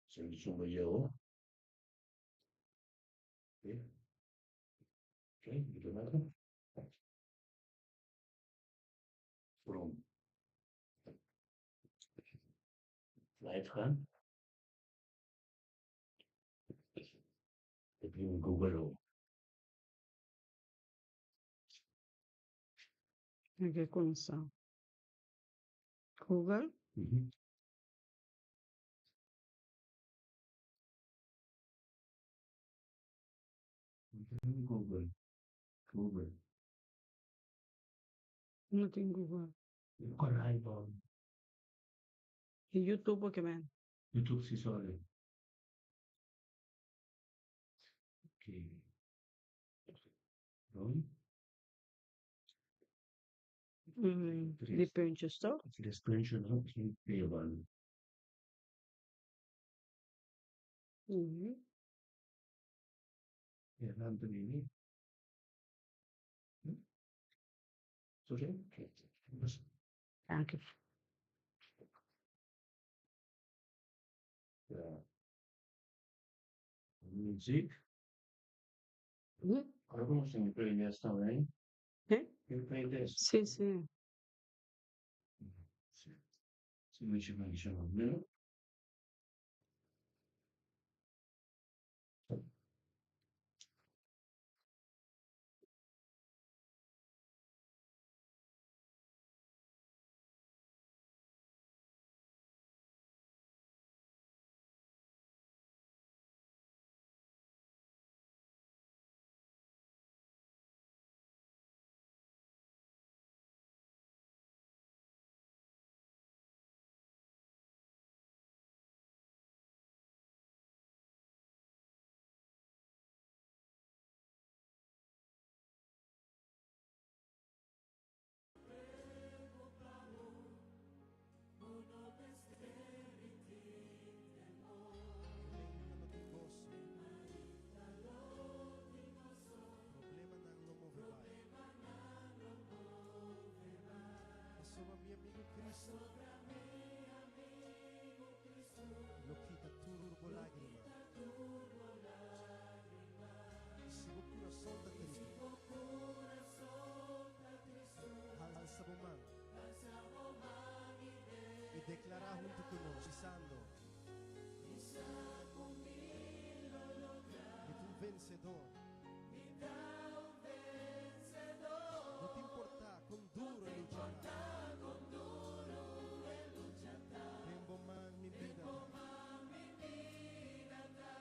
Solution yo. Oké. Oké, doe maar. Chrome. Live gaan. Ik doe Google ook. Oké, kuminsá. Google? Mhm. Google. Google. No tin Google. Korai bon. I YouTube bo ke men? YouTube si sorry. Oké. Ron. Di puntjes toch? Tres puntjes no? Geen twee. Ja, dan doe je. Sorry? Dank je. Ja. Muziek. Awor nos tin playlist tambe. Eh? Tin playlist. Si. Si. Si, mi. Lo kita tur bo lágrima. Si bo kurason ta tristu, halsa bo man i deklará huntu ku nos, bisando: Mi ta un vensedor. No ta importá kon duru e lucha ta. Den bo man mi bida ta.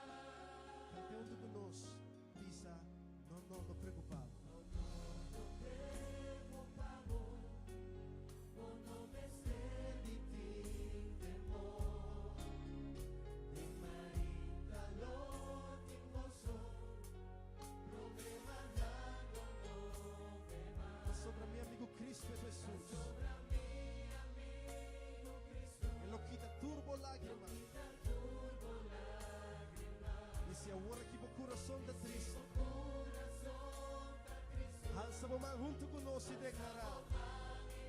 Kante huntu ku nos, bisa, No, no, no preokupá bo. Pasobra mi amigu Cristo Hesus. E lo kita tur bo lágrima. I si awor aki bo kurason ta tristu, halsa bo man huntu ku nos i deklará,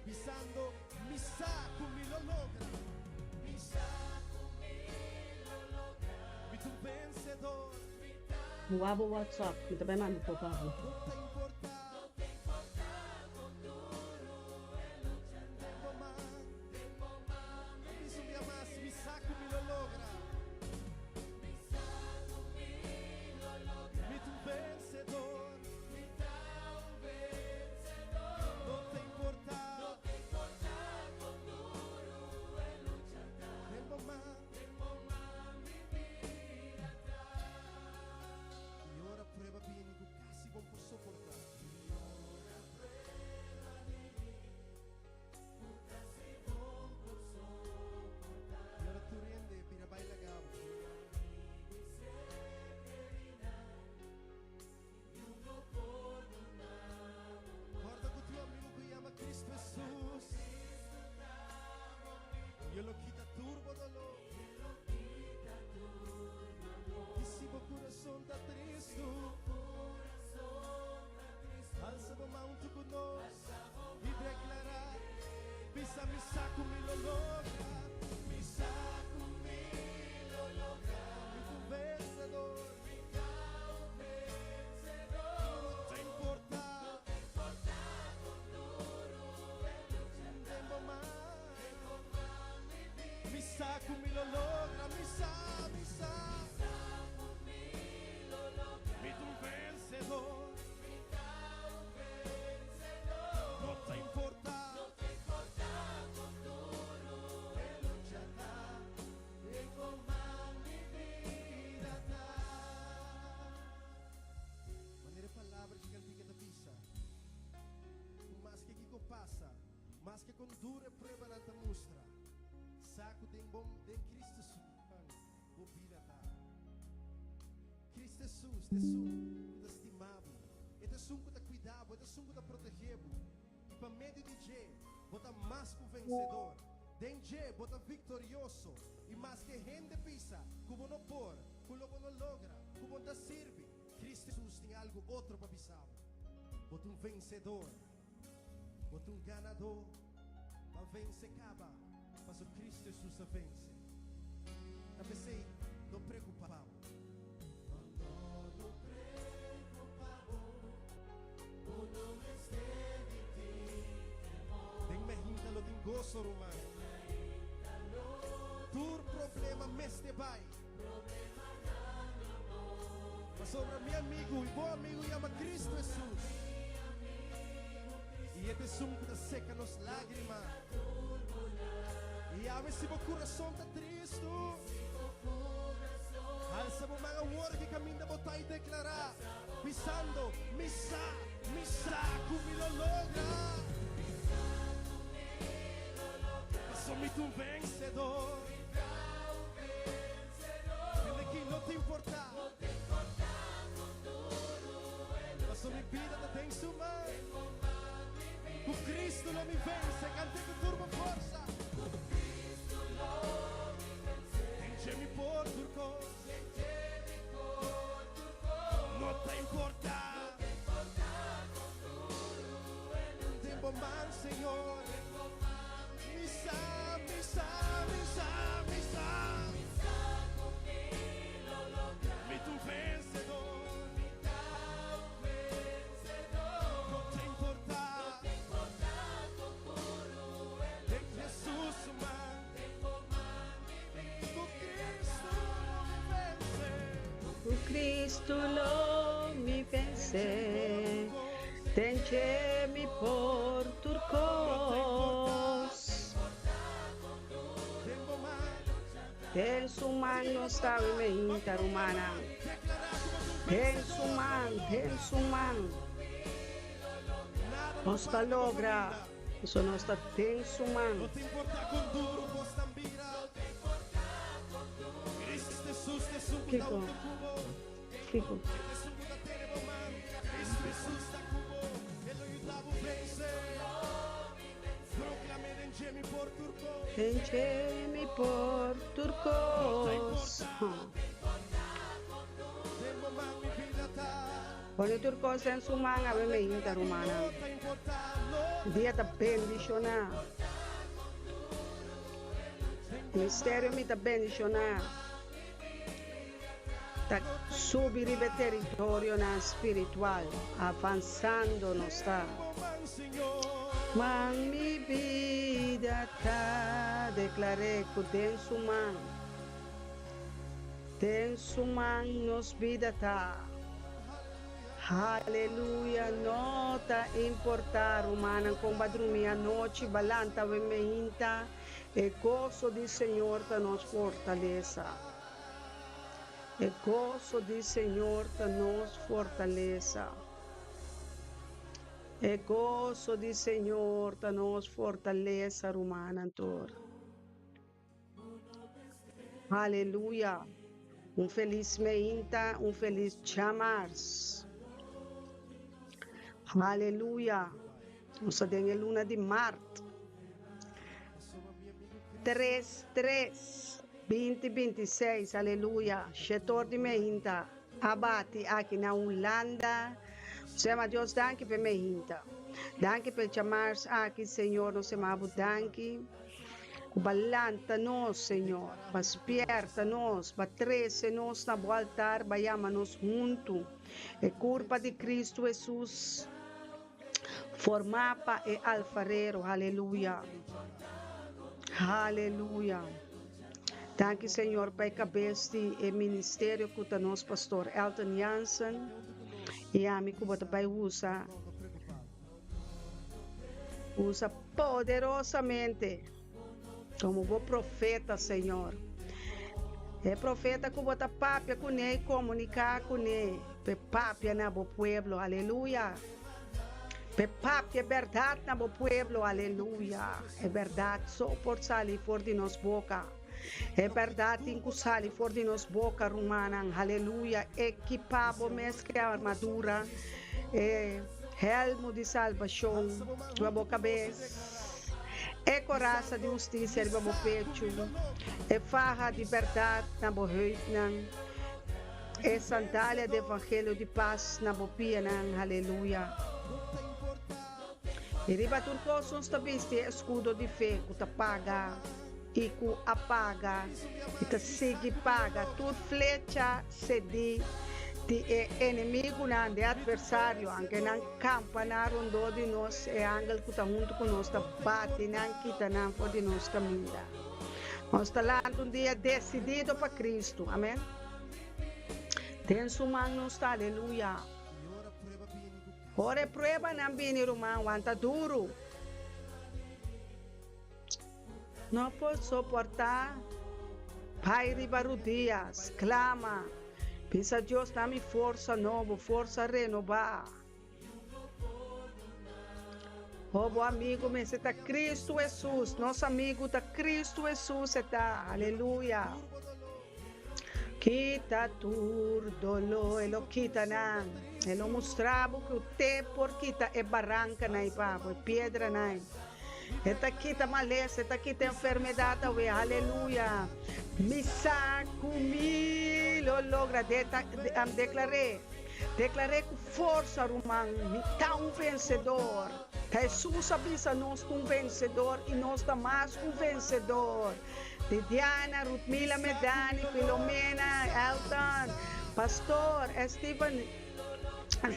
bisando, Mi sa ku mi lo logra. Mi ta un vensedor. Wak bo WhatsApp, mi ta bai manda por pa bo. No ta importá. Den bo man. Bisa un bia mas, Mi sa ku mi lo logra. Mi ta un vensedor. No ta importá. Den bo man. I ora prueba bini ku kasi bo por soportá. ku mi lo logra, mi sa, mi sa. Mi ta un vensedor. No ta importa. E lucha ta, den bo man mi bida ta. Manera e palabra dje kantika ta bisa, ku maske kiko pasa, maske kon duru e pruebanan ta mustra, sa ku den bo, den Cristo su man, bo bida ta. Cristo Jesus ta esun ku ta stima bo, e ta esun ku ta kuida bo, e ta esun ku ta protegé bo. I pa medio di dje bo ta mas ku vensedor. Den dje bo ta viktorioso. I maske hende bisa ku bo no por, ku lo bo no logra, ku bo no ta sirbi, Cristo Jesus tin algu otro pa bisa bo. Bo ta un vensedor. Bo ta un ganadó. Bo a vense kaba, paso Cristo Jesus a vense. Ta p'esei, no preokupá bo. No, no, no preokupá bo. Bo no mester di tin temor. Den mehinta lo tin goso, ruman. Tur problema mester bai. Pasobra mi amigu i bo amigu yama Cristo Jesus. I e ta esun ku ta seka nos lágrima. I awe si bo kurason ta tristu, halsa bo man awor ki kaminda bo ta i deklará, bisando, Mi sa, mi sa ku mi lo logra. Paso mi ta un vensedor. Hende ki no ta importá. Paso mi bida ta den su man. Ku Cristo lo mi vense. Kant'é ku tur bo forsa. Den dje mi por tur kos. No ta importá. Den bo man, Señor. Mi sa, mi sa, mi sa, mi sa. Mi ta un vencedor. No ta importa. Den Jesus su man. Cu Cristo lo mi vence. Cu Cristo lo mi vence. Den dje mi por tur kos. Den su man nos ta mi meinta rumannan. Den su man, den su man. Nos ta logra, pasobra nos ta den su man. Kiko? Kiko? Venche mi por tur kos. Pone tur kos den su man, awe me hinta rumannan. Dia ta bendishoná. Misterio mi ta bendishoná. Ta subi riba e teritorionan spiritual, avansando nos ta. Man mi bida ta deklar'é ku den su man, den su man nos bida ta. Haleluya, no ta importá rumannan kon ba drumi anochi, ba lanta awe meinta, E goso di Señor ta nos fortalesa. E goso di Señor ta nos fortalesa. E goso di Señor ta nos fortalesa, rumannan tur. Aleluya! Un felis meinta, un felis djamars. Aleluya! Nos ta den e luna di mart. Tres, tres, binti, binti seis, aleluya, shetor di mehinta a bati aki na Hulanda. Nos yama Dios danki p'e mehinta. Danki p'e djamars aki, Señor, nos yama bo danki ku bo a lanta nos, Señor, bo a spierta nos, bo a trese nos na bo altar, bo a yama nos huntu, e kurpa di Cristo Jesus. Formá pa e alfarero, aleluya, aleluya. Danki Señor pa e kabes di e ministerio ku ta nos Pastor Elton Jansen i ami ku bo ta bai usa usa poderosamente komo bo profeta Señor. E profeta ku bo ta papia kuné i komuniká kuné p'e papia na bo pueblo. Aleluya. P'e papia bèrdat na bo pueblo, aleluya. E bèrdat so por sali for di nos boka. E bèrdat tin ku sali for di nos boka, rumannan, aleluya. Ekipá bo mes ku e armadura, e hèlmu di salbashon riba bo kabes, e korasa di hustisia riba bo pechu, e faha di bèrdat na bo heupnan. E sandalia di evangelio di pas na bo pianan, haleluya. I riba tur kos nos ta bisti e eskudo di fe ku ta paga i ku a paga i ta sigui paga tur flecha sedí di e enemigunan, di e atversario, anke nan kampa nan rondó di nos, e angel ku ta huntu ku nos ta bati nan kita nan for di nos kaminda. Nos ta lanta un dia desidido pa Kristu, amen. Den su man nos ta, aleluya. Ora e pruebanan bini, ruman, wanta duru. No por soportá, bai riba rudias, clama, bisa Dios, da mi forsa nobo, forsa renobá. Oh, bo amigu mester ta Cristo Jesus. Nos amigu ta Cristo Jesus e ta. Aleluya. Kita tur doló, e lo kita nan. E lo mustra bo ku te por kita e barankanan ei pa bo, e piedranan ei. E ta kita malesa, e ta kita enfermedat awe. Aleluya. Mi sa ku mi lo logra. Deklar'é. Deklar'é ku forsa, ruman, mi ta un vensedor. Ta Hesus a bisa nos ta un vensedor i nos ta mas ku vensedor. Didiana, Rutmila, Medani, Filomena, Elton, Pastor, Esteban,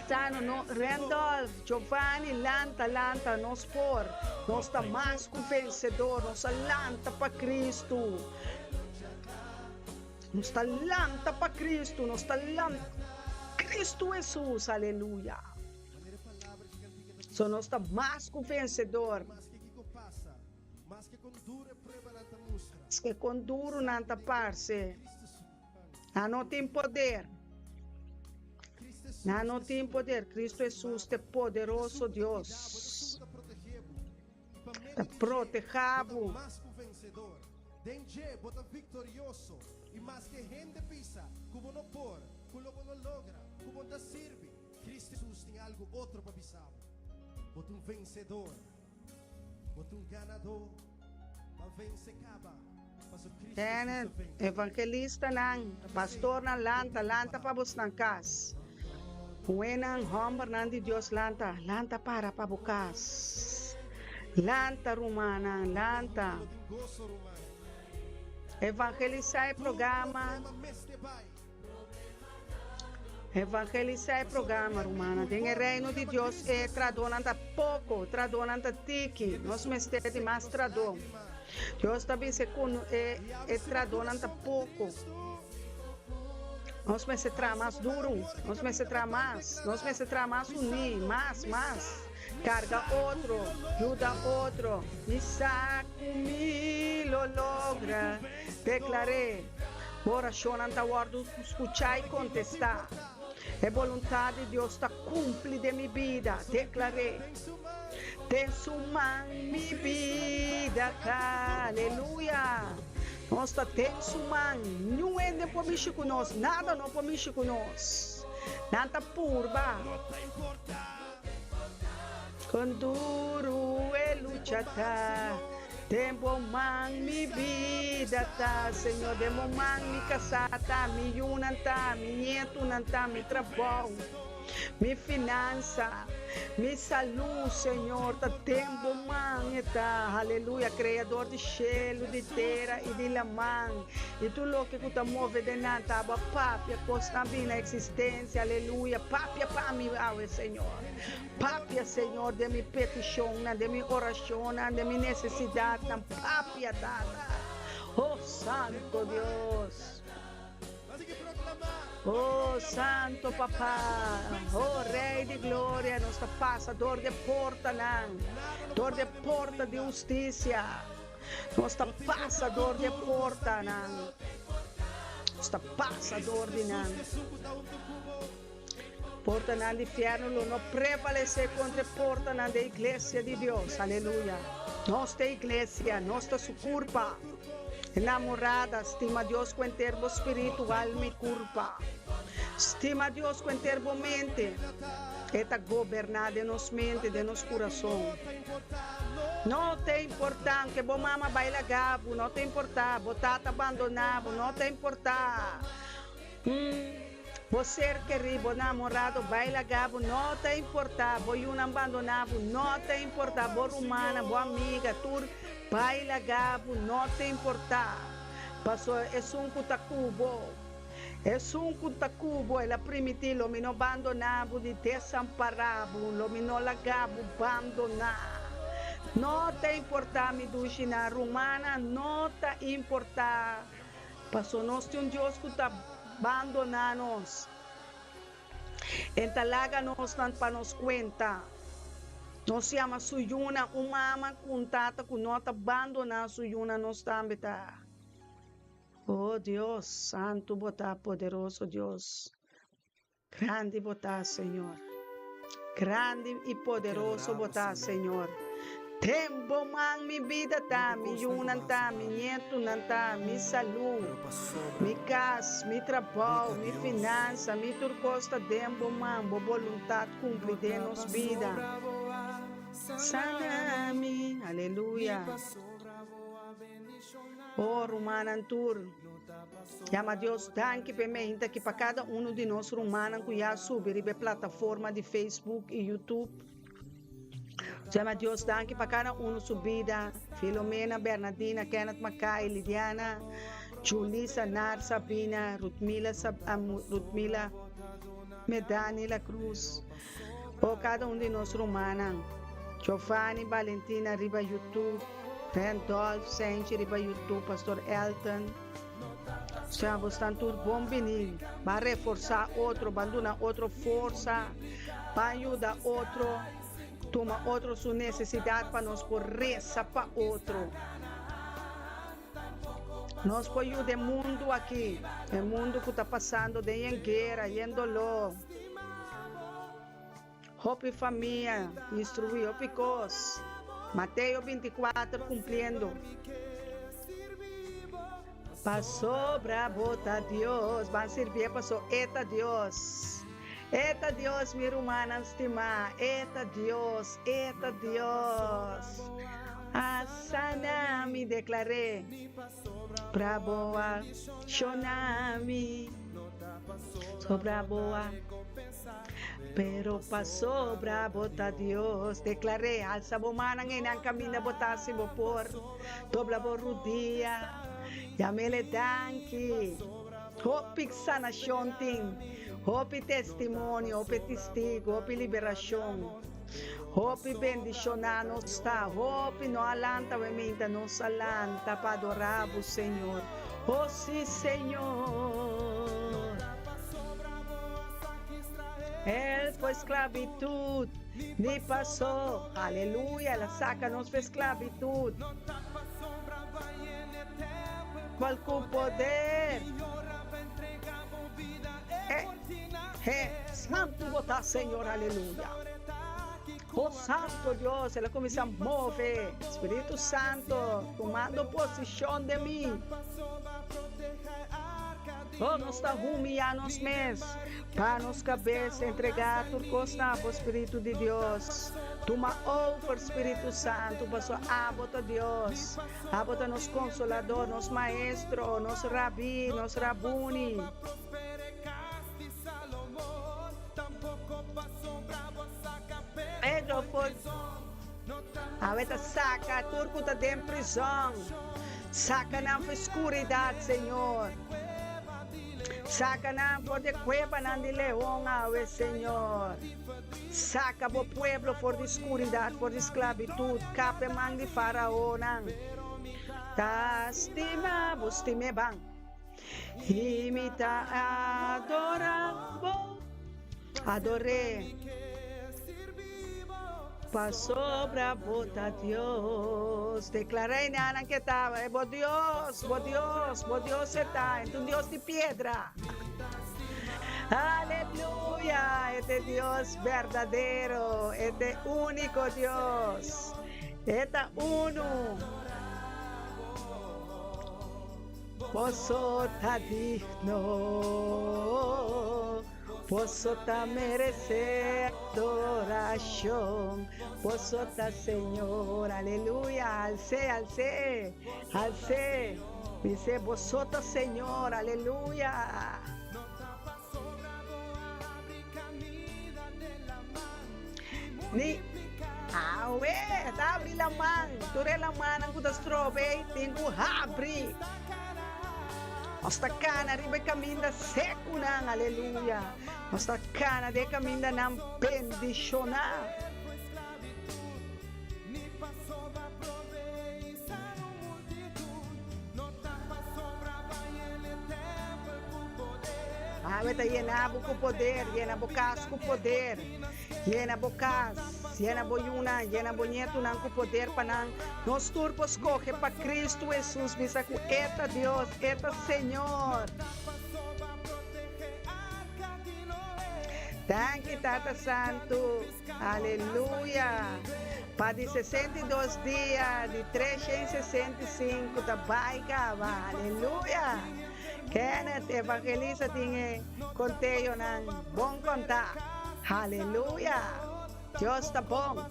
Sano, no, Randolph, Giovanni, lanta, lanta, nos por. Nos ta mas ku vensedor, nos a lanta pa Kristu. Nos ta lanta pa Cristo, nos ta lanta Cristo Jesus, aleluya. So nos ta mas cu vencedor. Maske con duro nan ta parce, nan no tin poder. Nan no tin poder. Cristo Jesus ta e poderoso Dios. Ta proteha bo. Den dje bo ta viktorioso, i maske hende bisa ku bo no por, ku lo bo no logra, ku bo no ta sirbi, Kristu Hesus tin algu otro pa bisa bo. Bo ta un vensedor. Bo ta un ganadó. Bo a vense kaba, pasobra Kristu Hesus a vense. Evangelistanan, pastornan lanta, lanta pa bosnan kas. Muhénan, hòmbernan di Dios lanta, lanta para pa bo kas. Lanta rumannan, lanta. Evangelisá e programa. Evangelisá e programa, rumannan. Den e Reino di Dios e tradónan ta poko, tradónan ta tiki. Nos mester di mas tradó. Dios ta bisa ku e e tradónan ta poko. Nos mester traha mas duru, nos mester traha mas, nos mester traha mas uní, mas, mas. Karga otro, yuda otro. Mi sa ku mi lo logra. Deklar'é. Bo orashonnan ta wòrdu skuchá i kontestá. E boluntat di Dios ta kumpli den mi bida. Deklar'é. Den su man mi bida ta. Aleluya! Nos ta den su man. Niun hende por mishi ku nos. Nada no por mishi ku nos. Nan ta purba. Kon duru e lucha ta. Den bo man mi bida ta. Señor, den bo man mi kasá ta, mi yunan ta, mi nietunan ta, mi trabou. Mi finansa, mi salú, Señor, ta den bo man e ta. Aleluya, Kreador di shelu, di tera i di laman, i tur loke ku ta move den nan, ta bo a papia kosnan bini na eksistensia. Aleluya, papia pa mi awe, Señor. Papia, Señor, den mi petishonnan, den mi orashonnan, den mi nesesidatnan. Papia, Tata. Oh Santo Dios. Oh Santo Papa, oh Rey di Gloria, nos ta pasa door di e portanan, door di e porta di husticia. Nos ta pasa door di e portanan. Nos ta pasa door di nan. Portanan di fierno lo no prevalece contra e portanan di e iglesia di Dios. Aleluya. Nos ta e iglesia, nos ta su curpa. Enamorada, stima Dios cu enter bo spiritu, alma y curpa. Stima Dios cu enter bo mente. E ta goberna den nos mente, den nos curason. No ta importa aunke bo mama bai laga bo, no ta importa bo tata bandona bo, no ta importa. Bo ser kerí, bo namorado bai laga bo, no ta importá, bo yunan bandoná bo, no ta importá, bo rumannan, bo amiga, tur bai laga bo, no ta importá, pasobra esun ku ta ku bo, esun ku ta ku bo, el a primití, lo mi no bandoná bo ni desampará bo, lo mi no laga bo bandoná. No ta importá, mi dushinan, rumannan, no ta importá. Paso nos tin un Dios ku ta bandoná nos. E ta laga nos nan pa nos kuenta. Nos yama su yunan un mama ku un tata ku no ta bandoná su yunan nos tambe ta. Oh Dios, santu bo ta, poderoso Dios. Grandi bo ta, Señor. Grandi i poderoso bo ta, Señor. Den bo man mi bida ta, mi yunan ta, mi nietunan ta, mi salú, mi kas, mi trabou, mi finansa, mi tur kos ta den bo man. Bo boluntat kumpli den nos bida. Sana mi. Aleluya. Oh, rumannan tur. Yama Dios danki p'e meinta ki pa kada unu di nos rumannan ku ya subi riba e plataforma di Facebook i YouTube. Yama Dios danki pa kada unu su bida, Filomena, Bernadina, Kenneth Mackay, Lidiana, Julisa, Nar, Sabina, Rutmila, Rutmila, Medani La Cruz. Oh kada un di nos rumannan, Giovanni, Valentina riba YouTube, Randolph, Senchi riba YouTube, Pastor Elton. Sea bosnan tur bon bini. Ban reforsá otro, ban duna otro forsa, ban yuda otro, tuma otro su nesesidat pa nos por resa pa otro. Nos por yuda e mundu aki, e mundu ku ta pasando den yen guera, yen doló. Hopi famia instruí, hopi kos. Mateo 24 kumpliendo. Pasobra bo ta Dios. Ban sirbié paso E ta Dios. E ta Dios, mi rumannan stimá. E ta Dios, E ta Dios. A sana mi, deklar'é. Pra bo a shona mi. Sobra bo a. Pero pasobra bo ta Dios, deklar'é. Alsa bo mannan einan kaminda bo ta si bo por. Dobla bo rudia. Yam'El danki. Hopi sanashon tin, hopi testimonio, hopi testigo, hopi liberashon, hopi bendishoná nos ta, hopi no a lanta we minta nos a lanta pa adorá bo Señor. Oh sí Señor. El fue esclavitud, ni pasó, aleluya, el a saca nos fe esclavitud. Cual cu poder. He, he, santo bo ta Señor, aleluya. Oh Santo Dios, el a cuminsa move. Spiritu Santo, tumando posicion den mi. Oh, nos ta humilla nos mes, pa nos cabes entrega tur cos na bo Spiritu di Dios. Tuma over, Spiritu Santo, pasobra abo ta Dios. Abo ta nos Consolador, nos Maestro, nos Rabí, nos Rabuni. Pedro por awe ta saca tur cu ta den prison. Saca nan for scuridad, Señor. Saca nan for di cuevanan di leon awe, Señor. Saca bo pueblo for di scuridad, for di sclavitud, capa e man di faraonan. Ta stima bo, stim'é ban. I mi ta adorá bo, ador'é. Pasobra bo ta Dios. Deklará e nanan ke ta e bo Dios, bo Dios, bo Dios e ta, e ta un Dios di piedra. Aleluya! E ta e Dios berdadero, e ta e úniko Dios. E ta unu. Boso ta digno, boso ta meresé adorashon, boso ta Señor. Aleluya! Als'é, als'é, als'é. Bis'é, boso ta Señor. Aleluya! Ni awe ta abri laman, tur e lamannan ku ta strobe ei tin ku habri. Nos ta kana riba e kaminda sekunan, aleluya. Nos ta kana den e kamindanan bendishoná. Awe ta yena bo ku poder, yena bo kas ku poder, yena bo kas, yena bo yunan, yena bo nietunan ku poder pa nan nos tur por skohe pa Kristu Hesus, bisa ku E ta Dios, E ta Señor. Danki Tata Santu. Aleluya! Pa di 62 dia di 365 ta bai kaba. Aleluya! Kenneth, evangelista tin e konteonan bon kontá. Aleluya! Dios ta bon.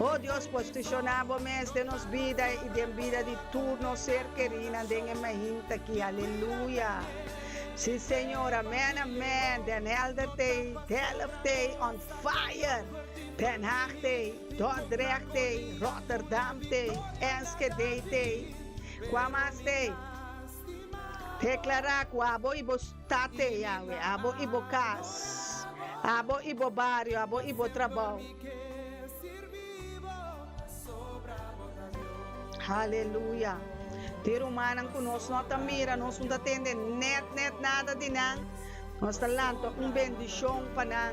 Oh Dios, postishoná bo mes den nos bida i den bida di tur nos ser kerínan den e mainta aki. Aleluya! Sí, Señor. Amèn, amèn. Den Helder t'ei, Delft t'ei, on fire! Den Haag t'ei, Dordrecht t'ei, Rotterdam t'ei, Enschede t'ei. Kua mas t'ei? Deklará ku abo i bo sta t'ei awe, abo i bo kas, abo i bo bario, abo i bo trabou. Haleluya! Tin rumannan ku nos no ta mira, nos no ta tende nèt nèt nada di nan. Nos ta lanta un bendishon pa nan,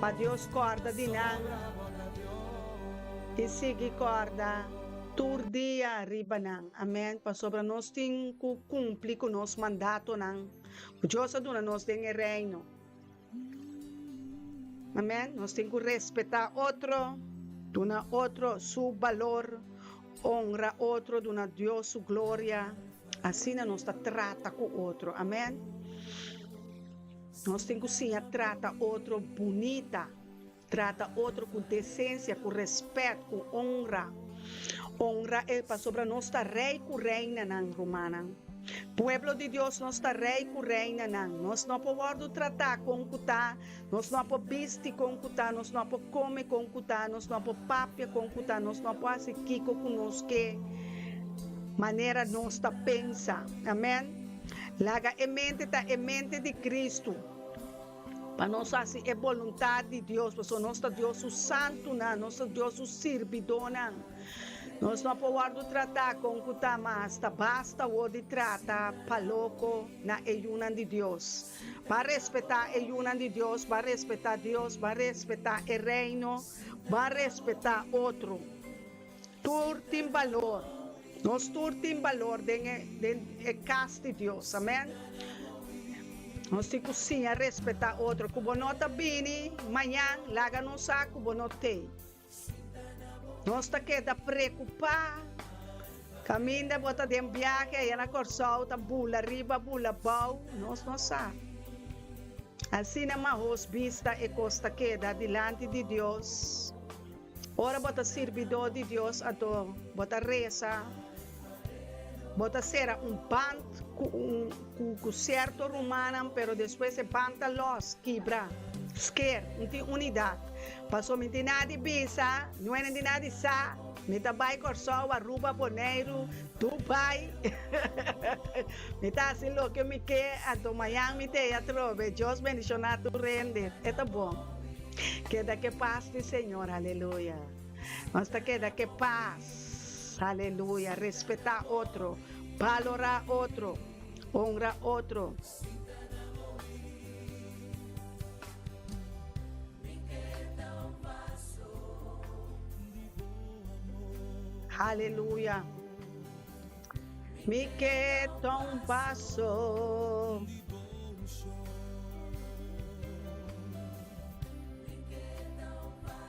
pa Dios kòrda di nan i sigui kòrda tur dia riba nan. Amèn. Pasobra nos tin ku kumpli ku nos mandatonan ku Dios a duna nos den e Reino. Amèn. Nos tin ku respetá otro, duna otro su balor, honra otro, duna Dios su gloria. Asina nos ta trata ku otro. Amèn. Nos tin ku siña trata otro bunita, trata otro ku desensia, ku rèspèt, ku honra. Honra e pasobra nos ta rei ku reinanan, rumannan. Pueblo di Dios, nos ta rei ku reinanan. Nos no por wòrdu tratá kon ku ta, nos no por bisti kon ku ta, nos no por kome kon ku ta, nos no por papia kon ku ta, nos no por hasi kiko ku nos ke manera nos ta pensa. Amèn. Laga e mente ta e mente di Kristu. Pa nos hasi e boluntat di Dios, pasobra nos ta Dios su santunan, nos ta Dios su sirbidónan. Nos no por wòrdu tratá kon ku ta mas, ta basta awor di trata pa loko na e yunan di Dios. Ban respetá e yunan di Dios, ban respetá Dios, ban respetá e Reino, ban respetá otro. Tur tin balor. Nos tur tin balor den e den e kas di Dios. Amen. Nos tin ku siña respetá otro. Ku bo no ta bini mañan, laga nos sa ku bo no t'ei. Nos ta keda preokupá. Kaminda bo ta den biahe aya na Kòrsou ta bula riba bula bou, nos no sa. Asina mahos bista e kos ta keda dilanti di Dios. Ora bo ta sirbidó di Dios anto bo ta resa, bo ta sera un band ku un ku sierto rumannan pero despues e band ta los, kibra, sker, no tin unidat. Pasobra mi tin nada di bisa, no tin nada di sa, mi ta bai Kòrsou, Aruba, Boneiru, Dubai, mi ta hasi loke mi ke anto mañan mi ta ei atrobe. Dios bendishoná tur hende, e ta bon. Keda ke pas di Señor, aleluya. Nos ta keda ke pas. nos. Aleluya. Respetá otro, balorá otro, honra otro. Aleluya. Mi ke ta un paso.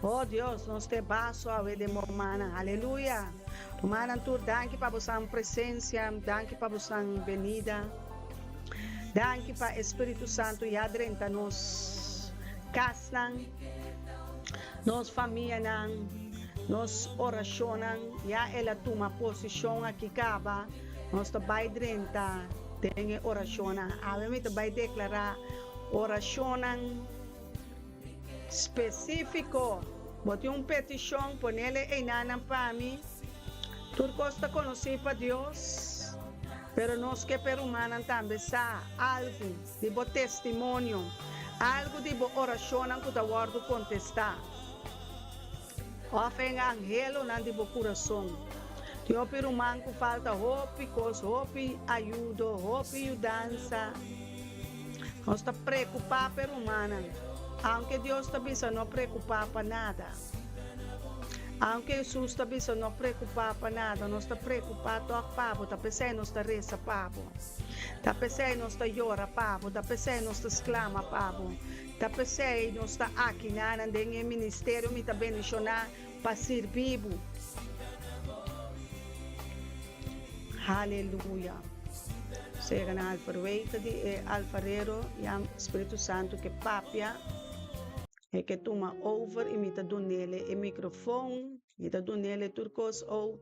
Oh Dios, nos te baso awe den bo mannan. Aleluya. Rumannan tur, danki pa bosan presencia, danki pa bosan benida. Danki pa e Spiritu Santu ya drenta nos kasnan, nos famianan, nos orashonnan. Ya el a tuma posishon aki kaba. Nos ta bai drenta den e orashonnan. Awe mi ta bai deklará orashonnan spesífiko. Bo tin un petishon, ponele einanan pa mi. Tur kos ta konosí pa Dios, pero nos ke pa e rumannan tambe sa algu di bo testimonio, algu di bo orashonnan ku ta wòrdu kontestá, òf e anhelonan di bo kurason. Tin hopi ruman ku falta hopi kos, hopi ayudo, hopi yudansa. Nos ta preokupá pa e rumannan, aunke Dios ta bisa no preokupá pa nada. Aunke Hesus ta bisa no preokupá pa nada, nos ta preokupá tòg pa bo. Ta p'esei nos ta resa pa bo. Ta p'esei nos ta yora pa bo. Ta p'esei nos ta sklama pa bo. Ta p'esei nos ta akinanan den e ministerio mi ta bendishoná pa sirbi bo. Haleluya. Sega na alfarwege di e alfarero, ya Spiritu Santu ke papia. E ke tuma over i mi ta dunele e microfon, mi ta dunele tur kos ou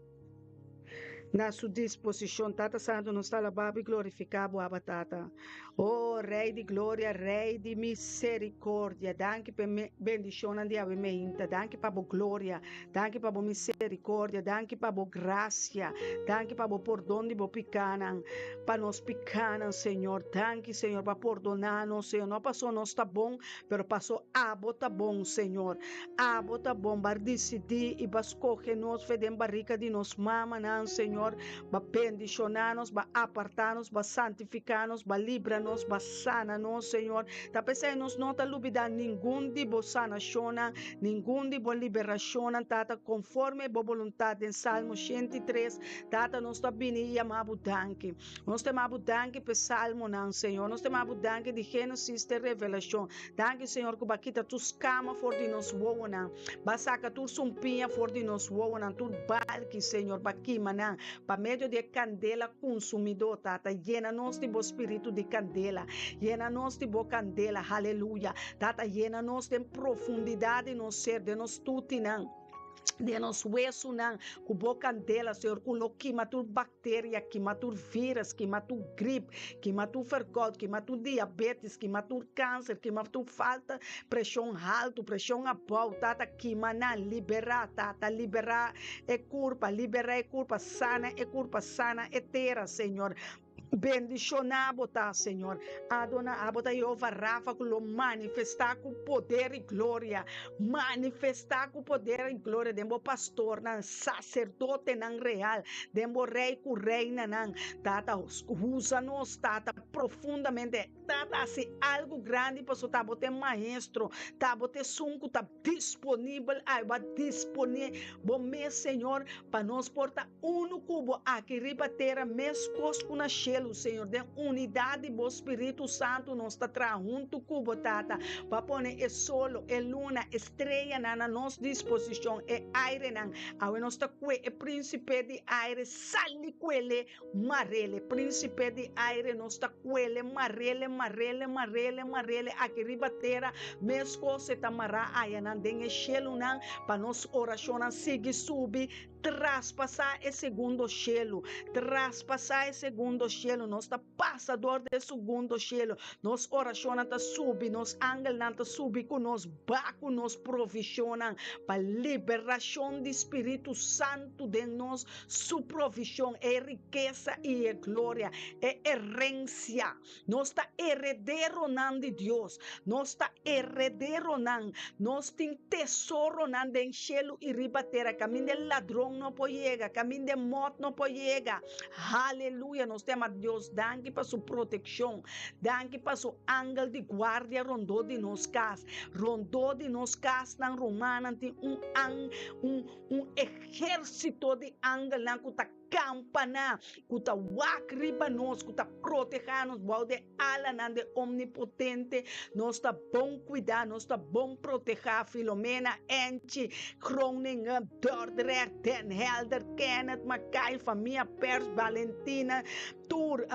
na su disposishon. Tata Santu, nos ta alabá bo i glorifiká bo, Abba Tata. O Rei di gloria, Rei di misericordia, danki pa e bendishonnan di awe meinta. Danki pa bo gloria, danki pa bo misericordia, danki pa bo gracia, danki pa bo pordon di bo pikánan, pa nos pikánan, Señor. Danki, Señor, pa pordoná nos, Señor. No pasobra nos ta bon, Pero paso abo ta bon, Señor. Abo ta bon. Ba disidí i ba skohe nos fe den barika di nos mamanan, Señor. Ba bendishoná nos, ba apartá nos, ba santifiká nos, ba libra nos, ba sana nos, Señor. Ta p'esei nos no ta lubidá ningun di bo sanashonnan, ningun di bo liberashonnan, Tata, konforme bo boluntat den Salmo 103. Tata, nos ta bini i yama bo danki. Nos ta yama bo danki p'e salmonan, Señor. Nos ta yama bo danki di Génesis te Revelashon. Danki, Señor, ku bo a kita tur skama for di nos wowonan. Bo a saka tur sumpiña for di nos wowonan, tur balki, Señor, bo a kima nan pa medio di e kandela konsumidó, Tata. Yena nos di bo spiritu di kandela. Yena nos di bo kandela. Haleluya. Tata, yena nos den profundidat di nos ser, den nos tutinan. Den nos wesunan ku bo kandela, Señor, ku lo kima tur bakteria, kima tur virus, kima tur grip, kima tur verkoud, kima tur diabetes, kima tur kanser, kima tur falta preshon haltu, preshon abou, Tata, kima nan, liberá, Tata, liberá e kurpa, liberá e kurpa, sana e kurpa, sana e tera, Señor. Bendishoná bo ta, Señor. Adona, abo ta Jehova Rafa ku lo manifestá ku poder i gloria. Manifestá ku poder i gloria den bo pastornan, saserdotenan real, den bo rei ku reinanan. Tata, usa nos, Tata, profundamente. Tata, hasi algu grandi pasobra ta bo ta e maestro, ta bo ta esun ku ta disponibel. Ai, bo a disponé bo mes, Señor, pa nos por ta Unu ku bo aki riba tera meskos ku na shelu, Señor. Den unidat di bo Spiritu Santu nos ta traha huntu ku bo, Tata, pa pone e solo, e luna, e streanan na nos disposishon, e airenan. Awe nos ta kue e prinsipe di aire, sali kuele, marele. Prinsipe di aire nos ta kuele, marele, marele, marele, marele aki riba tera, meskos e ta mará ayanan den e shelunan, pa nos orashonnan sigui subi Traspasá e segundo shelu. Traspasá e segundo shelu. Nos ta pasa dor di e segundo shelu. Nos orashonnan ta subi, nos angelnan ta subi ku nos, ba ku nos provishonnan pa liberashon di Spiritu Santu den nos, su provishon, e rikesa i e gloria, e herensia. Nos ta herederonan di Dios. Nos ta herederonan. Nos tin tesoronan den shelu i riba tera, kaminda e ladron. Ladron no por yega, kaminda e mòt no por yega. Haleluya! Nos ta yama Dios danki pa su protekshon. Danki pa su angel di guardia rondó di nos kas. Rondó di nos kasnan, rumannan, tin un an un un ehérsito di angelnan ku ta kampaná, ku ta wak riba nos, ku ta protehá nos bou di e alanan di Omnipotente. Nos ta bon kuidá, nos ta bon protehá. Filomena, Enchi, Groningen, Dordrecht, Den Helder, Kenneth, Makai, famia Pers, Valentina, tur.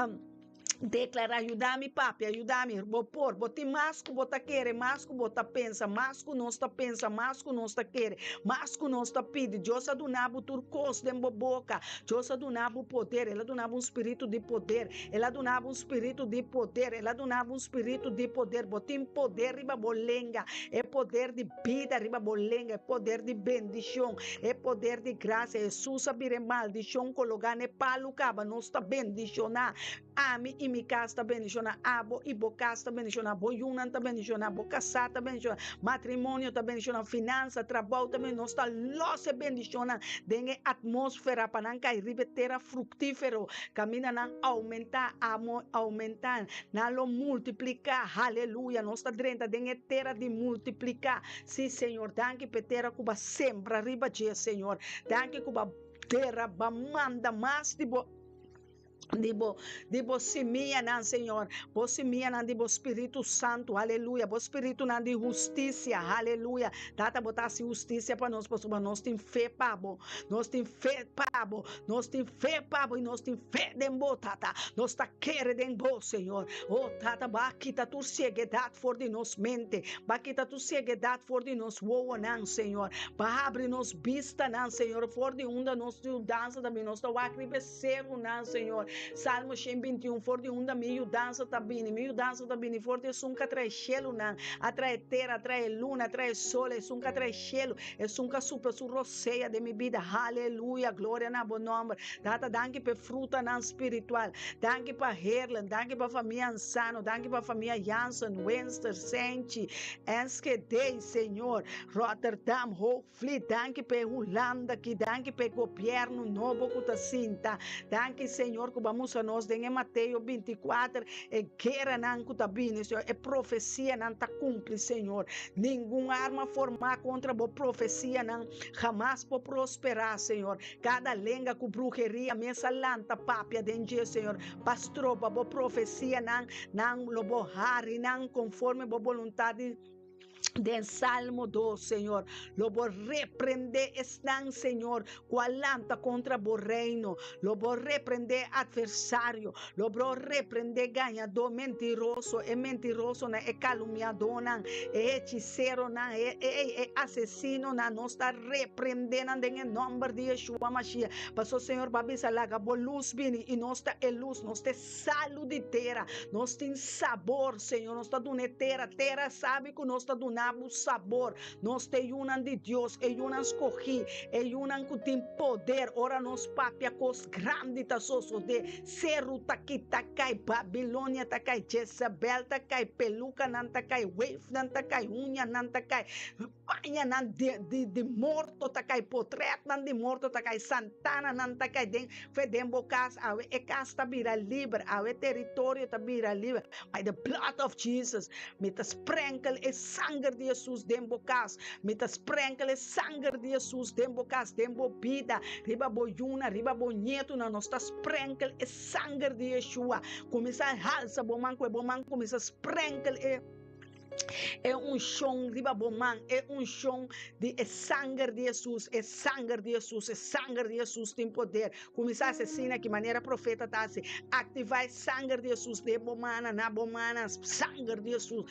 Declara, Yuda mi papia, yuda mi. Bo por. Bo tin mas ku bo ta kere, mas ku bo ta pensa, mas ku nos ta pensa, mas ku nos ta kere, mas ku nos ta pidi. Dios a duna bo tur kos den bo boka. Dios a duna bo poder. El a duna bo un spiritu di poder. El a duna bo un spiritu di poder. El a duna bo un spiritu di poder. Bo tin poder riba bo lenga, e poder di bida riba bo lenga, e poder di bendishon, e poder di grasia. Hesus a bira e maldishon kologá na e palu kaba. Nos ta bendishoná. Ami i mi kas ta bendishoná. Abo i bo kas ta bendishoná. Bo yunan ta bendishoná. Bo kasá ta bendishoná. Matrimonio ta bendishoná. Finansa, trabou ta bendishoná. Nos ta lòs e bendishonnan den e atmósfera pa nan kai riba e tera fruktífero kaminda nan oumentá, amo oumentá. Nan lo multipliká. Haleluya! Nos ta drenta den e tera di multipliká. Sí, Señor, danki pa e tera ku bo a sembra riba dje, Señor. Danki ku bo a dera, bo a manda mas di bo. Di bo, di bo simianan, Señor, bo simianan di bo Spiritu Santu, aleluya, bo spiritunan di hustisia, aleluya. Tata, bo ta hasi hustisia pa nos, pasobra nos tin fe pa bo, nos tin fe pa bo, nos tin fe pa bo i nos tin fe den bo, Tata. Nos ta kere den bo, Señor. Oh, Tata, bo a kita tur sieguedat for di nos mente, bo a kita tur sieguedat for di nos wowonan, Señor. Bo a habri nos bistanan, Señor, for di unda nos yudansa ta bini, nos ta wak riba e Serunan, Señor. Salmo 121, For di unda mi yudansa ta bini? Mi yudansa ta bini for di esun ku a trae shelunan, a trae tera, a trae luna, a trae sol, esun ku a trae shelu, esun ku a supla su rosea den mi bida. Haleluya! Gloria na bo nòmber. Tata, danki pa e frutanan spiritual. Danki pa Herlen, danki pa famia Ansano, danki pa famia Jansen, Wenster, Senchi, Enschede, Señor, Rotterdam, Hoogvliet. Fli, danki pa e Hulanda ki, danki pa e gobierno nobo ku ta sinta. Danki Señor ku bo a mustra nos den e Mateo 24 e gueranan ku ta bini, Señor, e profesianan ta kumpli, Señor. Ningun arma formá kontra bo profesianan hamas por prosperá, Señor. Kada lenga ku bruheria mes a lanta papia den dje, Señor, pa stroba bo profesianan, nan lo bo hari nan konforme bo boluntat di. Den Salmo 2, Señor, lo bo reprende esnan, Señor, ku a lanta kontra bo reino. Lo bo reprende atversario. Lo bo reprende gañadó mentiroso, e mentirosonan, e kalumniadónan, e hechiseronan, e, e, e asesinonan. Nos ta reprende nan den e nòmber di Yeshua Mashiach. Pasobra, Señor, bo a bisa, Laga bo lus bini, i nos ta e lus, nos ta e Salu di tera. Nos tin sabor, Señor. Nos ta duna e tera. Tera sabi ku nos ta duna bo sabor. Nos ta e yunan di Dios, e yunan skogí, e yunan ku tin poder. Ora nos papia, kos grandi ta sosodé. Seru ta kita kai, Babilonia ta kai, Jezabel ta kai, pelukanan ta kai, weifnan ta kai, uñanan ta kai. Pañanan di di di morto ta kai, potretnan di morto ta kai, santananan ta kai den fe den bo kas. Awe e kas ta bira liber, awe e teritorio ta bira liber. By the blood of Jesus, mi ta sprenkel e sanger di Jesus den bo kas. Mi ta sprenkel e sanger di Jesus den bo kas, den bo bida, riba bo yunan, riba bo ñetunan. Nos ta sprenkel e sanger di Yeshua. Kuminsá halsa bo man ku e bo man kuminsá sprenkel e. E unshon riba bo man, e unshon di e sanger di Hesus, e sanger di Hesus, e sanger di Hesus tin poder. Kuminsá hasi asina aki manera profeta ta hasi. Aktivá e sanger di Hesus den bo mannan, na bo mannan. Sanger di Hesus,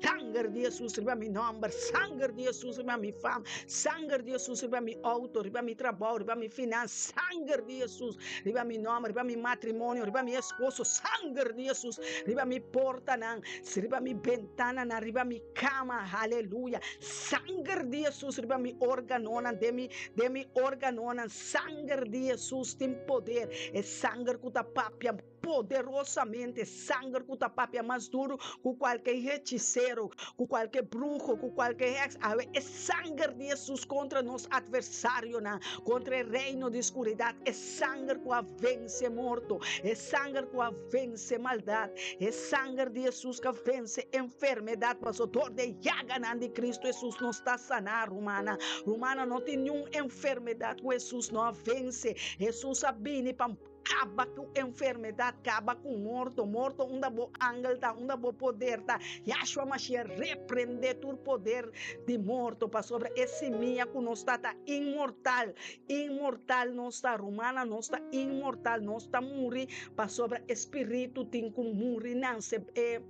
sanger di Hesus riba mi nòmber, sanger di Hesus riba mi fam, sanger di Hesus riba mi outo, riba mi trabou, riba mi finans, sanger di Hesus riba mi nòmber, riba mi matrimonio, riba mi esposo, sanger di Hesus riba mi portanan. Riba mi bentananan, riba mi kama, haleluya. Sanger di Hesus riba mi organonan, den mi, den mi organonan. Sanger di Hesus tin poder. E sanger ku ta papia Poderosamente, sanger ku ta papia mas duru ku kualke hechisero, ku kualke bruho, ku kualke heks. Awe e sanger di Hesus kontra nos atversarionan, kontra e reino di skuridat, e sanger ku a vense morto, e sanger ku a vense maldat, e sanger di Hesus ku a vense enfermedat, pasobra dor di e yaganan di Kristu Hesus nos ta saná, rumannan. Rumannan, no tin niun enfermedat ku Hesus no a vense. Hesus a bini pa Kaba ku enfermedat, kaba ku morto, morto unda bo angel ta, unda bo poder ta? Yahshua Mashiach reprende tur poder di morto, pasobra e simia ku nos ta ta inmortal, inmortal nos ta, rumannan, nos ta inmortal, nos ta muri pasobra e spiritu tin ku muri nanse e.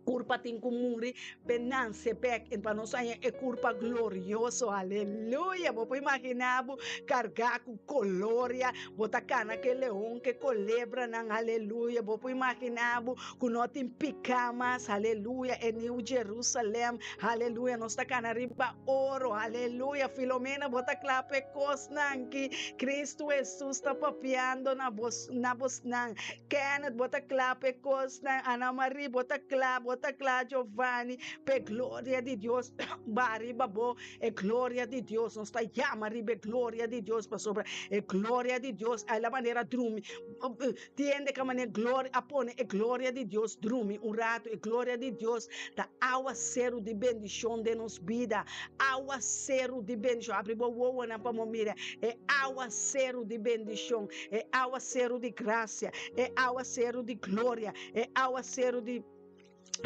Kurpa tin ku muri p'e nanse bèk en pa nos haña e kurpa glorioso. Aleluya! Bo por imaginá bo kargá ku koloria, bo ta kana ku e leon, ku e kolebranan. Aleluya! Bo por imaginá bo ku no tin piká mas. Aleluya! E New Jerusalem. Aleluya! Nos ta kana riba oro. Aleluya! Filomena, bo ta kla pa e kosnan ki Kristu Hesus ta papiando na bo na bosnan. Kenneth, bo ta kla pa e kosnan? Ana Marie, bo ta kla? Bo ta kla, Giovanni? Pa e gloria di Dios ba riba bo, e gloria di Dios. Nos ta yama riba e gloria di Dios pasobra e gloria di Dios a la manera drumi. Tiende ka manera gloria a pone e gloria di Dios drumi un rato. E gloria di Dios ta awaseru di bendishon den nos bida. Awaseru di bendishon. Abri bo wowonan pa bo mira e awaseru di bendishon. E awaseru di grasia, e awaseru di gloria, e awaseru di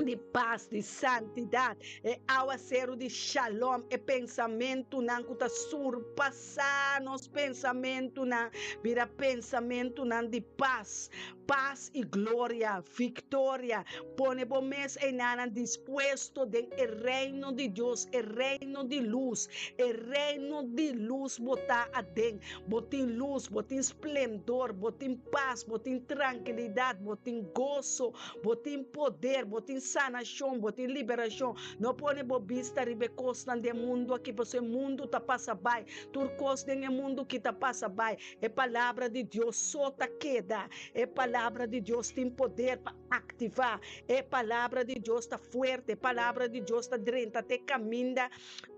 di pas, di santidat, e awaseru di shalom, e pensamentunan ku ta surpasá nos pensamentunan, bira pensamentunan di pas, pas i gloria, viktoria. Pone bo mes einanan dispuesto den e reino di Dios, e reino di lus, e reino di lus bo ta aden. Bo tin lus, bo tin splendor, bo tin pas, bo tin trankilidat, bo tin goso, bo tin poder, bo tin sanashon, bo tin liberashon. No pone bo bista riba e kosnan den mundu aki, pasobra e mundu ta pasa bai. Tur kos den e mundu ki ta pasa bai. E Palabra di Dios so ta keda. E Palabra di Dios tin poder pa aktivá. E Palabra di Dios ta fuerte. E Palabra di Dios ta drenta te kaminda.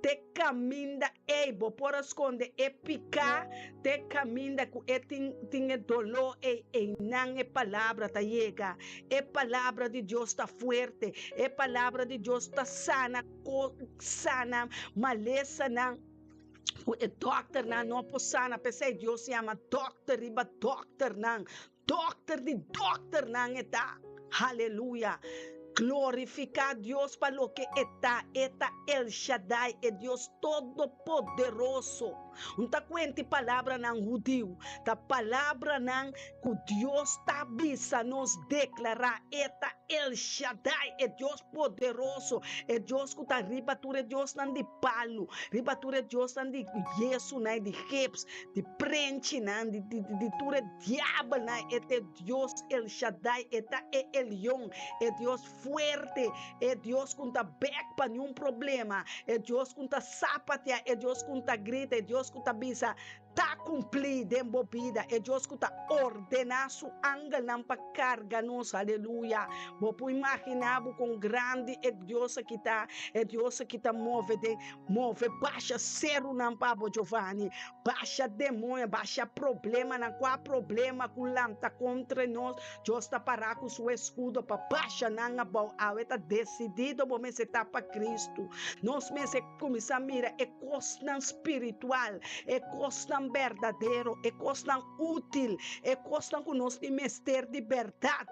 Te kaminda ei bo por a skonde e piká, te kaminda ku e tin tin e doló ei, einan e palabra ta yega. E palabra di Dios ta fuerte, e palabra di Dios ta sana ko sana malesanan ku e dòkternan no por sana. P'esei Dios yama dòkter riba dòkternan. Dokter di dokternan e ta. Haleluya! Glorifiká Dios pa loke e ta. E ta El Shaddai, e Dios Todopoderoso. Un ta kuenti palabranan hudiu, ta palabranan ku Dios ta bisa nos deklará. E ta El Shaddai, e Dios poderoso, e Dios ku ta riba tur e diosnan di palu, riba tur e diosnan di yesunan, di gips, di prenchinan, di di di tur e diabelnan. E ta e Dios El Shaddai, e ta e Elyon, e Dios fuerte, e Dios ku no ta bek pa niun problema, e Dios ku no ta sapatia, e Dios ku no ta grita, e Dios ku ta bisa, Ta cumplí den bo bida e Dios cu ta ordená su angelnan pa carga nos. Aleluya! Bo por imaginá bo con grandi e Dios aki ta? E Dios aki ta move den, move basha serunan pa bo, Giovanni, basha demoño, basha problemanan. Cua problema cu lanta contra nos, Dios ta pará cu su escudo pa basha nan abou. Awe ta decidido bo mester ta pa Cristo. Nos mester Kuminsá mira e kosnan spiritual, e kosnan berdadero, e kosnan útil, e kosnan ku nos tin mester di bèrdat.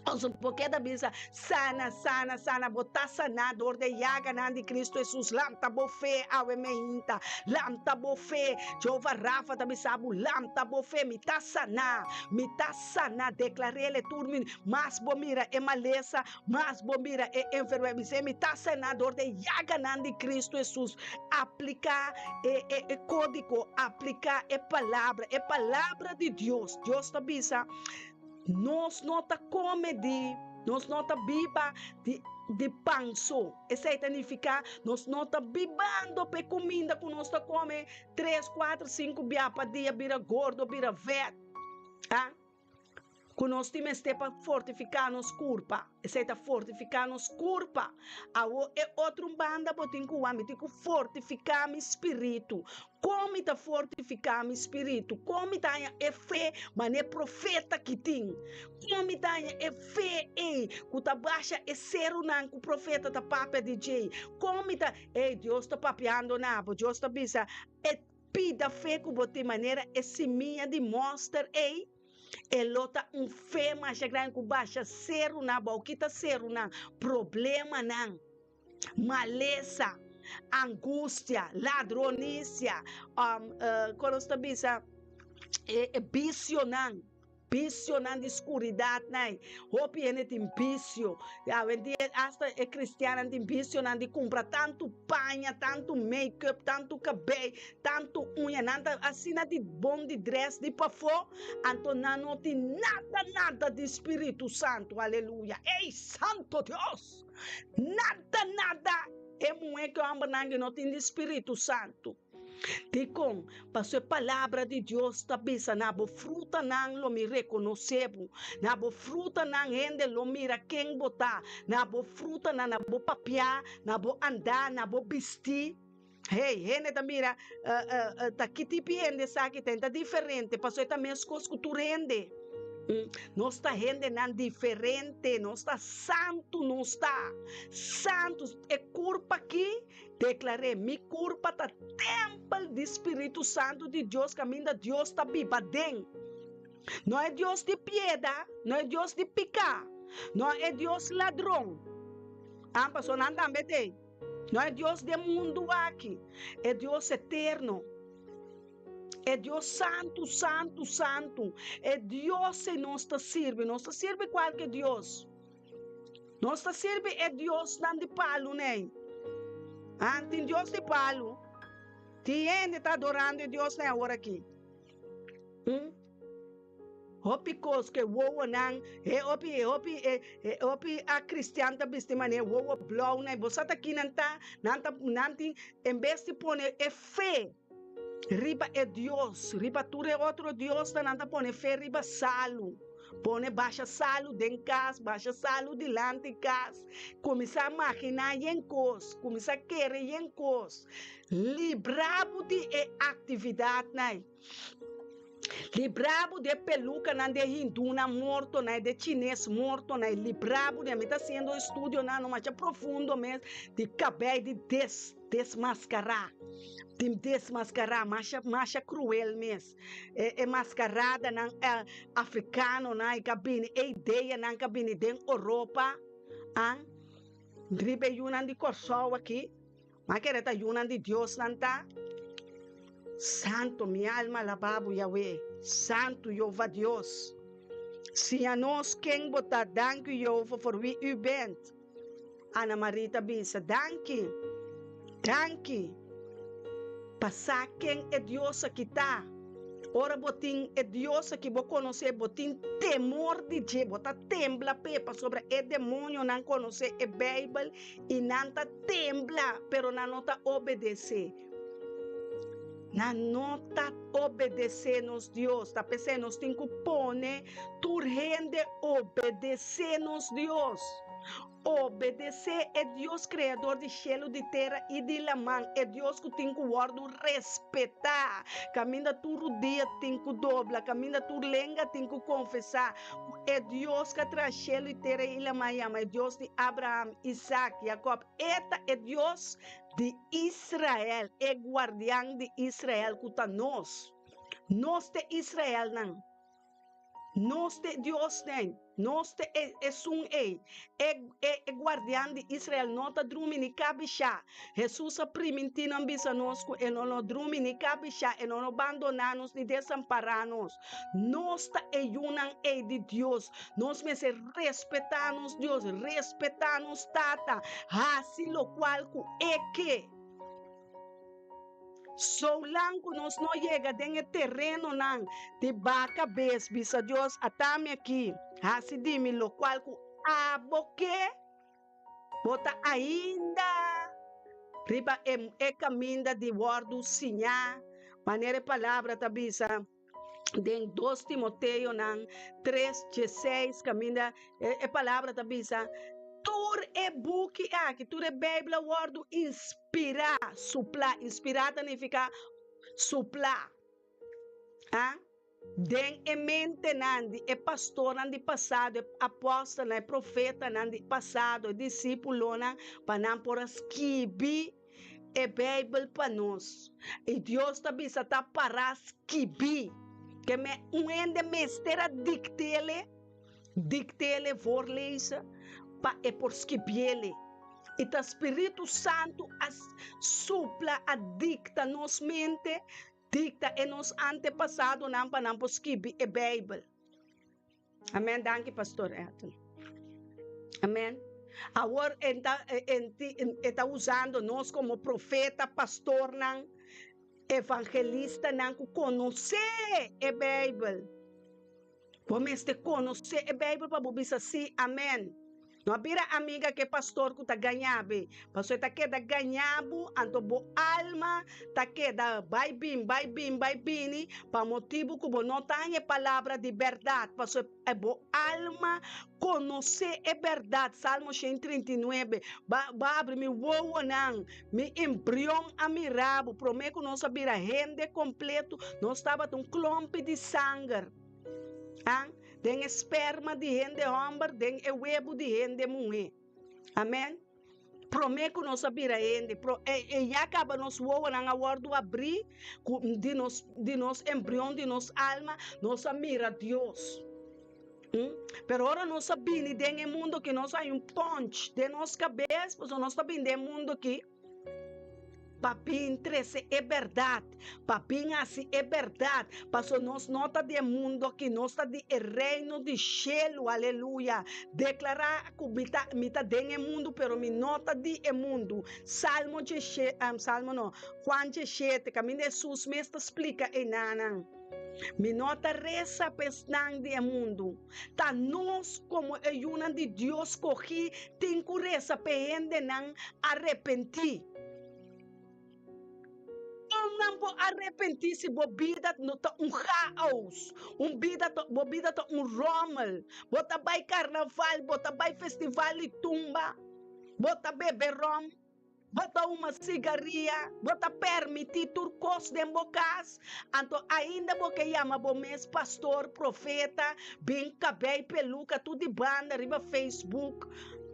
Pasobra bo keda bisa, Sana, sana, sana, bo ta saná dor di e yaganan di Kristu Hesus. Lanta bo fe awe meinta, lanta bo fe. Jehová Rafa ta bisa bo, lanta bo fe, mi ta saná, mi ta saná. Deklar'é tur mi, mas bo mira e malesa, Mas bo mira e enfermedad, bis'é, Mi ta saná dor di e yaganan di Cristo Hesus. Apliká e, e, e kódigo, apliká e palabra, e palabra di Dios. Dios ta bisa, Nos no ta kome di, nos no ta biba di, di pan so. Esei ta nifiká, nos no ta bibando pa e kuminda ku nos ta kome tres, kuater, sinku bia pa dia, bira gordo, bira vèt. Ah. Ku nos tin mester pa fortifiká nos kurpa. Esei ta fortifiká nos kurpa. Awor e otro un banda bo tin ku wak, mi tin ku fortifiká mi spiritu. Kon mi ta fortifiká mi spiritu? Kon mi ta haña e fe manera e profeta ki tin? Kon mi ta haña e fe ei ku ta basha e serunan ku profeta ta papia di djei? Kon mi ta, ei, Dios ta papiando na bo, Dios ta bisa, e pida fe ku bo tin manera e simia di mòster ei, E lo ta un fe masha grandi ku basha serunan abou. Kita serunan? Problemanan, malesa, angustia, ladronisia, kon nos ta bisa, e bisionan, bisionan di skuridatnan. Hopi hende tin bisio. Awendia asta e kristiannan tin bisionan di kumpra tantu paña, tantu make-up, tantu kabei, tantu uña. Nan ta asina di bon di dress di pafó, anto nan no tin nada, nada di Spiritu Santu. Aleluya! Ey, Santo Dios! Nada, nada! E muhé ku e hòmbernan aki no tin di Spiritu Santu. Dikon? Pasobra e Palabra di Dios ta bisa, Na bo frutanan lo mi rekonosé bo. Na bo frutanan hende lo mira ken bo ta. Na bo frutanan, na bo papiá, na bo andá, na bo bistí. Hey, hende ta mira, ta ki tipo di hende esaki ta? E ta diferente, pasobra e ta meskos ku tur hende. Nos ta hendenan diferente, nos ta santu, nos ta santu. E kurpa aki Deklar'é, Mi kurpa ta tèmpel di Spiritu Santu di Dios kaminda Dios ta biba den. No e Dios di pieda, no e Dios di piká, no e Dios ladron. Ah, pasobra nan tambe t'ei. No e Dios di e mundu aki, e Dios eterno, e Dios santu, santu, santu, e Dios ei nos ta sirbi. Nos ta sirbi kualke dios. Nos ta sirbi e diosnan di palu nei. Ah, tin dios di palu. Tin hende ta adorando e diosnan awor aki. Hmm? Hopi kos ku e wowonan, e hopi, e hopi, e, e hopi a kristian ta bisti manera wowo blou nei. Bo sa ta kinan ta? Nan ta, nan tin, en bes di pone e fe riba e dios, riba tur e otro diosnan, nan ta pone fe riba salu. Pone basha salu den kas, basha salu dilanti kas. Kuminsá maginá yen kos, kuminsá kere yen kos. Libra bo di e aktividatnan. Libra bo di e pelukanan di e hindunan mortonan, di e chines mortonan. Libra bo di, mi ta hasiendo estudionan no masha profundo mes di kabei di des desmaskará, di desmaskará masha masha kruel mes. E e maskaradanan afrikanonan e ka bini, e ideanan ka bini den Oropa, an riba e yunan di Kòrsou aki, ma kere ta yunan di Dios nan ta. Santu, mi alma alabá bo, Yahweh, Santu, Jehová Dios. Siña nos ken bo ta, danki Jehová for wie u bent. Ana Marie ta bisa, Danki! Danki! Pa sa ken e Dios aki ta. Ora bo tin e Dios aki bo konosé, bo tin temor di dje, bo ta tembla p'e, pasobra e demonionan konosé e Beibel i nan ta tembla, pero nan no ta obedesé. Nan no ta obedesé nos Dios. Ta p'esei nos tin ku pone tur hende obedesé nos Dios. Obedesé e Dios Kreador di shelu, di tera i di laman, e Dios ku tin ku wòrdu respetá, kaminda tur rudia tin ku dobla, kaminda tur lenga tin ku konfesá ku e Dios ku a traha shelu i tera i laman yama e Dios di Abraham, Isak, Jakòb. E ta e Dios di Israel, e guardian di Israel ku ta nos. Nos ta e Israelnan. Nos ta e Diosnan. Nos ta e esun ei. E, e, e guardian di Israel no ta drumi ni kabishá. Hesus a primintí nan bisa nos ku e no lo drumi ni kabishá, e no lo bandoná nos ni desampará nos. Nos ta e yunan ei di Dios. Nos mester respetá nos Dios, respetá nos Tata, hasi lokual ku E ke. Soulan ku nos no yega den e terenonan di baka bes, bisa Dios, Ata mi aki, hasi di mi lokual ku abo ke. Bo ta ainda riba e kaminda di wòrdu siñá, manera e Palabra ta bisa. Den 2 Timoteonan 3, 16 kaminda e palabra ta bisa, Tur e buki aki, tur e Beibel a wòrdu inspirá, suplá. Inspirá ta nifiká suplá. A Den e mentenan di e pastornan di pasado, e apòstelnan, e profetanan di pasado, e disípulonan, pa nan por a skibi e Beibel pa nos. I Dios ta bisa ta pará skibí. Ke me un hende mester a dikt'ele, dikt'ele, voorlezen, pa e por skibi'ele. I ta Spiritu Santu a supla, a dikta nos mente, dikta e nos antepasadonan pa nan por skibi e Beibel. Amen danki pastor Elton. Amen. Awor en ta en e ta usando nos como profeta, pastornan, evangelistanan ku konosé e Beibel. Bo mester konosé e Beibel pa bo bisa sí, amen. No a bira amiga ku e pastor ku ta gaña be, pasobra e ta keda gaña bo, anto bo alma ta keda bai bin, bai bin, bai bini, pa motibu ku bo no ta haña e palabra di bèrdat, pasobra e bo alma konosé e bèrdat. Salmo 139, Ba bo a habri mi wowonan, mi embrion a mira bo, promé ku nos a bira hende kompletu, nos tabata un klompi di sanger. An. Den e sperma di hende hòmber, den e webu di hende muhé. Amèn. Promé ku nos a bira hende, pro, e, e ya kaba nos wowonan a wòrdu abrí, ku di nos, di nos embrion, di nos alma, nos a mira Dios. Mm? Pero ora nos a bini den e mundu aki, nos a haña un punch den nos kabes, pasobra nos ta bini den e mundu aki, Pa bin trese e bèrdat, pa bin hasi e bèrdat, paso nos no ta di e mundo aki, nos ta di e reino di shelu, aleluya. Deklará ku mi ta, mi ta den e mundu, pero mi no ta di e mundu. Salmo djeshe, Salmo no, Juan djeshete, kaminda Hesus mes ta splika einanan. Mi no ta resa pa esnan di e mundu. Ta nos komo e yunan di Dios skogí tin ku resa pa e hendenan arepentí. Kon nan por arepentí si bo bida no ta un chaos, un bida ta, bo bida ta un ròmel? Bo ta bai karnaval, bo ta bai festival di tumba, bo ta bebe ròm. Bo ta huma sigaria, bo ta permití tur kos den bo kas, anto ainda bo ke yama bo mes pastor, profeta, bin kabei peluka tur di banda riba Facebook,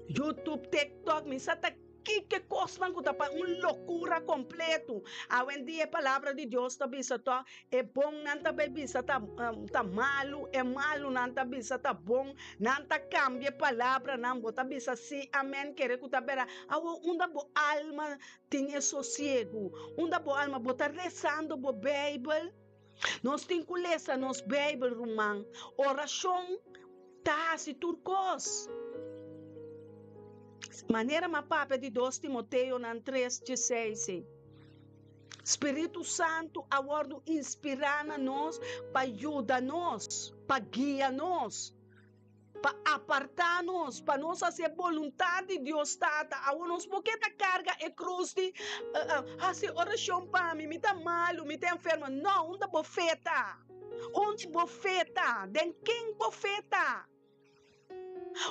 YouTube, TikTok, mi sa ta kiko e kosnan ku ta pa un lokura kompletu. Awendia e palabra di Dios ta bisa tò E bonnan ta bay bisa ta ta malu, e malunan ta bisa ta bon. Nan ta cambia e palabranan, bo ta bisa si, amen, kere cu ta bera. Awor unda bo alma tin e sosiegu? Unda bo alma? Bo ta rezando bo Bijbel? Nos tin cu lesa nos Bijbel, ruman. Oracion ta haci tur cos. Manera m'a papia di dos Timoteonan tres dieseis. Spiritu Santu a wòrdu inspirá na nos pa yuda nos, pa guia nos, pa apartá nos, pa nos hasi e boluntat di Dios Tata. Awor nos por keda karga e krus di hasi orashon pa mi, mi ta malu, mi ta enfermo. No, unda bo fe ta? Unda bo fe ta? Den ken bo fe ta?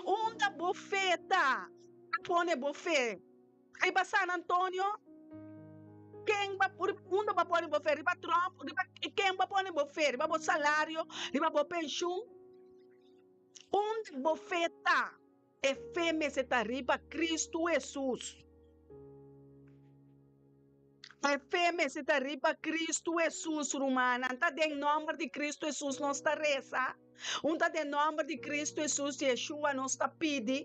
Unda bo fe ta? Pone bo fe riba San Antonio? Ken ba unda bo a pone bo fe? Riba Trump? Riba ken bo a pone bo fe? Riba bo salario? Riba bo penshun? Unda bo fe ta? E fe mester ta riba Cristo Hesus. E fe mester ta riba Cristo Hesus, rumannan. Ta den nomber di Cristo Hesus nos ta resa. Un ta den nomber di Cristo Hesus, Yeshua, nos ta pidi.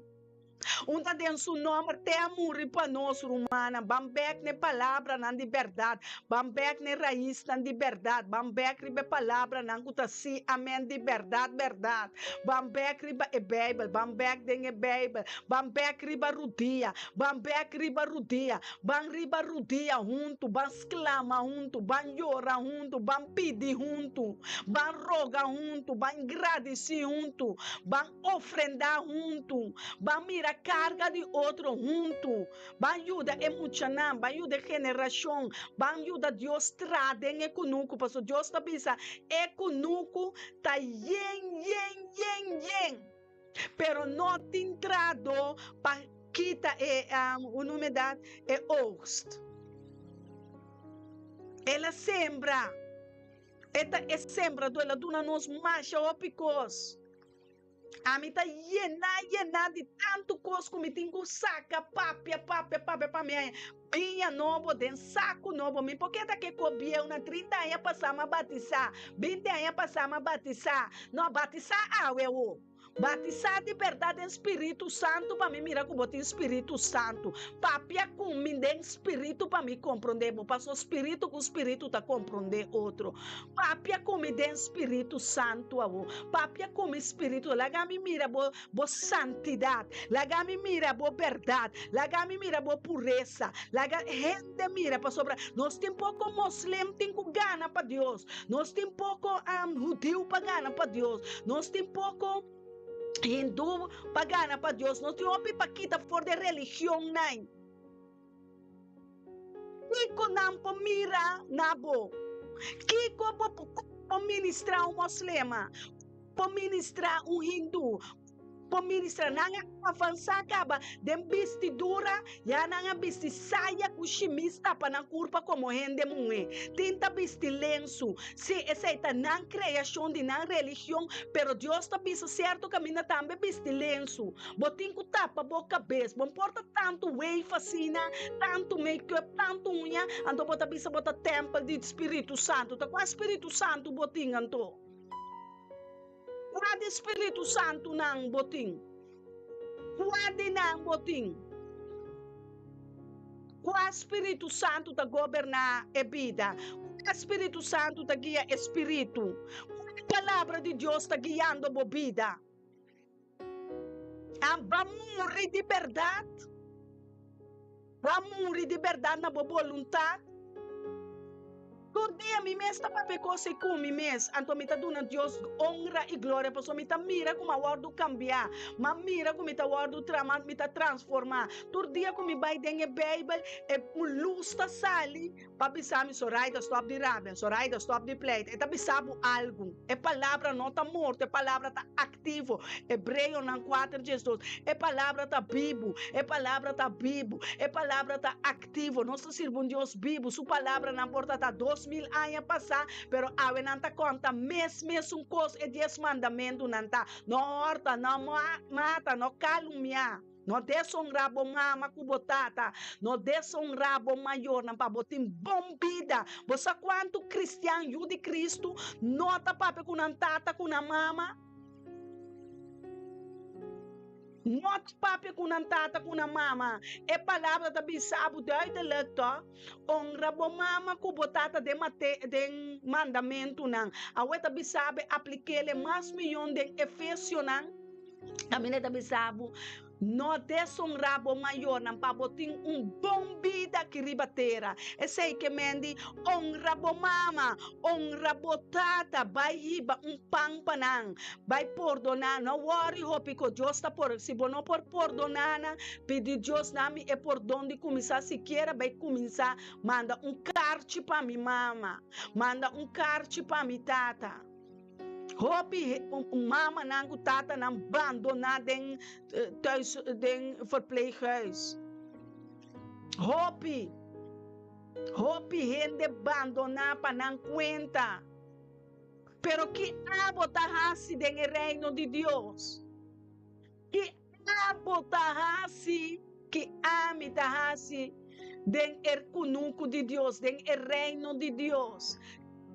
Un ta den su nomber te a muri pa nos, rumannan. Ban bek n'e palabranan di bèrdat. Ban bek n'e raisnan di bèrdat. Ban bek riba e palabranan ku ta sí, amèn di bèrdat, bèrdat. Ban bek riba e Beibel. Ban bek den e Beibel. Ban bek riba rudia. Ban bek riba rudia. Ban riba rudia huntu. Ban sklama huntu. Ban yora huntu. Ban pidi huntu. Ban roga huntu. Ban gradisí huntu. Ban ofrendá huntu. Ban mira. Hera karga di otro huntu. Ban yuda e muchanan, ban yuda e generashon, ban yuda Dios traha den e kunuku, pasobra Dios ta bisa e kunuku ta yen, yen, yen, yen, pero no tin trahadó pa kita e, hoe noem je dat, e oogst. El a sembra, e ta e sembradó, el a duna nos masha hopi kos. Ami ta yená yená di tantu kos ku mi tin ku saka, papia, papia, papia pa mi haña biña nobo den saku nobo. Mi por keda ke ku bieu nan 30 aña pasá mi a batisá, 20 aña pasá mi a batisá. No, batisá awe awo. Batisá di bèrdat den Spiritu Santu pa mi mira ku bo tin Spiritu Santu. Papia ku mi den Spiritu pa mi komprondé bo, pasobra spiritu ku spiritu ta komprondé otro. Papia ku mi den Spiritu Santu awo. Papia ku mi Spiritu. Laga mi mira bo bo santidat. Laga mi mira bo bèrdat. Laga mi mira bo puresa. Laga hende mira pasobra nos tin poko moslim tin ku gana pa Dios. Nos tin poko hudiu pa gana pa Dios. Nos tin poko hindú pa gana pa Dios. Nos tin hopi pa kita for di religionnan. Kiko nan por mira na bo? Kiko bo por ministra un moslema? Por ministra un hindú? Por ministra? Nan a avansa kaba den bistidura, ya nan a bisti saya ku shimis tapa nan kurpa komo hende muhé. Tin ta bisti lensu. Sí, esei ta nan kreashon di nan religion, pero Dios ta bisa sierto kaminda tambe bisti lensu. Bo tin ku tapa bo kabes. Bo por ta tantu weif asina, tantu make-up, tantu uña, anto bo ta bisa bo ta tèmpel di Spiritu Santu. Ta kua Spiritu Santu bo tin anto? Kua di Spiritu Santunan bo tin? Kua di nan bo tin? Kua Spiritu Santu ta goberná e bida? Kua Spiritu Santu ta guia e spiritu? Kua Palabra di Dios ta guiando bo bida? A Ba muri di bèrdat? Ba muri di bèrdat na bo boluntat? Tur dia mi mes ta papia kos ei ku mi mes, anto mi ta duna Dios onra i gloria pasobra mi ta mira ku mi a wòrdu kambiá, mi a mira ku mi ta wòrdu tra, mi ta transformá. Tur dia ku mi bai den e Beibel, e un lus ta sali Pa bisa mi, Zoraida, stòp di rabia. Zoraida, stòp di pleita. E ta bisa bo algu. E palabra no ta morto, e palabra ta aktivo. Hebreonan kuater diesdos. E palabra ta bibu. E palabra ta bibu. E palabra ta aktivo. Nos ta sirbi un Dios bibu. Su palabranan por ta ta 2000 aña pasá, pero awe nan ta konta mes mesun kos. E dies mandamentunan ta, No hòrta, no mata, no kalumniá. No desonrá bo mama ku bo tata. No desonrá bo mayornan pa bo tin bon bida. Bo sa kuantu kristian yu di Kristu no ta papia ku nan tata ku nan mama? No ta papia ku nan tata ku nan mama. E palabra ta bisa bo duidelijk tò? Honra bo mama ku bo tata den mate den mandamentunan. Awe ta bisa bo aplik'el e mas miyon den Efesionan. Kaminda ta bisa bo, No desonrá bo mayornan pa bo tin un bon bida aki riba tera. Esei ke men di, Honra bo mama, honra bo tata, bai hiba un pan pa nan, bai pordoná. No wòri hopi ku Dios ta por. Si bo no por pordoná nan, pidi Dios na mi e pordon di kuminsá sikiera bai kuminsá manda un karchi pa mi mama, manda un karchi pa mi tata. Hopi mamanan ku tatanan bandoná den thuis den verpleeghuis. Hopi, hopi hende bandoná pa nan kuenta. Pero ki abo ta hasi den e reino di Dios? Ki abo ta hasi, ki ami ta hasi den e kunuku di Dios, den e reino di Dios?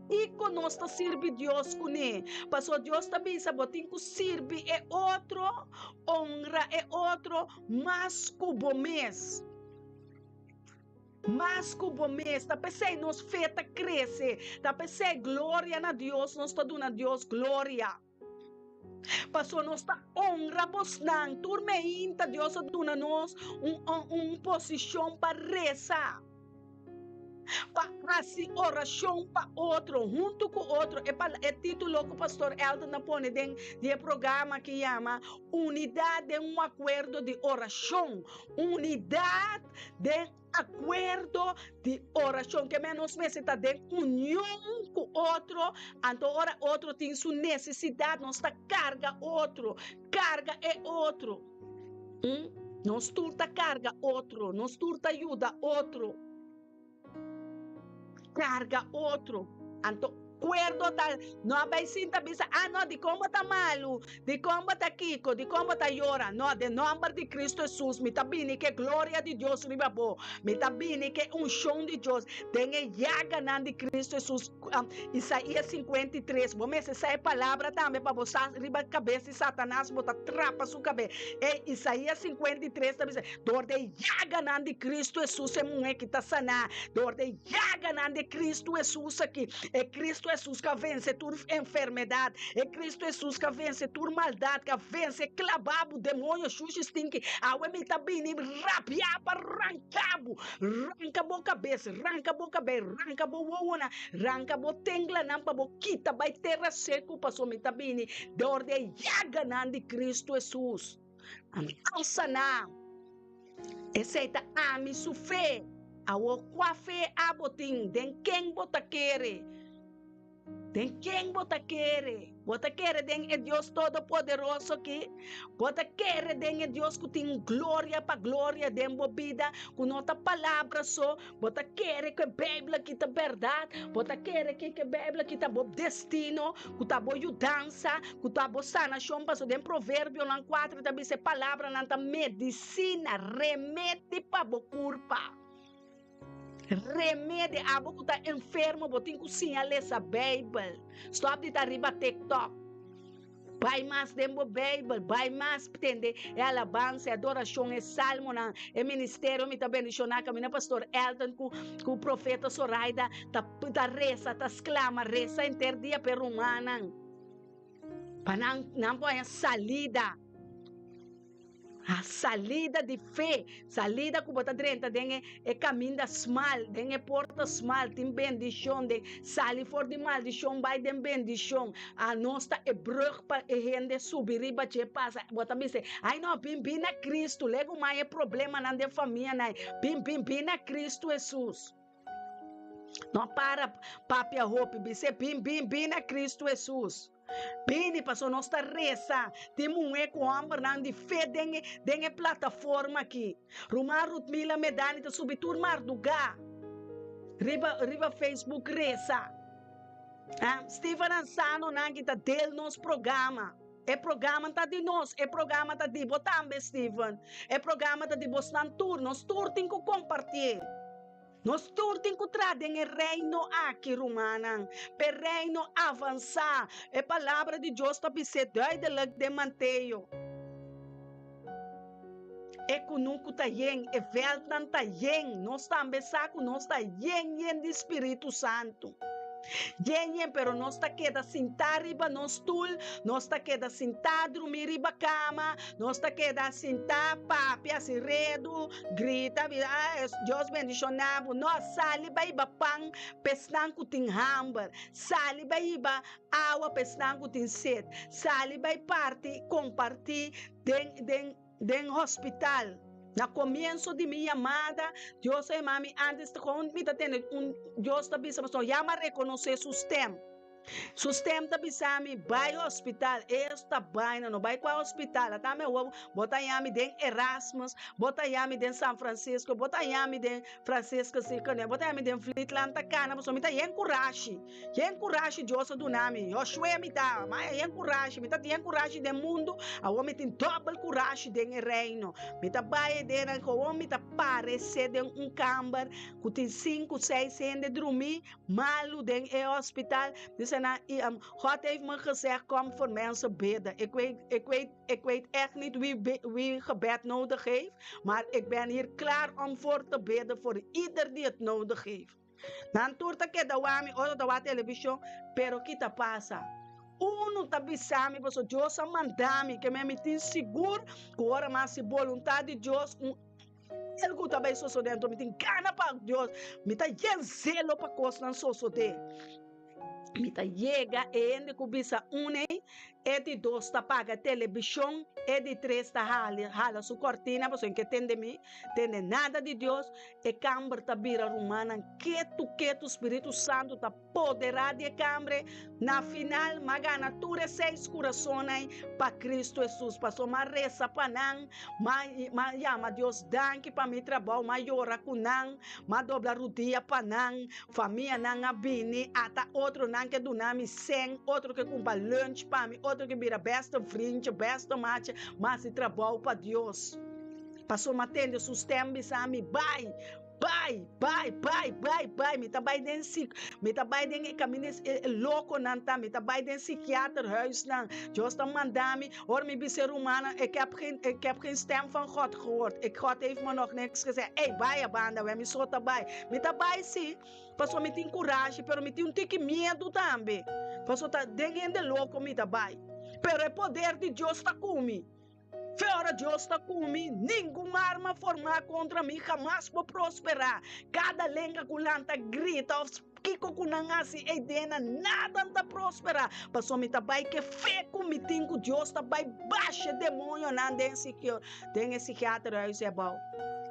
Kiko nos ta sirbi Dios kuné? Pasobra Dios ta bisa bo tin ku sirbi e otro, honra e otro mas ku bo mes. Mas ku bo mes. Ta p'esei nos fe ta krese. Ta p'esei gloria na Dios, nos ta duna Dios gloria. Paso nos ta honra bosnan. Tur meinta Dios a duna nos un, un, un posishon pa resa. Pa hasi orashon pa otro, huntu ku otro. E pala, e título ku Pastor Elton a pone den di e programa aki yama Unidat den un akuerdo di orashon. Unidat den akuerdo di orashon. Ke men nos mester ta den union ku otro, anto ora otro tin su nesesidat nos ta karga otro, karga e otro. Nos tur ta karga otro, nos tur ta yuda otro, karga otro. Anto kuerdo ta, no a bai sinta bisa, ah no, dikon bo ta malu, dikon bo ta kiko, dikon bo ta yora. No, den nòmber di Kristu Hesus mi ta bini ku e gloria di Dios riba bo, mi ta bini ku e unshon di Dios den e yaganan di Kristu Hesus. Isaías 53, bo mester sa e palabra tambe pa bo sa riba kabes di Satanas bo ta trapa su kabes. Ey, Isaías 53 ta bisa, Dor de yaganan di Kristu Hesus e muhé ki ta saná, dor de yaganan di Kristu Hesus aki, e Kristu Hesus ka vense tur enfermedat, e Kristu Hesus ka vense tur maldat, ka vense klabá bo demoño shushi stinki. Awe mi ta bini rabiá pa ranka bo, Ranka bo kabes, ranka bo kabei, ranka bo wowonan, ranka bo tenglanan pa bo kita bai tera seku, pasobra mi ta bini dor di e yaganan di Kristu Hesus. Ami a saná. Esei ta ami su fe. Awor kua fe abo tin? Den ken bo ta kere? Den ken bo ta kere? Bo ta kere den e Dios Todopoderoso aki? Bo ta kere den e Dios ku tin gloria pa gloria den bo bida, ku no ta palabra so? Bo ta kere ku e Beibel aki ta bèrdat? Bo ta kere ku e Beibel aki ta bo destino, ku ta bo yudansa, ku ta bo sanashon? Pasobra den Proverbionan kuater ta bisa e palabranan ta medisina, remedi pa bo kurpa. Remedi abo ku ta enfermo bo tin ku siña lesa Beibel. Stop di ta riba TikTok. Bai mas den bo Beibel, bai mas tende e alabansa, e adorashon, e salmonan, e ministerio. Mi ta bendishoná kaminda Pastor Elton ku ku Profeta Soraida ta ta resa, ta sklama, resa henter dia pa e rumannan. Pa nan nan por haña salida. A salida di fe, salida ku bo ta drenta den e e kaminda smal, den e porta smal, tin bendishon den, sali for di maldishon bai den bendishon. A nos ta e brug pa e hende subi riba dje pasa. Bo ta bisa, ai no, bin bin na Kristu, legu mai e problemanan den famianan, bin bin bin na Kristu Hesus. No para papia hopi, bis'é, bin bin bin na Kristu Hesus. Bini pasobra nos ta resa. Tin muhé ku hòmbernan di fe den e den e plataforma aki. Ruman Rutmila Medani ta subi tur mardugá riba riba Facebook resa. Ah, Steven Ansanonan ki ta del nos programa. E programa ta di nos, e programa ta di bo tambe Steven. E programa ta di bosnan tur, nos tur tin ku kompartié. Nos tur tin ku traha den e Reino aki, rumannan, pa e Reino avansá. E Palabra di Dios ta bis'é duidelik den Mateo. E kunuku ta yen, e vèltnan ta yen. Nos tambe sa ku nos ta yen yen di Spiritu Santu. Yen yen, pero nos ta keda sintá riba nos stul, nos ta keda sintá drumí riba kama, nos ta keda sintá papia hasi redu, grita, bisa, ah, Dios bendishoná bo. No, sali bai hiba pan pa esnan ku tin hamber, sali bai hiba awa pa esnan ku tin set, sali bai parti, kompartí den, den. Den hospital. Na comienzo di mi yamada, Dios a yama mi antes ta con mi ta tende un Dios ta bisa pasobra ya mi a reconoce su stem. Su stem ta bisa mi bai hospital, esta baina no bai cua hospital, ata mi awor bo ta yami den Erasmus, bo ta yami den San Francisco, bo ta yami den Francisco Ziekenhuis, bo ta yami den Vlietland ta cana pasobra mi ta yen curashi. Yen kurashi Dios a duna mi? Josué mi ta, ma yen kurashi, mi ta tin yen kurashi den mundu, awor mi tin dòbel kurashi den e Reino. Mi ta bai den nan, awor mi ta paresé den un kamber ku tin sinku, seis hende drumí malu den e hospital. Dice nan, i, God heeft me gezegd, kom voor mensen bidden. Ik weet, ik weet, ik weet echt niet wie, wie gebed nodig heeft, maar ik ben hier klaar om voor te bidden voor ieder die het nodig heeft. Nan tur ta keda wak mi ora ta wak televishon, pero ki ta pasa? Unu ta bisa mi pasobra Dios a manda mi, ke mi tin sigur ku ora mi hasi boluntat di Dios, un Algu ta bai sosodé, anto mi tin gana pa Dios, mi ta yen zelo pa kosnan sosodé. Mi ta yega e hende ku bisa un ei, e di dos ta paga telebishon, e di tres ta hala su kortina pasobra e ke tende mi, tende nada di Dios. E kamber ta bira rumannan ketu ketu, Spiritu Santu ta poderá di e kamber. Na final m'a gana tur e seis kurasonnan pa Kristu Hesus, pasobra m'a resa pa nan, m'a yama Dios danki pa mi trabou, m'a yora ku nan, m'a dobla rudia pa nan. Famianan a bini, ata otronan ke duna mi sèn, otro ke kumpra lunch pa mi, otro ke bira bèste vrindje, bèste maatje, m'a hasi trabou pa Dios. Pasobra m'a tende su stèm bisa mi, Bai, bai, bai, bai, bai, bai, mi ta bai den sik, mi ta bai den e kaminda e lokonan ta, mi ta bai den sikiaterhuisnan. Dios ta manda mi, ora mi bisa e rumannan, ik heb geen, ik heb geen stem van God gehoord, ik, God heeft me nog niks gezegd. Ey, bai a banda, wè mi so ta bai. Mi ta bai si, pasobra mi tin kurashi, pero mi tin un tiki miedu tambe, pasobra ta den hende loko mi ta bai. Pero e poder di Dios ta ku mi. Fe ora Dios ta ku mi, ningun arma formá kontra mi hamas por prosperá. Kada lenga ku lanta grita òf kiko ku nan hasi ei dena, nada no ta prosperá, pasobra mi ta bai ku e fe ku mi tin ku Dios ta bai basha e demonionan den den e sikiaterhuis abou.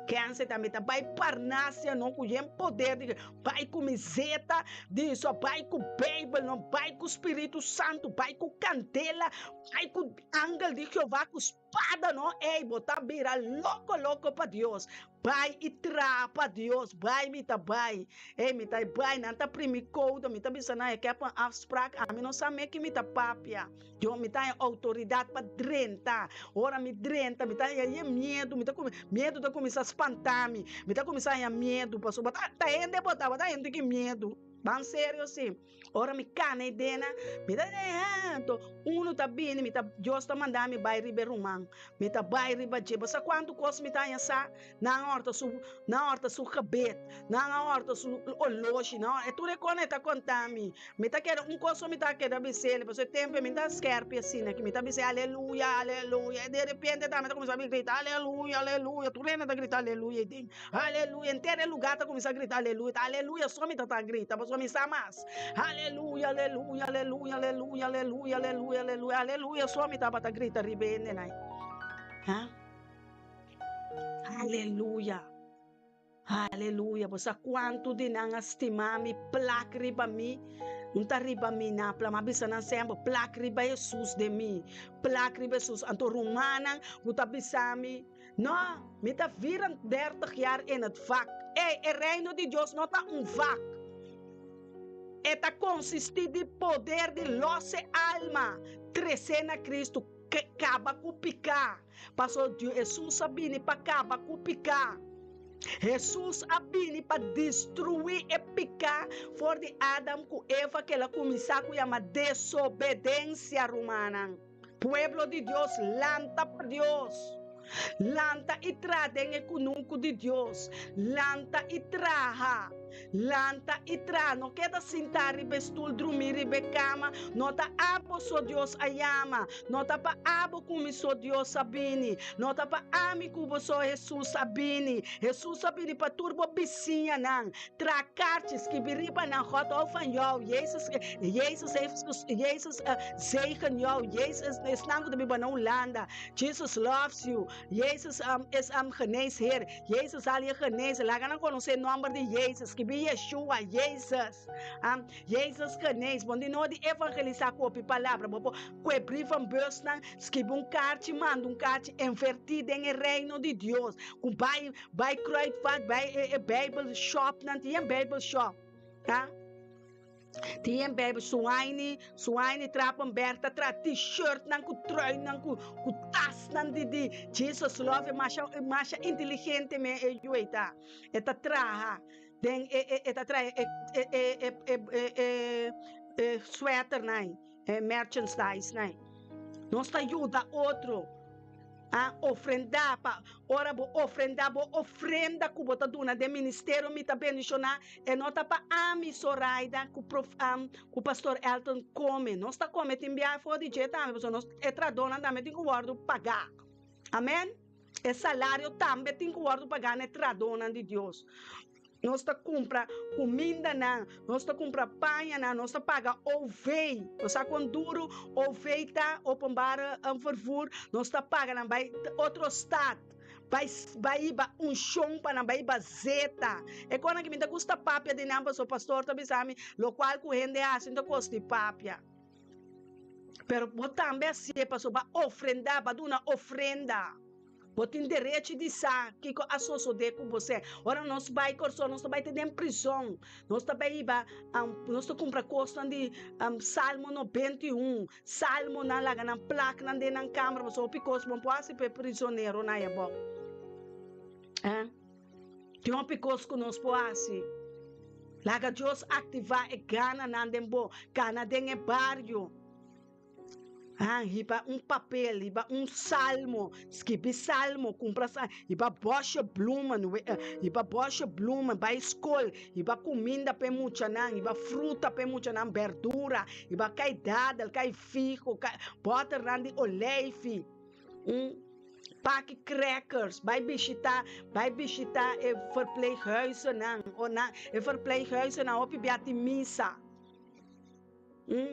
Kense ta mi ta bai Parnasia no ku yen poder di Bai ku mi zeta di so, bai ku Beibel no, bai ku Spiritu Santu, bai ku kandela, bai ku angel di Jehová ku spada no, ey bo ta bira loko loko pa Dios, bai i traha pa Dios, bai mi ta bai, ey mi ta bai, nan ta primi koudo, mi ta bisa nan ik heb een afspraak, ami no sa me ki mi ta papia, Dios mi ta haña outoridat pa drenta, ora mi drenta mi ta haña yen miedu, mi ta miedu ta kuminsá spanta mi, mi ta kuminsá haña miedu pasobra bo ta hende bo ta, bo ta hende ki miedu, ban serio si. Ora mi kana e dena, mi ta anto unu ta bini, mi ta, Dios ta manda mi bai riba e ruman, mi ta bai riba dje. Bo sa kuantu kos mi ta haña sa? Nan a horta su, nan a horta su gebed, nan a horta su oloshi, nan a, tur e kos e ta konta mi. Mi ta keda, un kos so mi ta keda bis'el, pasobra e tempu mi ta skèrpi asina, ki mi ta bis'é aleluya, aleluya, i derepente tambe ta kuminsá grita aleluya, aleluya, tur hende ta grita aleluya ei den. Aleluya, henter e lugar ta cuminsa grita aleluya, ta aleluya so mi ta ta grita pasobra mi sa mas. Aleluya, aleluya, aleluya, aleluya, aleluya, aleluya, aleluya, aleluya so mi tabata grita riba e hendenan. Ha? Aleluya. Aleluya, bo sa cuantu di nan a stima mi plak riba mi? Un ta riba mi na pla, mi a bisa nan semper, plak riba Jesus den mi, plak riba Jesus. Anto rumannan cu ta bisa mi, No, mi ta 34 jaar in het vak. Ey, e reino di Dios no ta un vak. E ta consisti di poder di los e alma, trece na Cristo, caba cu pica. Pasobra Jesus a bini pa caba cu pica. Jesus a bini pa destrui e pica for di Adam cu Eva cu el a cuminsa cu yama desobedencia, rumannan. Pueblo di Dios, lanta pa Dios. Lanta i traha den e kunuku di Dios. Lanta i traha. Lanta i traha. No keda sintá riba e stul, drumí riba e kama. No ta abo so Dios a yama. No ta pa abo ku mi so Dios a bini. No ta pa ami ku bo so Hesus a bini. Hesus a bini pa tur bo bisiñanan. Traha karchi, skibi riba nan, God hou van jou, Jezus, Jezus heeft, Jezus zegen jou, Jezus, esnan ku ta biba na Hulanda, Jesus loves you, Jezus is geneesheer, Jezus sal je genezen, laga nan konosé e nòmber di Jezus, skibi Yeshua, Jezus, Jezus genees, bo no tin nodi di evangelisá ku hopi palabra, bo por kue brievenbusnan, skibi un karchi, manda un karchi, invertí den e reino di Dios, ku bai Bai Kruidvat, bai e e Bijbel shop nan, tin yen Bijbel shop, ha? Tin yen Bijbel, Suaini, Suaini Trapenberg ta traha t-shirt nan ku trui nan ku ku tas nan di di Jesus love, e masha e masha inteligente me e yu ei ta. E ta traha den e e e ta traha e e e e e e e e sweater nan ei. E merchandise nan. Nos ta yuda otro a ofrendá pa ora bo ofrendá bo ofrenda ku bo ta duna den ministerio mi ta bendishoná e no ta pa ami Soraida ku prof ku pastor Elton kome nos ta kome tin biaha for di dje tambe pasobra nos e trahadónan tambe tin ku wòrdu pagá amen. E salario tambe tin ku wòrdu pagá na e trahadónan di Dios. Nos ta kumpra kumindanan, nos ta kumpra pañanan, nos ta paga OV. Bo sa kon duru OV ta, openbare vervoer? Nos ta paga nan bai otro stat, bai bai hiba unshon pa nan, bai hiba zeta. E konan ki mi ta gusta papia di nan pasobra pastor ta bisa mi lokual ku hende hasi no ta kos di papia. Pero bo tambe hasié pasobra bo a ofrendá, bo a duna ofrenda. Bo tin derechi di sa kiko a sosodé ku bosé. Ora nos bai Kòrsou, nos ta bai te den prizòn. Nos ta bai hiba, nos ta kumpra kosnan di Salmo 91, salmonan, laga nan plak nan den nan kamber, pasobra hopi kos bo no por hasi pa e prizoneronan ei abou. Tin hopi kos ku nos por hasi. Laga Dios aktivá e gananan den bo. Kana den e bario. Han hiba un papel, hiba un salmo, skibi salmo, kumpra sa, hiba bòshe blumen, hiba bòshe blumen, bai skol, hiba kuminda pa e muchanan, hiba fruta pa e muchanan, bèrdura, hiba kai dadel, kai figo, kai bòternan di oleifi. Un paki crackers, bai bishita, bai bishita e verpleeghuizennan, o nan, e verpleeghuizennan hopi bia tin misa.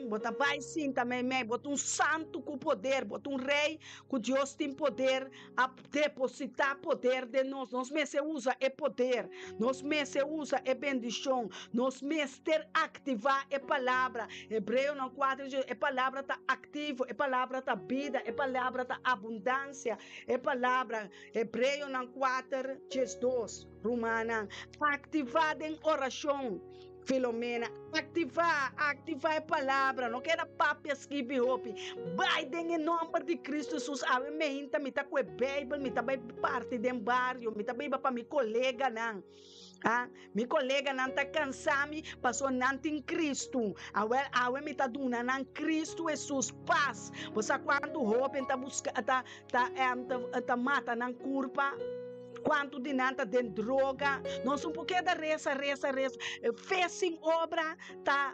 Bo ta bai sinta meimei, bo ta un santu ku poder, bo ta un rei ku Dios tin poder, a depositá poder den nos. Nos mester usa e poder, nos mester usa e bendishon, nos mester aktivá e palabra. Hebreonan 4 dice, e palabra ta aktivo, e palabra ta bida, e palabra ta abundansia, e palabra, Hebreonan 4, 12, rumannan, aktivá den orashon. Filomena, Aktivá, aktivá e palabra, no keda papia skibi hopi. Bai den e nòmber di Kristu Hesus. Awe meinta mi ta ku e Beibel, mi ta bai parti den bario, mi ta bai pa mi koleganan. Ah, mi koleganan ta kansa mi pasobra nan tin Kristu. Awèl, awe mi ta duna nan Kristu Hesus pas. Bo sa kuantu hóben ta buska, ta, ta, ta, ta mata nan kurpa? Kuantu di nan ta den droga? Nos un por keda resa, resa, resa. Fe sin obra ta,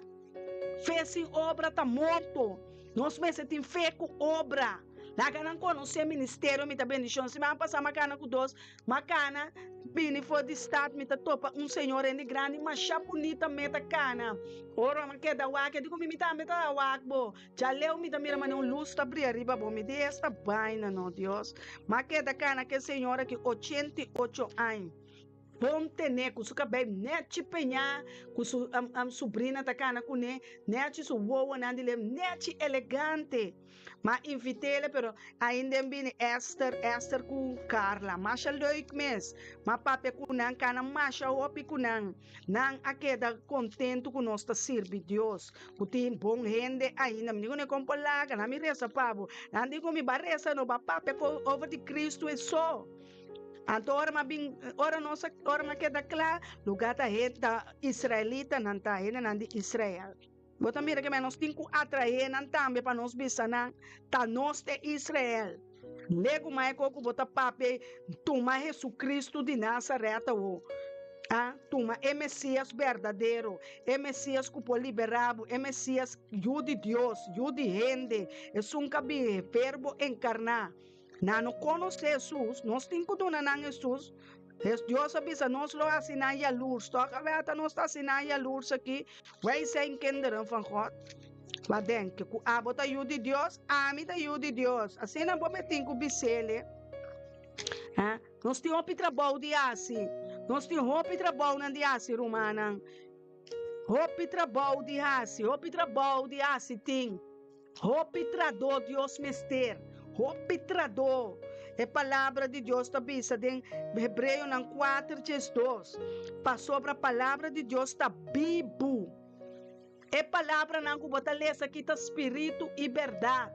fe sin obra ta morto. Nos mester tin fe ku obra. Laga nan konosé ministerio mi ta bendishon. Siman pasá mi a kana ku dos makana bini for di stat mi ta topa un señora hende grandi masha bunita me ta kana. Ora mi a keda wak e di ku mi, mi tambe ta wak bo. Djaleu mi ta mira manera un lus ta bria riba bo. Mi di esta baina no, Dios. M'a keda kana ku e señora ki 88 aña. Bon tené, ku su kabei nèchi peñá, ku su subrina ta kana kuné, nèchi su wowonan di leu, nèchi elegante. M'a invit'é, pero ainda en bini Esther, Esther ku Carla. Masha leuk mes. M'a papia ku nan, kana masha hopi ku nan. Nan a keda kontentu ku nos ta sirbi Dios, ku tin bon hende ainda. Mi di ku ne kon por laga, nan mi resa pa bo. Nan di ku mi ba resa no ba papia ku over di Kristu e so. Anto ora mi a bin, ora nos a, ora mi a keda kla, lugá ta hende, ta israelitanan ta, hendenan di Israel. Bo ta mira ke nos tin ku atraé nan tambe pa nos bisa nan, ta nos te Israel. Legu mai ko ku bo ta papia tuma Hesukristu di Nazaret awo. A tuma e Mesias berdadero, e Mesias ku por liberá bo, e Mesias Yu di Dios, Yu di hende, esun ku a bini, Verbo enkarná. Nan no konosé Hesus, nos tin ku duna nan Hesus. Dios a bisa nos lo hasi nan yalurs, tòg awèta nos ta hasi nan yalurs aki? Wij zijn kinderen van God. Wat denk je? Ku abo ta yu di Dios? Ami ta yu di Dios. Asina bo me tin ku bis'el. Ha? Nos tin hopi trabou di hasi. Nos tin hopi trabounan di hasi, rumannan. Hopi trabou di hasi, hopi trabou di hasi tin. Hopi tradó Dios mester. Hopi tradó. E palabra di Dios ta bisa den Hebreonan 4 diesdos, Pasobra palabra di Dios ta bibu. E palabranan ku bo ta lesa aki ta spiritu i bèrdat.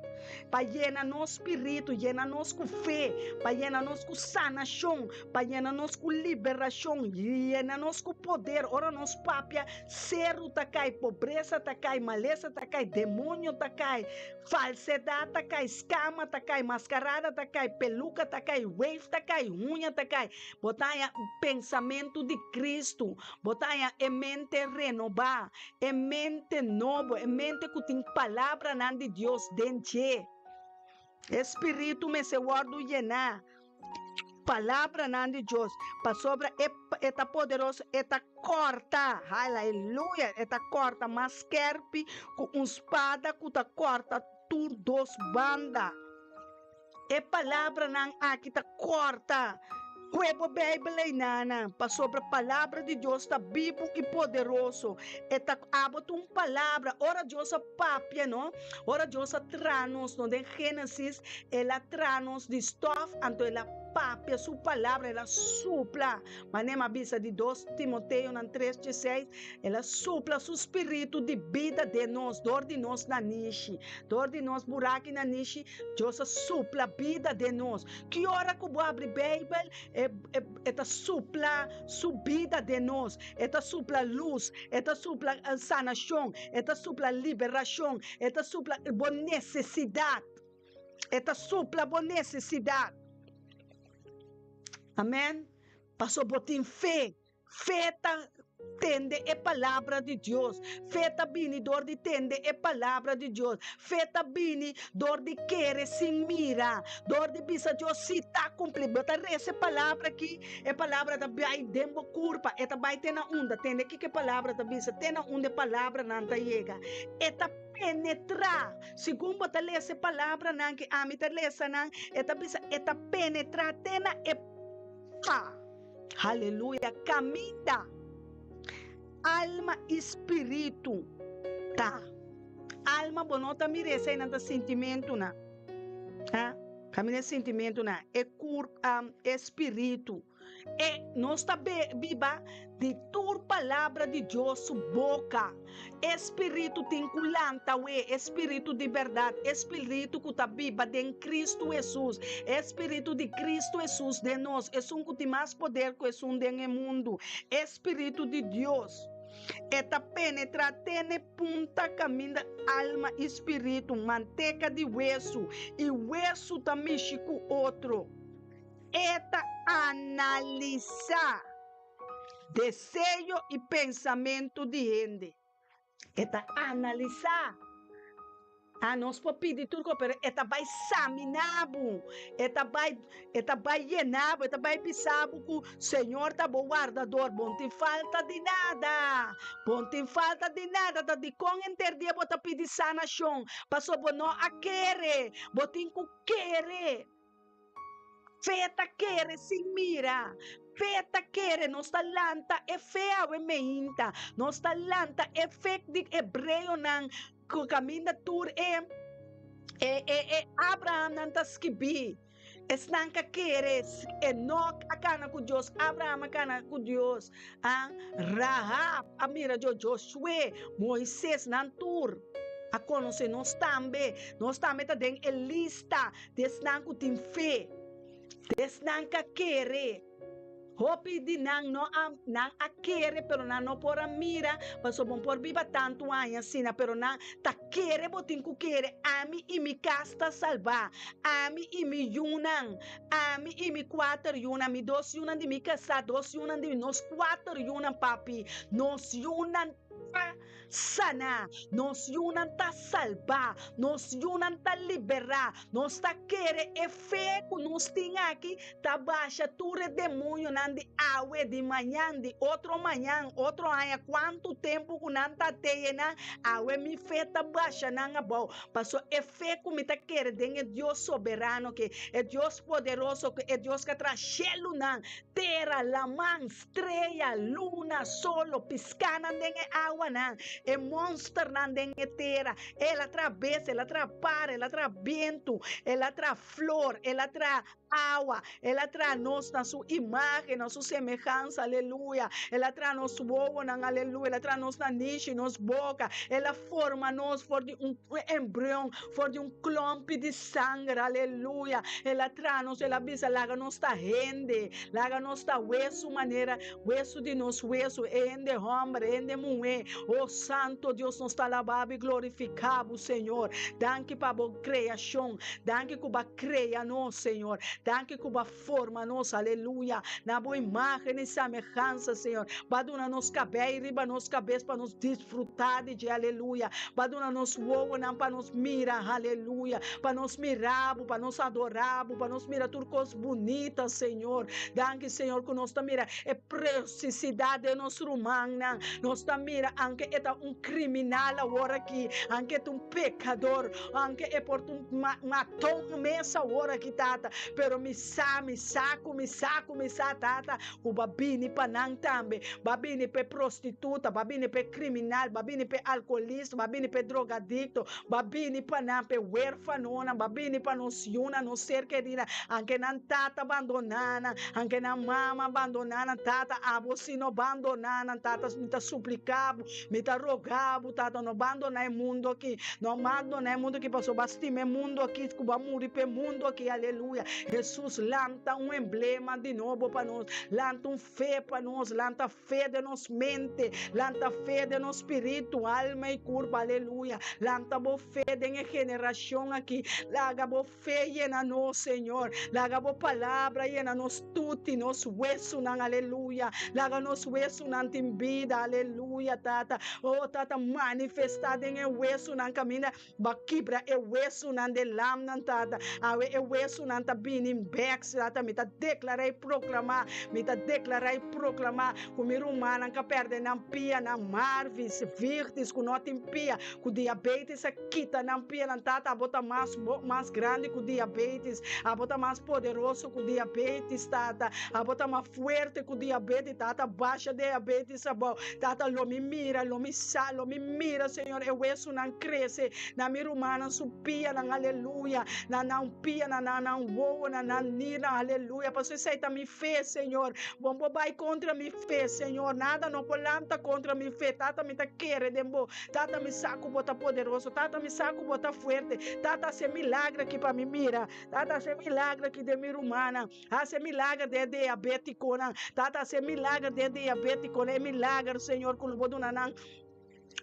Pa yena nos spiritu, yena nos ku fe, pa yena nos ku sanashon, pa yena nos ku liberashon, yena nos ku poder. Ora nos papia, seru ta kai, pobresa ta kai, malesa ta kai, demonio ta kai, falsedat ta kai, skama ta kai, maskarada ta kai, peluka ta kai, weif ta kai, huña ta kai. Bo ta haña pensamentu di Kristu. Bo ta haña e mente renobá, e mente nobo, e mente ku tin palabranan di Dios den dje. E spiritu mester wòrdu yená. Palabranan di Dios, pasobra e e ta poderoso, e ta kòrta, haleluya, e ta kòrta mas skèrpi ku un spada ku ta kòrta tur dos banda. E palabranan aki ta kòrta. Kue bo Beibel einanan, pasobra palabra di Dios ta bibu i poderoso. E ta abo ta un palabra. Ora Dios a papia, no? Ora Dios a traha nos, no? Den Génesis, El a traha nos di stòf, anto El a papia Su palabra, El a supla. Manera mi a bisa di dos Timoteonan tres dieseis, El a supla Su spiritu di bida den nos, dor di nos nanishi. Dor di nos buraki nanishi, Dios a supla bida den nos. Ki ora ku bo abri Beibel, e, e, e ta supla Su bida den nos. E ta supla lus, e ta supla sanashon, e ta supla liberashon, e ta supla bo nesesidat. E ta supla bo nesesidat. Amen. Paso bo tin fe. Fe ta tende e palabra di Dios. Fe ta bini dor di tende e palabra di Dios. Fe ta bini dor di kere sin mira. Dor di bisa Dios si ta kumpli. Bo ta resa e palabra aki, e palabra ta bai den bo kurpa. E ta bai te na unda. Tende kiko e palabra ta bisa. Te na unda e palabranan ta yega. E ta penetrá. Segun bo ta lesa e palabranan ki ami ta lesa nan, e ta bisa e ta penetrá te na e pa. Haleluya! Kaminda alma i spiritu ta. Alma bo no ta mira esei nan ta sintimentunan. Ha? Kaminda e sintimentunan, e kur, e spiritu. E nos ta biba di tur palabra di Dios su boka. E spiritu tin ku lanta we, e spiritu di bèrdat, e spiritu ku ta biba den Kristu Hesus, e spiritu di Kristu Hesus den nos, esun ku tin mas poder ku esun den e mundu, e spiritu di Dios. E ta penetrá te n'e punta kaminda alma i spiritu, manteka di wesu i wesu ta mishi ku otro. E ta analisá deseo i pensamentu di hende. E ta analisá. A nos por pidi tur kos, pero e ta bai saminá bo. E ta bai, e ta bai yená bo, e ta bai bisa bo ku Señor ta bo wardador, bo no tin falta di nada. Bo no tin falta di nada. Ta dikon henter dia bo ta pidi sanashon? Pasobra bo no a kere. Bo tin ku kere. Fe ta kere sin mira. Fe ta kere. Nos ta lanta e fe awe meinta. Nos ta lanta e fe di hebreonan ku kaminda tur e e e e Abrahamnan ta skibí. Esnan ka kere. Enok a kana ku Dios. Abraham a kana ku Dios. A Rahab a mira Dios. Josué, Moises, nan tur a konosé. Nos tambe. Nos tambe ta den e lista. Di esnan ku tin fe, di esnan ku a kere. Hopi di nan no a, nan a kere pero nan no por a mira, pasobra bo por biba tantu aña asina, pero nan ta kere, bo tin ku kere, ami i mi kas ta salbá, ami i mi yunan, ami i mi kuater yunan, mi dos yunan di mi kasá, dos yunan di mi, nos kuater yunan papi, nos yunan ta. Saná, nos yunan ta salbá, nos yunan ta liberá. Nos ta kere e fe ku nos tin aki ta basha tur e demonionan di awe, di mañan, di otro mañan, otro aña, kuantu tempu ku nan ta teye nan, awe mi fe ta basha nan abou. Pasobra e fe ku mi ta kere den e Dios soberano ke, e Dios poderoso ke, e Dios ku a traha shelunan, tera, laman, Strea, luna, solo, piskánan den e awanan, e mònsternan den e tera. El a traha bestia, el a traha para, el a traha bientu, el a traha flor, el a traha awa, el a traha nos na su imágen, na su semehansa, aleluya. El a traha nos wowonan, aleluya. El a traha nos nanishi, nos boka. El a forma nos for di un embrion, for di un klòmpi di sanger, aleluya. El a traha nos, el a bisa, laga nos ta hende. Laga nos ta wesu manera wesu di nos wesu, e hende hòmber, e hende muhé. O Santo Dios, nos ta alabá bo i glorifiká bo, Señor. Danki pa bo kreashon. Danki ku bo a krea nos, Señor. Danki ku bo a forma nos, aleluya, na bo imágen i samehansa, Señor. Bo a duna nos kabei riba nos kabes pa nos disfrutá di dje, aleluya. Bo a duna nos wowonan pa nos mira, aleluya, pa nos mira bo, pa nos adorá bo, pa nos mira tur kos bunita, Señor. Danki, Señor, ku nos ta mira e presisidad den nos rumannan. Nos ta mira, anke e ta un kriminal awor aki, anke e ta un pekador, anke e por ta un matón mes awor aki, Tata, pero mi sa, mi sa ku mi sa ku mi sa, Tata, ku bo a bini pa nan tambe. Bo a bini pa e prostituta, bo a bini pa e kriminal, bo a bini pa e alkoholista, bo a bini pa e drogadikto, bo a bini pa nan, pa e wérfanonan, bo a bini pa nos yunan, nos ser kerinan, anke nan tata bandoná nan, anke nan mama bandoná nan, Tata, abo si no bandoná nan, Tata, mi ta supliká bo, mi ta rogá bo, Tata, no bandoná e mundu aki, no bandoná e mundu aki, pasobra bo a stima e mundu aki, ku bo a muri pa e mundu aki, aleluya. Hesus, lanta un emblema di nobo pa nos, lanta un fe pa nos, lanta fe den nos mente, lanta fe den nos spiritu, alma i kurpa, aleluya. Lanta bo fe den e generashon aki, laga bo fe yena nos, Señor. Laga bo palabra yena nos tuti, nos wesunan, aleluya. Laga nos wesunan tin bida, aleluya, Tata. Oh, Tata, manifestá den e wesunan kaminda Bo a kibra e wesunan den lamnan, Tata. Awe e wesunan ta bini bek, Tata. Mi ta deklará i proklamá, mi ta deklará i proklamá ku mi rumannan ka pèrdè nan pia, nan marvis, vigtis ku no tin pia, ku diabetes a kita nan pianan. Tata, abo ta mas mas grandi ku diabetes. Abo ta mas poderoso ku diabetes, Tata. Abo ta mas fuerte ku diabetes, Tata. Basha diabetes abou. Tata, lo mi mira, lo mi sa, lo mi mira, Señor, e wesunan krese na mi rumannan su pianan, aleluya, na nan pianan, na nan wowonan, na nan nirnan, aleluya. Pasobra esei ta mi fe, Señor. Bo no por bai kontra mi fe, Señor. Nada no por lanta kontra mi fe. Tata, mi ta kere den bo. Tata, mi sa ku bo ta poderoso. Tata, mi sa ku bo ta fuerte. Tata, hasi e milagro aki pa mi mira. Tata, hasi e milagro aki den mi rumannan. Hasi e milager den e diabétikonan. Tata, hasi e milager den e diabétikonan. E milager, Señor, ku lo bo duna nan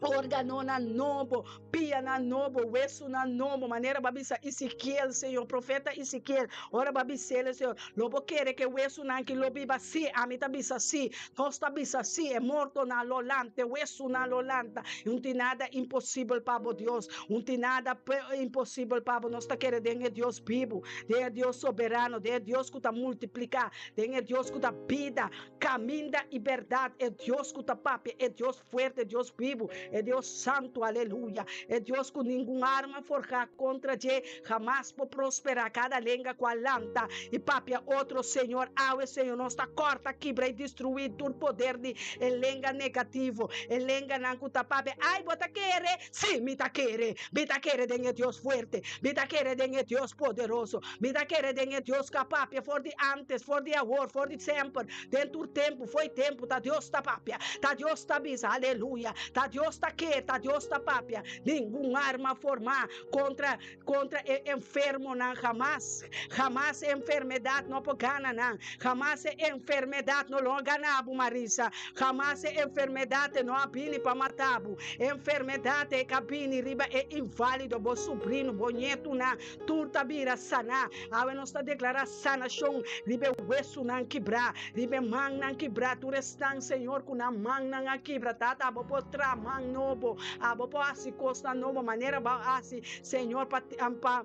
órganonan nobo, pianan nobo, wesunan nobo, manera bo a bisa Ezekiel, Señor, profeta Ezekiel, ora bo a bis'el, Señor, lo bo kere ku e wesunan aki lo biba? Sí, ami ta bisa sí. Nos ta bisa sí, e mortonan lo lanta, e wesunan lo lanta. Un tin nada imposibel pa bo, Dios. Un tin nada imposibel pa bo. Nos ta kere den e Dios bibu. Den e Dios soberano, den e Dios ku ta multipliká, den e Dios ku ta bida, kaminda i bèrdat, e Dios ku ta papia, e Dios fuerte, e Dios bibu, e Dios santu, aleluya, e Dios ku ningun arma forhá kontra dje hamas por prosperá, kada lenga ku a lanta i papia otro, Señor, awe, Señor, nos ta kòrta, kibra i destruí tur poder di e lenga negativo, e lenganan ku ta papia, Ai, bo ta kere? Sí, mi ta kere! Mi ta kere den e Dios fuerte. Mi ta kere den e Dios poderoso. Mi ta kere den e Dios ku a papia for di antes, for di awor, for di semper, den tur tempu, fo'i tempu. Ta Dios ta papia. Ta Dios ta bisa. Aleluya! Ta Dios ta ke, ta Dios ta papia. Ningun arma formá kontra, kontra e enfermonan hamas, hamas e enfermedat no por gana nan. Hamas e enfermedat no lo a gana bo, Marisa. Hamas e enfermedat no a bini pa mata bo. E enfermedat e ka bini riba e inválido, bo subrino, bo ñetunan, tur ta bira saná. Awe nos ta deklará sanashon riba e wesunan kibrá, riba e mannan kibrá, tur esnan, Señor, ku nan mannan a kibra. Tata, abo por traha man nobo, abo por hasi kosnan nobo manera bo a hasi, Señor, pa pa.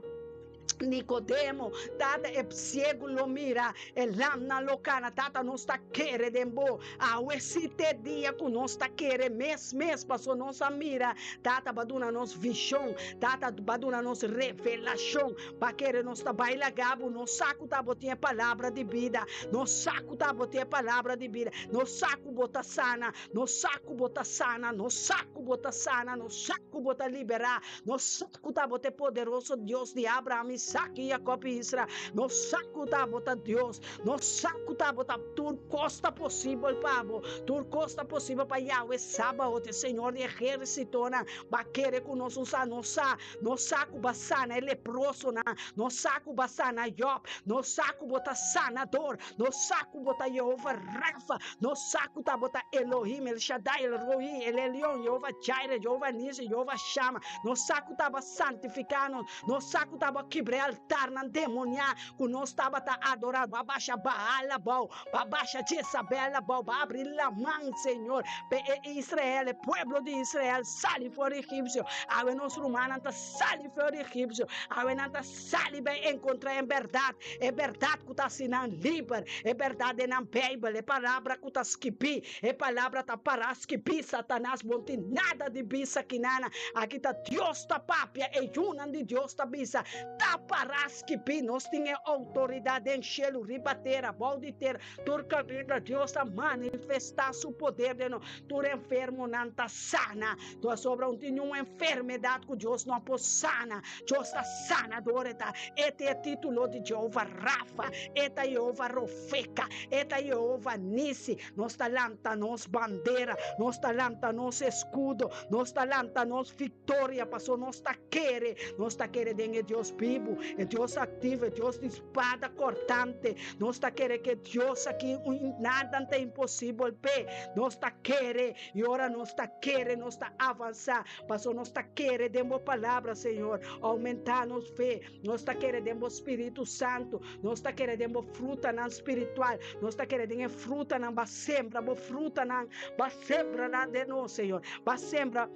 Nicodemo, Tata, e ciego lo mira, e lamnan lo cana. Tata, nos ta kere den bo. Awe si t'e dia cu nos ta kere mes mes, paso nos a mira. Tata, bo a duna nos vision. Tata, bo a duna nos revelacion. Pa kere nos ta bay laga bo. Nos sa cu ta bo tin e palabra di bida. Nos sa cu ta bo tin e palabra di bida. Nos sa cu bo ta sana. Nos sa cu bo ta sana. Nos sa cu bo ta sana. Nos sa cu bo ta libera. Nos sa ku ta bo ta e poderoso Dios di Abraham, Isaac i Jacob i Israel. Nos sa ku ta bo ta Dios. Nos sa ku ta bo ta tur kos ta posibel pa bo. Tur kos ta posibel pa Yahweh Sabaot, e Señor di ehérsitonan. Bo a kere ku nos un sa? Nos sa. Nos sa ku bo a sana e leprosonan. Nos sa ku bo a sana Job. Nos sa ku bo ta sanador. Nos sa ku bo ta Yehova Rafa. Nos sa ku ta bo ta Elohim, El Shaddai, El Rohi, El Elyon, Yehova Jireh, Yehova Nisi, Yehova Shama. Nos sa ku ta bo a santifiká nos. Nos sa ku ta bo a kibra e. altarnan demoniá ku nos tabata adorá. Bo a basha Baal abou, bo a basha Jezabel abou, bo a abri laman, Señor, pa e Israel, e pueblo di Israel sali for di Egipsio. Awe nos rumannan ta sali for di Egipsio, awe nan ta sali bai enkontrá e bèrdat, e bèrdat ku ta hasi nan liber, e bèrdat den nan Beibel, e palabra ku ta skibí, e palabra ta pará skibí. Satanas bo no tin nada di bisa kinana, aki ta Dios ta papia, e yunan di Dios ta bisa, ta pará skibí, nos tin e outoridat den shelu, riba tera, bou di tera, tur kaminda Dios ta manifestá su poder den nos, tur enfermonan ta sana. Pasobra un tin un enfermedat ku Dios no por sana. Dios ta sanador, e ta. E ta e título di Jehová Rafa, e ta Jehová Rofeka, e ta Jehová Nisi. Nos ta lanta nos bandera, nos ta lanta nos eskudo, nos ta lanta nos viktoria, pasobra nos ta kere, nos ta kere den e Dios bibu, e Dios aktivo, e Dios di spada kortante. Nos ta kere ku e Dios aki nada ta imposibel p'e. Nos ta kere. I ora nos ta kere, nos ta avansá, pasobra nos ta kere den bo Palabra, Señor. Oumentá nos fe. Nos ta kere den bo Spiritu Santu. Nos ta kere den bo frutanan spiritual. Nos ta kere den e frutanan. Ba sembra bo frutanan. Ba sembra nan den nos, Señor. Ba sembra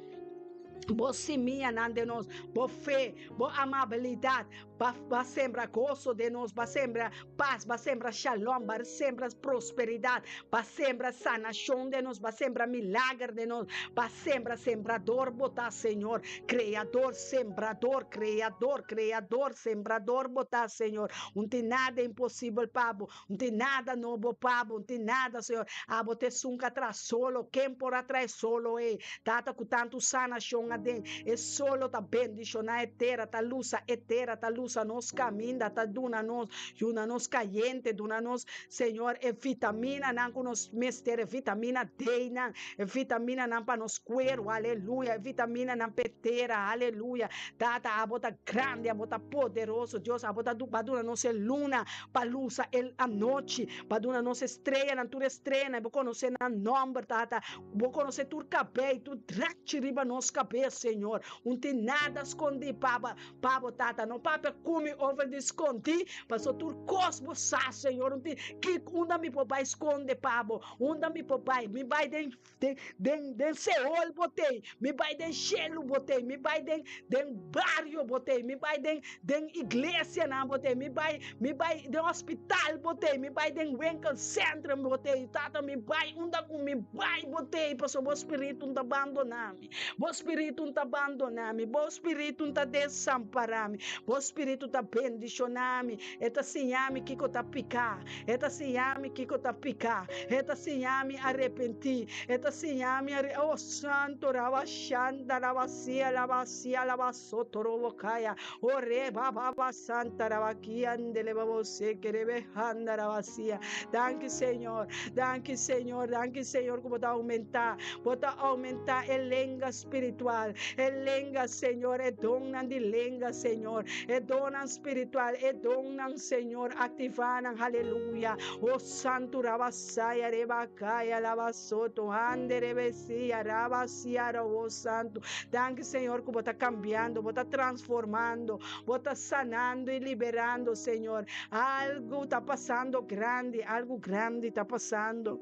bo simianan den nos, bo fe, bo amabilidat, ba, ba sembra goso den nos, ba sembra pas, ba sembra shalom, ba sembra prosperidat, ba sembra sanashon den nos, ba sembra milager den nos, ba sembra sembrador bo ta, Señor, creador, sembrador, creador, creador, sembrador bo ta, Señor. Un tin nada imposibel pa bo, un tin nada nobo pa bo, un tin nada, Señor. Abo ta esun ka traha solo, ken por a traha e solo ei? Tata ku tantu sanashon aden, e solo ta bendishoná e tera, ta lusa e tera, ta lusa nos kaminda, ta duna nos, yuna nos kayente, duna nos, Señor, e vitaminanan ku nos mester, e vitamina D-nan, e vitaminanan pa nos kueru, aleluya, e vitaminanan pa e tera, aleluya. Tata, abo ta grandi, abo ta poderoso, Dios, abo ta ba duna nos e luna pa lusa e anochi, ba duna nos e streanan, tur e streanan, bo konosé nan nòmber, Tata. Bo konosé tur kabei, tur drachi riba nos kabes, Señor. Un tin nada skondí pa bo, pa bo, Tata. No papia ku mi over di skondí, pasobra tur kos bo sa, Señor. Un tin kiko, unda mi por bai skonde pa bo? Unda mi por bai? Mi bai den, den, den, den Seol bo t'ei, mi bai den shelu bo t'ei, mi bai den, den bario bo t'ei, mi bai den, den iglesianan bo t'ei, mi bai, Mi bai den hospital bo tei, mi bai den winkelcentrum bo tei, Tata mi bai unda ku mi bai bo tei, pasobra bo spiritu no ta bandona mi, bo spiritu no ta bandona mi, bo spiritu no ta desampara mi, bo spiritu ta bendiciona mi, e ta siña mi kiko ta pica, e ta siña mi kiko ta pica, e ta siña mi arepenti, e ta siña mi are, oh santo rabashanda rabasia labasia labasotorobokaya. O re ba ba ba santa rabakia andele babo sekere be handa rabasia. Danki Señor, danki Señor, danki Señor ku bo ta oumentá, bo ta oumentá e lenga spiritual, e lenga Señor, e donnan di lenga Señor, e donnan spiritual, e donnan Señor, aktivá nan, haleluya. O santu rabasaya rebakaya labasoto hande rebesia rabasia robo santu. Danki Señor ku bo ta kambiando, bo ta transformando, bo ta sanando i liberando Señor. Algu ta pasando grandi, algu grandi ta pasando.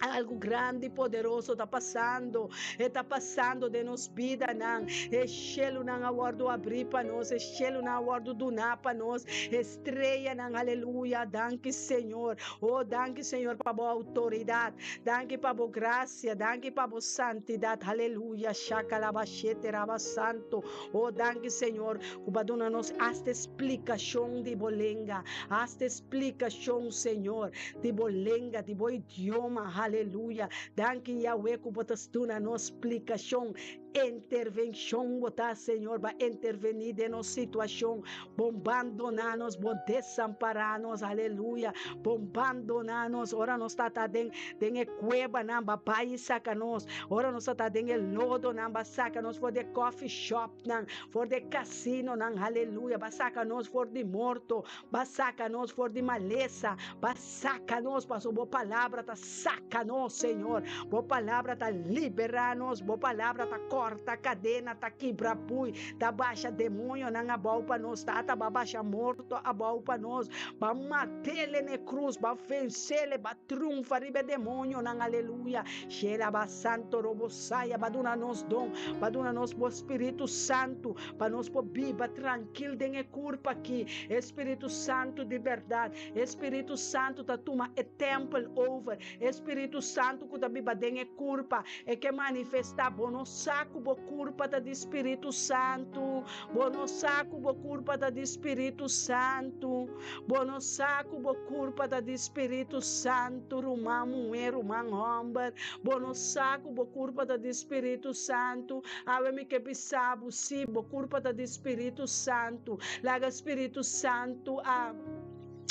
Algu grandi i poderoso ta pasando, e ta pasando den nos bidanan. E shelunan a wòrdu abrí pa nos, e shelunan a wòrdu duná pa nos, e streanan, aleluya. Danki Señor, oh danki Señor pa bo outoridat, danki pa bo grasia. Danki pa bo santidad aleluya shakalabashete raba santo oh danki señor ku bo a duna nos hasta splikashon di bo lenga hasta splikashon señor di bo lenga di bo idioma aleluya danki Yahweh ku bo ta duna nos splikashon Intervencion bo ta, Señor, ba intervení den nos situacion. Bo bandona nos, bo desampara nos, aleluya. Bo bandona nos ora nos ta ta den, den e cuebanan, ba bai y saca nos. Ora nos ta ta den e lodonan, ba saca nos for di e coffee shopnan, for di e casinonan, aleluya. Ba saca nos for di morto, ba saca nos for di malesa, ba saca nos, pasobra bo palabra ta. Saca nos, Señor. Bo palabra ta libera nos. Bo palabra ta. kòrta kadena, ta kibra pui, ta basha demoñonan abou pa nos, Tata, bo a basha morto abou pa nos, bo a mat'el na e krus, bo a vens'el, bo a triunfa riba e demoñonan, aleluya. Shela ba santo robo saya, bo a duna nos don, bo a duna nos bo Spiritu Santu, pa nos por biba trankil den e kurpa aki. E Spiritu Santu di bèrdat, e Spiritu Santu ta tuma e tèmpel over, e Spiritu Santu ku ta biba den e kurpa, e ke manifestá. Bo no sa ku bo kurpa ta di Spiritu Santu? Bo no sa ku bo kurpa ta di Spiritu Santu? Bo no sa ku bo kurpa ta di Spiritu Santu, ruman muhé, ruman hòmber? Bo no sa ku bo kurpa ta di Spiritu Santu? Awe mi ke bisa bo, sí, bo kurpa ta di Spiritu Santu. Laga Spiritu Santu a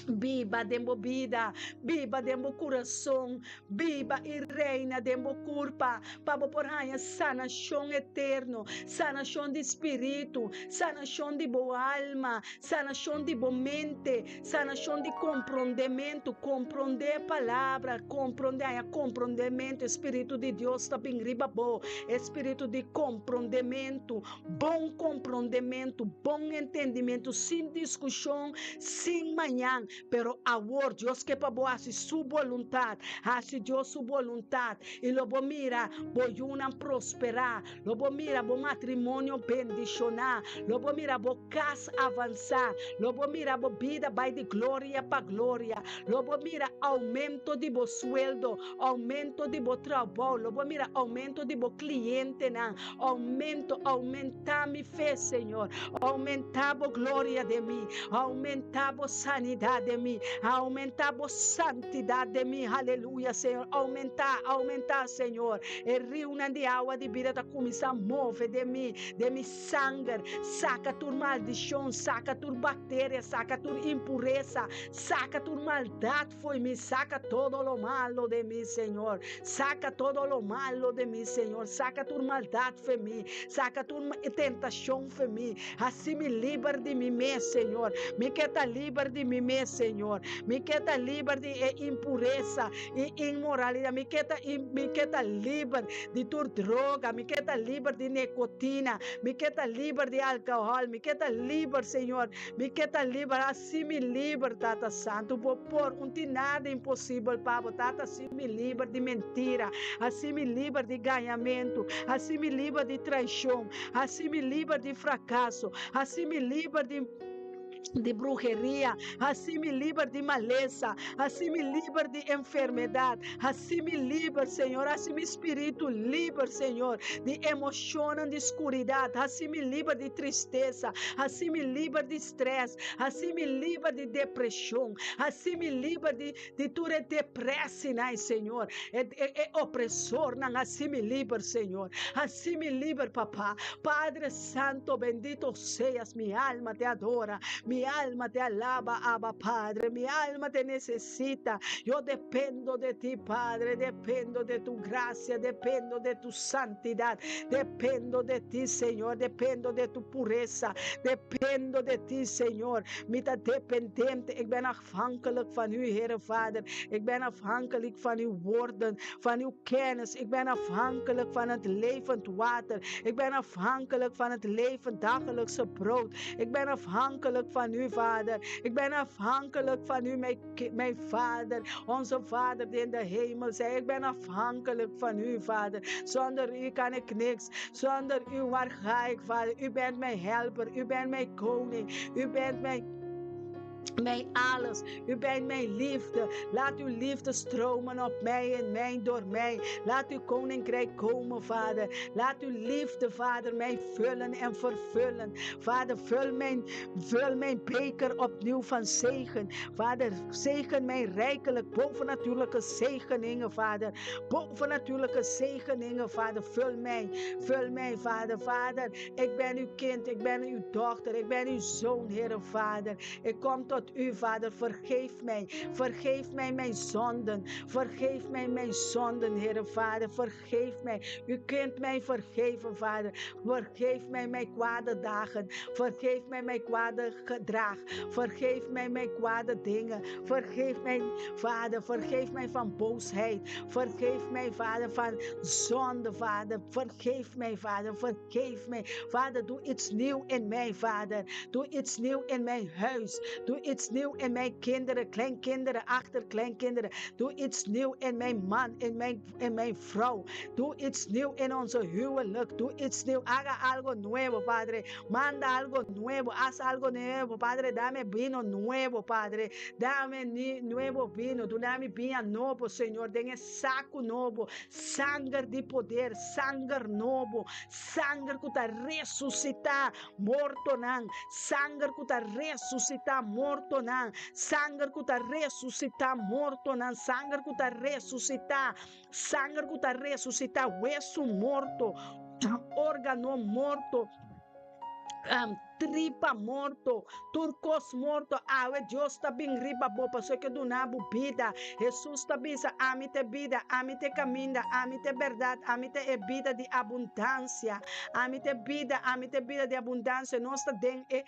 biba den bo bida, biba den bo kurason, biba i reina den bo kurpa, pa bo por haña sanashon eterno, sanashon di spiritu, sanashon di bo alma, sanashon di bo mente, sanashon di komprondementu, komprondé e palabra, komprondé, haña komprondementu, e Spiritu di Dios ta bin riba bo, e spiritu di komprondementu, bon komprondementu, bon entendimentu, sin diskushon, sin mañan, pero awor Dios ke pa bo hasi Su boluntat, hasi Dios Su boluntat, i lo bo mira bo yunan prosperá, Lo bo mira bo matrimonio bendishoná. Lo bo mira bo kas avansá. Lo bo mira bo bida bai di gloria pa gloria. Lo bo mira oumento di bo sueldo, oumento di bo trabou. Lo bo mira oumento di bo klientenan. Oumento, oumentá mi fe, Señor. Oumentá bo gloria den mi. Oumentá bo sanidat den mi. Oumentá bo santidat den mi. Haleluya, Señor. Oumentá, oumentá, Señor. E riunan di awa di bida ta kuminsá move den mi, den mi sanger. Saka tur maldishon, saka tur bakteria, saka tur impuresa, saka tur maldat fo'i mi, saka todo lo malo de mi, Señor. Saka todo lo malo de mi, Señor. Saka tur maldat fo'i mi, saka tur tentashon fo'i mi. Hasi mi liber di mi mes, Señor. Mi ke ta liber di mi mes, Señor. Mi ke ta liber di e impuresa i inmoralidad. Mi ke ta, mi ke ta liber di tur droga. Mi ke ta liber di nekotina. Mi ke ta liber di alkohòl. Mi ke ta liber, Señor. Mi ke ta liber. Hasi mi liber, Tata Santu. Bo por. Un tin nada imposibel pa bo, Tata. Hasi mi liber di mentira. Hasi mi liber di gañamentu. Hasi mi liber di traishon. Hasi mi liber di frakaso. Hasi mi liber di di bruheria, hasi mi liber di malesa, hasi mi liber di enfermedad, hasi mi liber, Señor, hasi mi spiritu liber, Señor, di emocionnan di scuridad, hasi mi liber di tristesa, hasi mi liber di stress, hasi mi liber di depresion, hasi mi liber di di tur e depresinan, Señor, e, e, e opresornan, hasi mi liber, Señor, hasi mi liber, Papá. Padre Santo, bendito seas, mi alma te adora, mi alma te alaba, Abba Padre, mi alma te necesita. Yo dependo de ti, Padre, dependo de tu gracia, dependo de tu santidad, dependo de ti, Señor, dependo de tu pureza, dependo de ti, Señor. Mi ta dependente, ik ben afhankelijk van u, Heere Vader. Ik ben afhankelijk van uw woorden, van uw kennis. Ik ben afhankelijk van het levend water. Ik ben afhankelijk van het levend dagelijkse brood. Ik ben afhankelijk van u, Vader. Ik ben afhankelijk van u, mijn, mijn Vader. Onze Vader die in de hemel zij. Ik ben afhankelijk van u, Vader. Zonder u kan ik niks. Zonder u, waar ga ik, Vader? U bent mijn helper. U bent mijn koning. U bent mijn mijn alles. U bent mijn liefde. Laat uw liefde stromen op mij en mij door mij. Laat uw koninkrijk komen, Vader. Laat uw liefde, Vader, mij vullen en vervullen. Vader, vul mijn, vul mijn beker opnieuw van zegen. Vader, zegen mij rijkelijk. Bovennatuurlijke zegeningen, Vader. Bovennatuurlijke zegeningen, Vader. Vul mij, vul mij, Vader. Vader, ik ben uw kind, ik ben uw dochter, ik ben uw zoon, Heere Vader. Ik kom tot tot u, Vader. Vergeef mij. Vergeef mij mijn zonden. Vergeef mij mijn zonden, Heere Vader. Vergeef mij. U kunt mij vergeven, Vader. Vergeef mij mijn kwade dagen. Vergeef mij mijn kwade gedrag. Vergeef mij mijn kwade dingen. Vergeef mij, Vader. Vergeef mij van boosheid. Vergeef mij, Vader, van zonde, Vader. Vergeef mij, Vader. Vergeef mij. Vader, doe iets nieuw in mij, Vader. Doe iets nieuw in mijn huis. Doe iets nieuw in mijn kinderen, kleinkinderen, achterkleinkinderen. Doe iets nieuw in mijn man, in mijn vrouw. Doe iets nieuw in onze huwelijk. Doe iets nieuw. Haga algo nuevo, Padre. Manda algo nuevo. Haz algo nuevo, Padre. Dame vino nuevo, Padre. Dame nuevo vino. Dame biña nobo, Señor. Den saku nobo. Sanger di poder. Sanger nobo. Sanger ku ta resusitá mortonan. Sanger ku ta resusitá mortonan. Sanger ku ta resusitá mortonan. Sanger ku ta resusitá. Sanger ku ta resusitá wesu morto. Órgano morto. Tripa morto, tur kos morto, awe Dios ta bin riba bo paso e ke duna bo bida. Jesus ta bisa, ami ta bida, ami ta kaminda, ami ta berdat, ami ta e bida di abundansia. Ami ta bida, ami ta bida di abundansia. Nos ta den e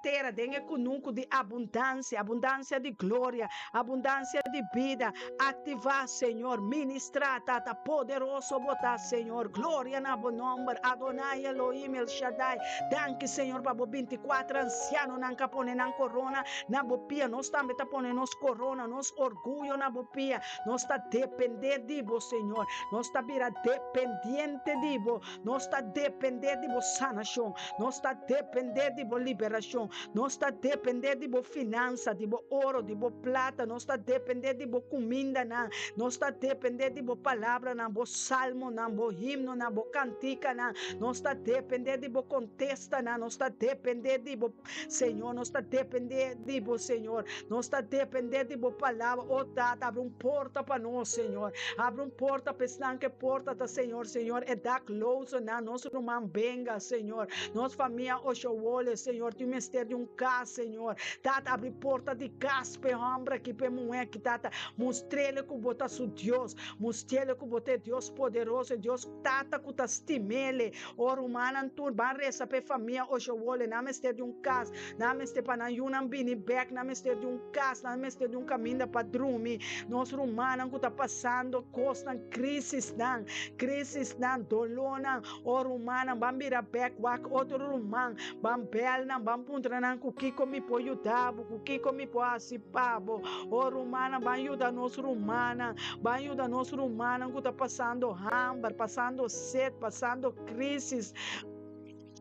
tera, den e kunuku di abundansia, abundansia di gloria, abundansia di bida. Aktivá, Señor, ministrá, Tata, poderoso bo ta, Señor. Gloria na bo nòmber, Adonai Elohim El Shaddai. Danki, Señor, pa bo 24 ansianonan ku a pone nan korona na bo pia. Nos tambe ta pone nos korona, nos orguyo na bo pia. Nos ta dependé di bo, Señor. Nos ta bira dependiente di bo. Nos ta dependé di bo sanashon. Nos ta dependé di bo liberashon. Nos ta dependé di bo finansa, di bo oro, di bo plata. Nos ta dependé di bo kumindanan. Nos ta dependé di bo palabranan, bo salmonan, bo himnonan, bo kantikanan. Nos ta dependé di bo kontestanan. Nos ta dependé di bo, Señor. Nos ta dependé di bo, Señor. Nos ta dependé di bo palabra. Oh, Tata, habri un porta pa nos, Señor. Habri un porta, pa esnan ku e porta ta, Señor, Señor. E daklozenan, nos ruman benga, Señor. Nos famia Oshowole, Señor. Tin mester di un kas, Señor. Tata, habri porta di kas p'e hòmber aki, p'e muhé aki, Tata. Mustr'é ku bo ta su Dios. Mustr'é ku bo ta Dios poderoso, Dios Tata ku ta stim'é. O rumannan tur, ban resa p'e famia Oshowole. Nan mester di un kas. Nan mester pa nan yunan bini bèk. Nan mester di un kas. Nan mester di un kaminda pa drumi. Nos rumannan ku ta pasando kosnan, krisisnan, krisisnan, dolónan. O rumannan, ban bira bèk wak otro ruman. Ban bèl nan, ban puntra nan ku kiko mi por yuda bo, ku kiko mi por hasi pa bo. O rumannan, ban yuda nos rumannan. Ban yuda nos rumannan ku ta pasando hamber, pasando set, pasando krísis.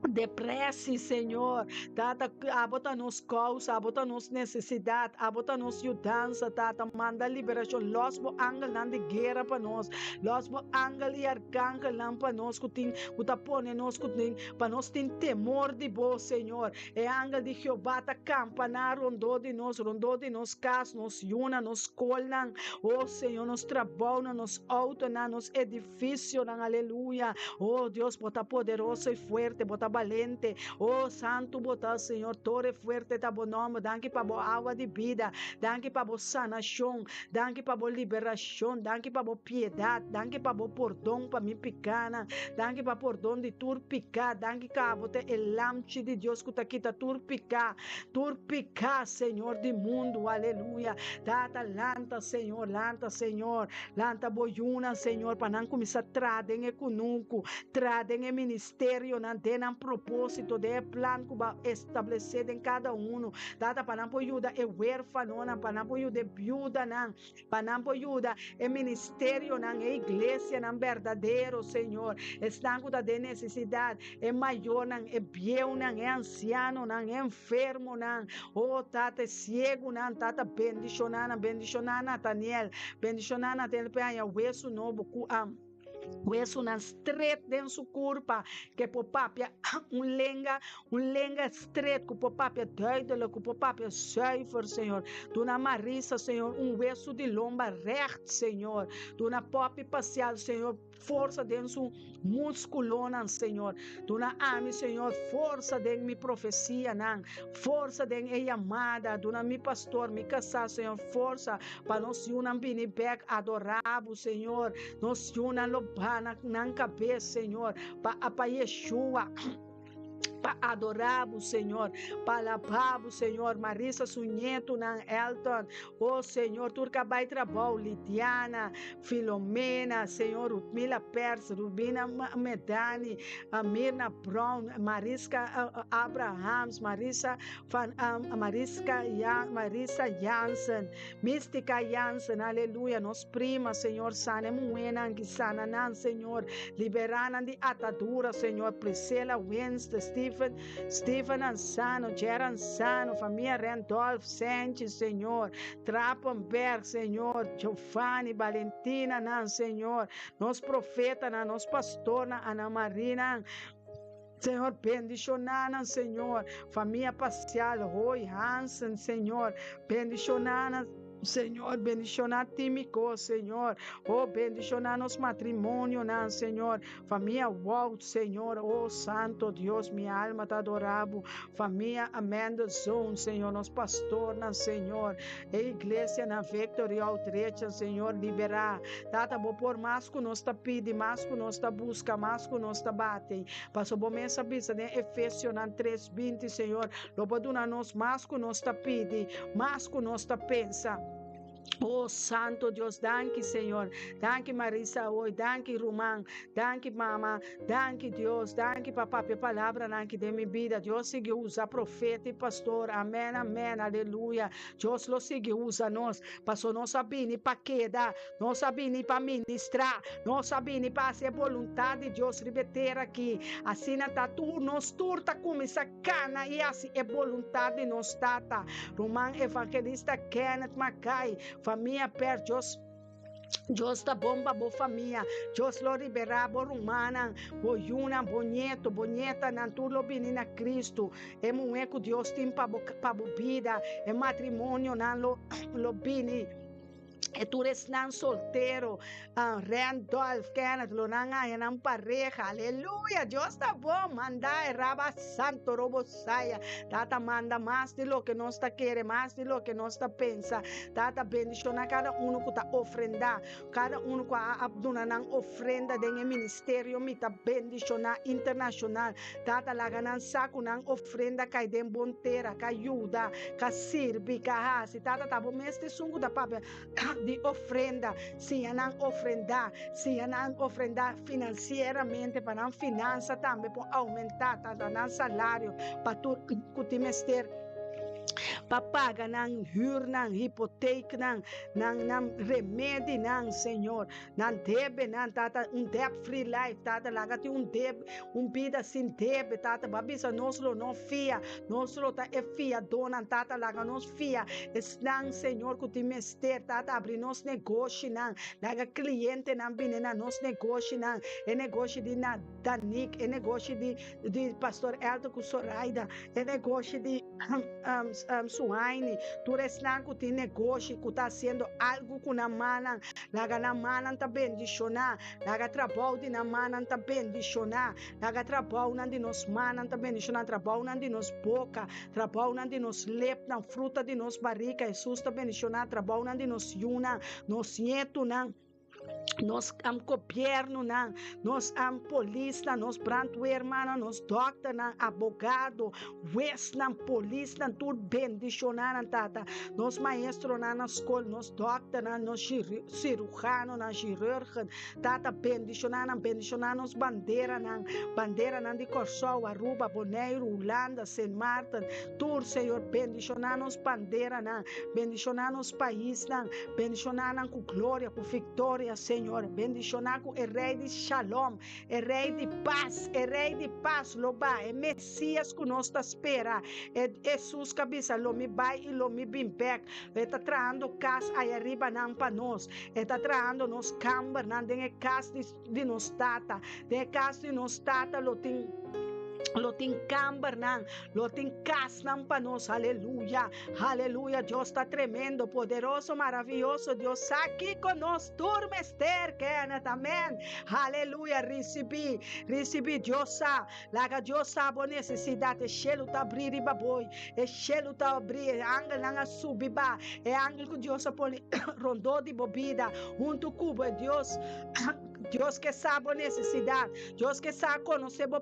Depresi, Señor. Tata, abo ta nos kousa, abo ta nos nesesidat, abo ta nos yudansa, Tata. Manda liberashon. Los bo angelnan di guera pa nos. Los bo angel i arkangelnan pa nos ku tin ku ta pone nos ku tin pa nos tin temor di bo, Señor. E angel di Jehová ta kampaná rondó di nos, rondó di nos kas, nos yunan, nos skolnan. Oh, Señor, nos trabounan, nos outonan, nos edifisionan. Aleluya. Oh, Dios, bo ta poderoso i fuerte, bo ta balente. Oh, santu bo ta, Señor. Tore fuerte ta bo nòmber. Danki pa bo awa di bida. Danki pa bo sanashon. Danki pa bo liberashon. Danki pa bo piedat. Danki pa bo pordon pa mi pikánan. Danki pa pordon di tur piká. Danki ku abo ta e Lamchi di Dios ku ta kita tur piká. Tur piká, Señor, di mundu. Aleluya. Tata, lanta, Señor. Lanta, Señor. Lanta bo yunan, Señor, pa nan kuminsá traha den e kunuku, traha den e ministerionan, den nan propósito, den e plan ku bo a establesé den kada unu. Tata, pa nan por yuda e huérfanonan, pa nan por yuda e biudanan, pa nan por yuda e ministerionan, e iglesianan berdadero, Señor. Esnan ku ta den nesesidat, e mayornan, e bieunan, e ansianonan, e enfermonan. Oh, Tata, e siegunan, Tata, bendishoná nan, bendishoná Nathaniel, bendishoná Nathaniel pa e haña wesu nobo ku a. Wesunan stret den su kurpa, ke por papia un lenga, un lenga stret ku por papia duidelijk, ku por papia zuiver, Señor. Duna Marisa, Señor, un wesu di lomba recht, Señor. Duna Poppy Pasial, Señor, forsa den su muskulonan, Señor. Duna ami, Señor, forsa den mi profesianan, forsa den e yamada. Duna mi pastor, mi kasá, Señor, forsa pa nos yunan bini bek adorá bo, Señor. Nos yunan lo baha nan kabes, Señor, pa pa Yeshua. Pa adorá bo, Señor, pa alabá bo, Señor. Marisa su ñetunan, Elton, oh Señor, tur ka bai trabou, Lidiana, Filomena, Señor, Rutmila Pers, Rubina Medani, Mirna Brown, Mariska Abrahams, Marisa van Mariska Marisa Jansen, Mystica Jansen, aleluya, nos prima, Señor, sana e muhénan ki sana nan, Señor, liberá nan di atadura, Señor, Priscilla Winston, Stephen, Stephen Ansano, Jer Ansano, famia Randolph Sanchez, Señor, Trapenberg, Señor, Giovanni, Valentina nan, Señor, nos profetanan, nos pastornan, Ana Marie nan, Señor, bendiciona nan, Señor. Famia Pacial, Roy, Hansen, Señor. Bendiciona nan, Señor. Bendiciona Tímico, Señor. Oh, bendiciona nos matrimonionan, Señor. Famia Wout, Señor. Oh, Santo Dios, mi alma ta adora Bo. Famia Amanda Zone, Señor. Nos pastornan, Señor. E iglesianan Victory Outreach, Señor, libera. Tata, Bo por mas ku nos ta pidi, mas ku nos ta buska, mas ku nos ta bati. Paso Bo mes a bisa den Efesionan tres binti, Señor, lo Bo duna nos mas ku nos ta pidi, mas ku nos ta pensa. Oh Santo Dios, danki Señor. Danki Marisa hoy, danki ruman, danki mama, danki Dios, danki pa papia palabranan aki den mi bida. Dios sigui usa profeta y pastor. Amen, amen, aleluya. Dios lo sigui usa nos, paso nos a bini pa keda. Nos a bini pa ministrá. Nos a bini pa hasi e boluntat di Dios riba e tera aki. Asina ta tur nos tur ta kuminsá kana i hasi e boluntat di nos Tata. Ruman Evangelista Kenneth Mackay, famia Per Dios Dios ta bon pa bo famia. Dios lo liberá bo rumannan, bo yunan, bo nieto, bo nietanan, tur lo bini na Cristo. E muhé ku Dios tin pa bo pa bo bida, e matrimonionan lo lo bini. E tur esnan soltero, Randolph, Kenneth, lo nan haña nan pareha. Aleluya! Dios ta bon! Manda e raba santo robo saya. Tata manda mas di loke nos ta kere, mas di loke nos ta pensa. Tata bendiciona kada uno ku ta ofrenda, kada uno ku a duna nan ofrenda den e ministerio Mi Ta Bendiciona Internacional. Tata laga nan sa ku nan ofrenda kai den bon tera, ka yuda, ka sirbi, ka hasi. Tata ta bo mes ta esun ku ta papia di ofrenda. Siña nan ofrendá, siña nan ofrendá finansieramente pa nan finansa tambe por oumentá, tata nan salario pa tur ku tin mester pa paga nan hürnan, hipoteknan, nan nan remedinan, Señor. Nan debe nan, Tata, un debt free life, Tata, laga tin un debe, un bida sin debe, Tata, bo a bisa nos lo no fia, nos lo ta e fiadónan, Tata, laga nos fia esnan, Señor, ku tin mester, Tata, abri nos negoshinan, laga klientenan bini na nos negoshinan, e negoshi di na Danik, e negoshi di di Pastor Elton ku Soraida, e negoshi di Suhaini, tur esnan ku tin negoshi ku ta hasiendo algu ku nan mannan, laga nan mannan ta bendishoná, laga trabou di nan mannan ta bendishoná, laga trabounan di nos mannan ta bendishoná, trabounan di nos boka, trabounan di nos lepnan, fruta di nos barika, Hesus ta bendishoná, trabounan di nos yunan, nos ñetunan. Nos am gobiernonan, nos am polisnan, nos brandweermannen, nos dokternan, abogado, huesnan, polisnan, tur bendiciona nan Tata. Nos maestronan na skol, nos dokternan, nos cirujanonan, chirurgen, Tata bendiciona nan, bendiciona nos banderanan, banderanan di Kòrsou, Aruba, Boneiru, Hulanda, Sint Maarten, tur Señor bendiciona nos banderanan, bendiciona nos paisnan, bendiciona nan ku gloria, ku victoria, Señor. Señor. Bendishoná ku e Rei di Shalom, e Rei di Pas, e Rei di Pas lo ba, e Mesias ku nos ta spera. E Hesus ku a bisa, Lo mi bai i lo mi bin bèk. E ta trahando kas aya riba nan pa nos. E ta trahando nos kambernan den e kas di di nos Tata. Den e kas di nos Tata lo tin lo tin kambernan, lo tin kasnan pa nos. Aleluya, aleluya. Dios ta tremendo, poderoso, maravioso. Dios sa kiko nos tur mester, Kenneth. Amen. Aleluya. Risibí, risibí. Dios sa. Laga Dios sa bo nesesidat. E shelu ta abrí riba bo. E shelu ta abrí. E angelnan a subi ba. E angel ku Dios a pone rondó di bo bida, huntu ku bo. E Dios, Dios ke sa bo nesesidat. Dios ke sa konosé bo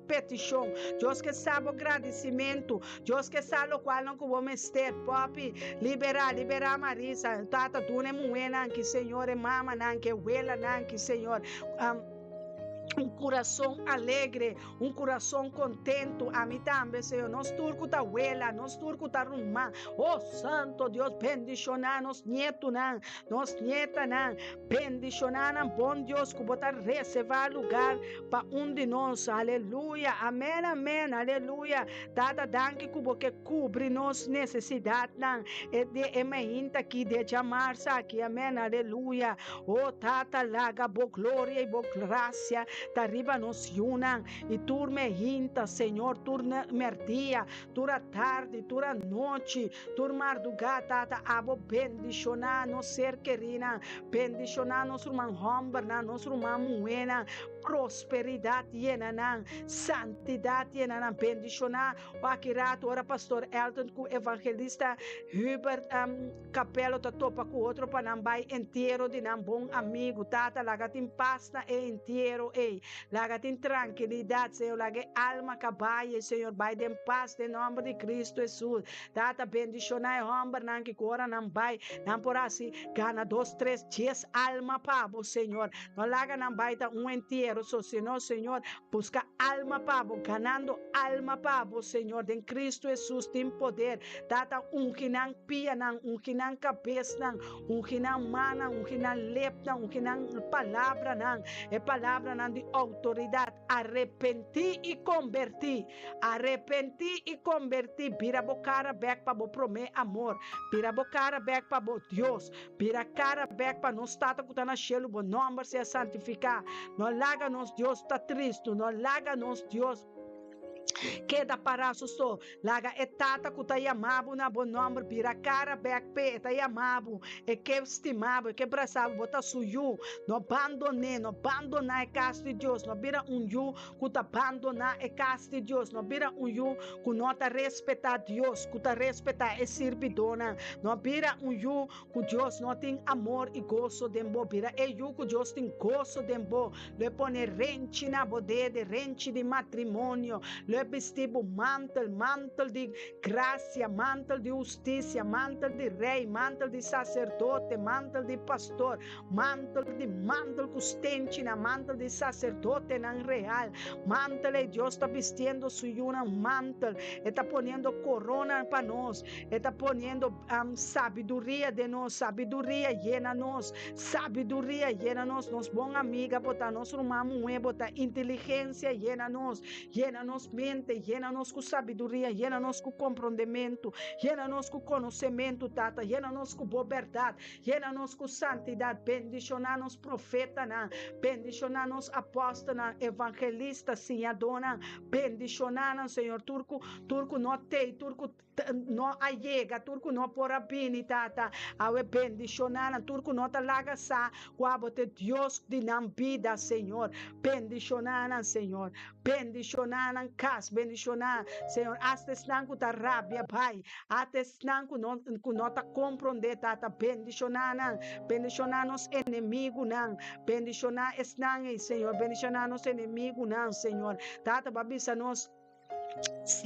petishon. Dios ke sa bo gradisimentu. Dios ke sa lokualnan ku bo mester. Poppy, liberá, liberá Marisa. Tata, duna e muhénan ki, Señor, e mamanan ki, e welanan ki, Señor. Un kurason alegre, un kurason kontentu. Ami tambe, Señor. Nos tur ku ta wela, nos tur ku ta ruman. Oh, Santo Dios, bendishoná nos nietunan, nos nietanan. Bendishoná nan, bon Dios, ku bo ta reservá lugar pa un di nos. Aleluya. Amen, amen. Aleluya. Tata, danki ku bo ke kubri nos nesesidatnan e di e mainta aki, di e djamars aki. Amen. Aleluya. O Tata, laga bo gloria i bo grasia ta riba nos yunan i tur mehinta, Señor, tur merdia, tur atardi, tur anochi, tur mardugá, Tata, abo bendishoná nos ser kerinan, bendishoná nos ruman hòmbernan, nos ruman muhénan, prosperidat yena nan, santidat yena nan, bendishoná Aki rato ora Pastor Elton ku Evangelista Hubert Capello ta topa ku otro pa nan bai entiero di nan bon amigu. Tata, laga tin pas na e entiero ei. Laga tin trankilidat, Señor. Laga e alma ka bai ei, Señor, bai den pas den nomber di Cristo Hesus. Tata, bendiciona e hombernan ki ku ora nan bai, nan por hasi gana dos, tres, dies alma pa bo, Señor. No laga nan bai ta un entiero so, sino, Señor, Buska alma pa bo, ganando alma pa bo, Señor, den Cristo Jesus tin poder. Tata, ungi nan pianan, ungi nan cabesnan, ungi nan mannan, ungi nan lepnan, ungi nan palabranan, e palabranan di autoridad. Arepentí i combertí, arepentí i combertí, bira bo cara bek pa bo promé amor, bira bo cara bek pa bo Dios, Bira kara bek pa nos Tata ku ta na shelu, bo nòmber sea santifiká. No laga nos Dios ta tristu, no laga nos Dios keda pará su so. Laga e Tata ku ta yama bo na bo nòmber bira kara bek p'e. E ta yama bo, e ke stima bo, e ke brasa bo, bo ta su yu. No bandon'é, no bandoná e kas di Dios, no bira un yu ku ta bandoná e kas di Dios, no bira un yu ku no ta respetá Dios, ku ta respetá e sirbidónan. No bira un yu ku Dios no tin amor i goso den bo. Bira e yu ku Dios tin goso den bo. Lo e pone renchi na bo dede, renchi di matrimonio. Lo e bisti bo mantel, mantel di grasia, mantel di hustisia, mantel di rei, mantel di saserdote, mantel di pastor. Mantel di mantel ku stenchinan, mantel di saserdotenan real, mantel ei Dios ta bistiendo su yunan mantel, e ta poniendo korona pa nos, e ta poniendo sabiduria den nos, sabiduria yena nos, sabiduria yena nos, nos bon amiga bo ta, nos ruman muhé bo ta, inteligensia yena nos, yena nos mente, yena nos ku sabiduria, yena nos ku komprondementu, yena nos ku konosementu, Tata, yena nos ku bo bèrdat, Yena nos ku santidat. Bendishoná nos profetanan. Bendishoná nos apòstelnan, evangelista, siñadónan. Bendishoná nan, Señor, tur ku tur ku no tei, tur ku no a yega, tur ku no por a bini, Tata. Awe bendishoná nan, tur ku no ta laga sa ku abo ta e Dios di nan bida, Señor. Bendishoná nan, Señor. Bendishoná nan kas, bendishoná, Señor, asta esnan ku ta rabia bai, asta esnan ku no ku no ta komprondé, Tata, bendishoná nan, bendishoná nos enemigunan, bendishoná esnan ei, Señor, bendishoná nos enemigunan, Señor. Tata, bo a bisa nos.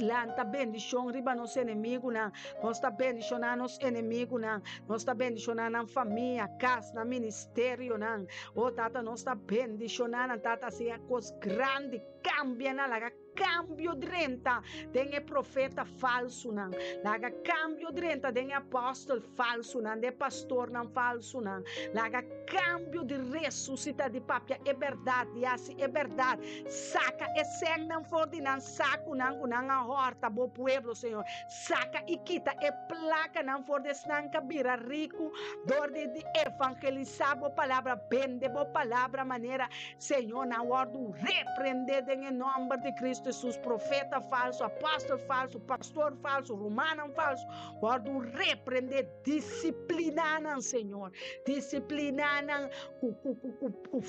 Lanta bendishon riba nos enemigunan. Nos ta bendishoná nos enemigunan. Nos ta bendishoná nan famia, kas, nan ministerionan. O Tata, nos ta bendishoná nan, Tata, hasi kos grandi, kambia nan, laga kambio drenta den e profeta falsunan. Laga kambio drenta den e apòstel falsunan, den e pastornan falsunan. Laga kambio di resusitá, di papia e bèrdat, di hasi e bèrdat. Saka e sènnan for di nan sakunan ku nan a hòrta bo pueblo, Señor. Saka i kita e plakanan for di esnan ku a bira riku dor di di evangelisá bo palabra, bende bo palabra manera Señor nan wòrdu reprendé den e nòmber di Kristu Hesus. Profeta falsu, apòstel falsu, pastor falsu, rumannan falsu wòrdu reprendé. Disipliná nan, Señor. Disipliná nan ku ku ku ku ku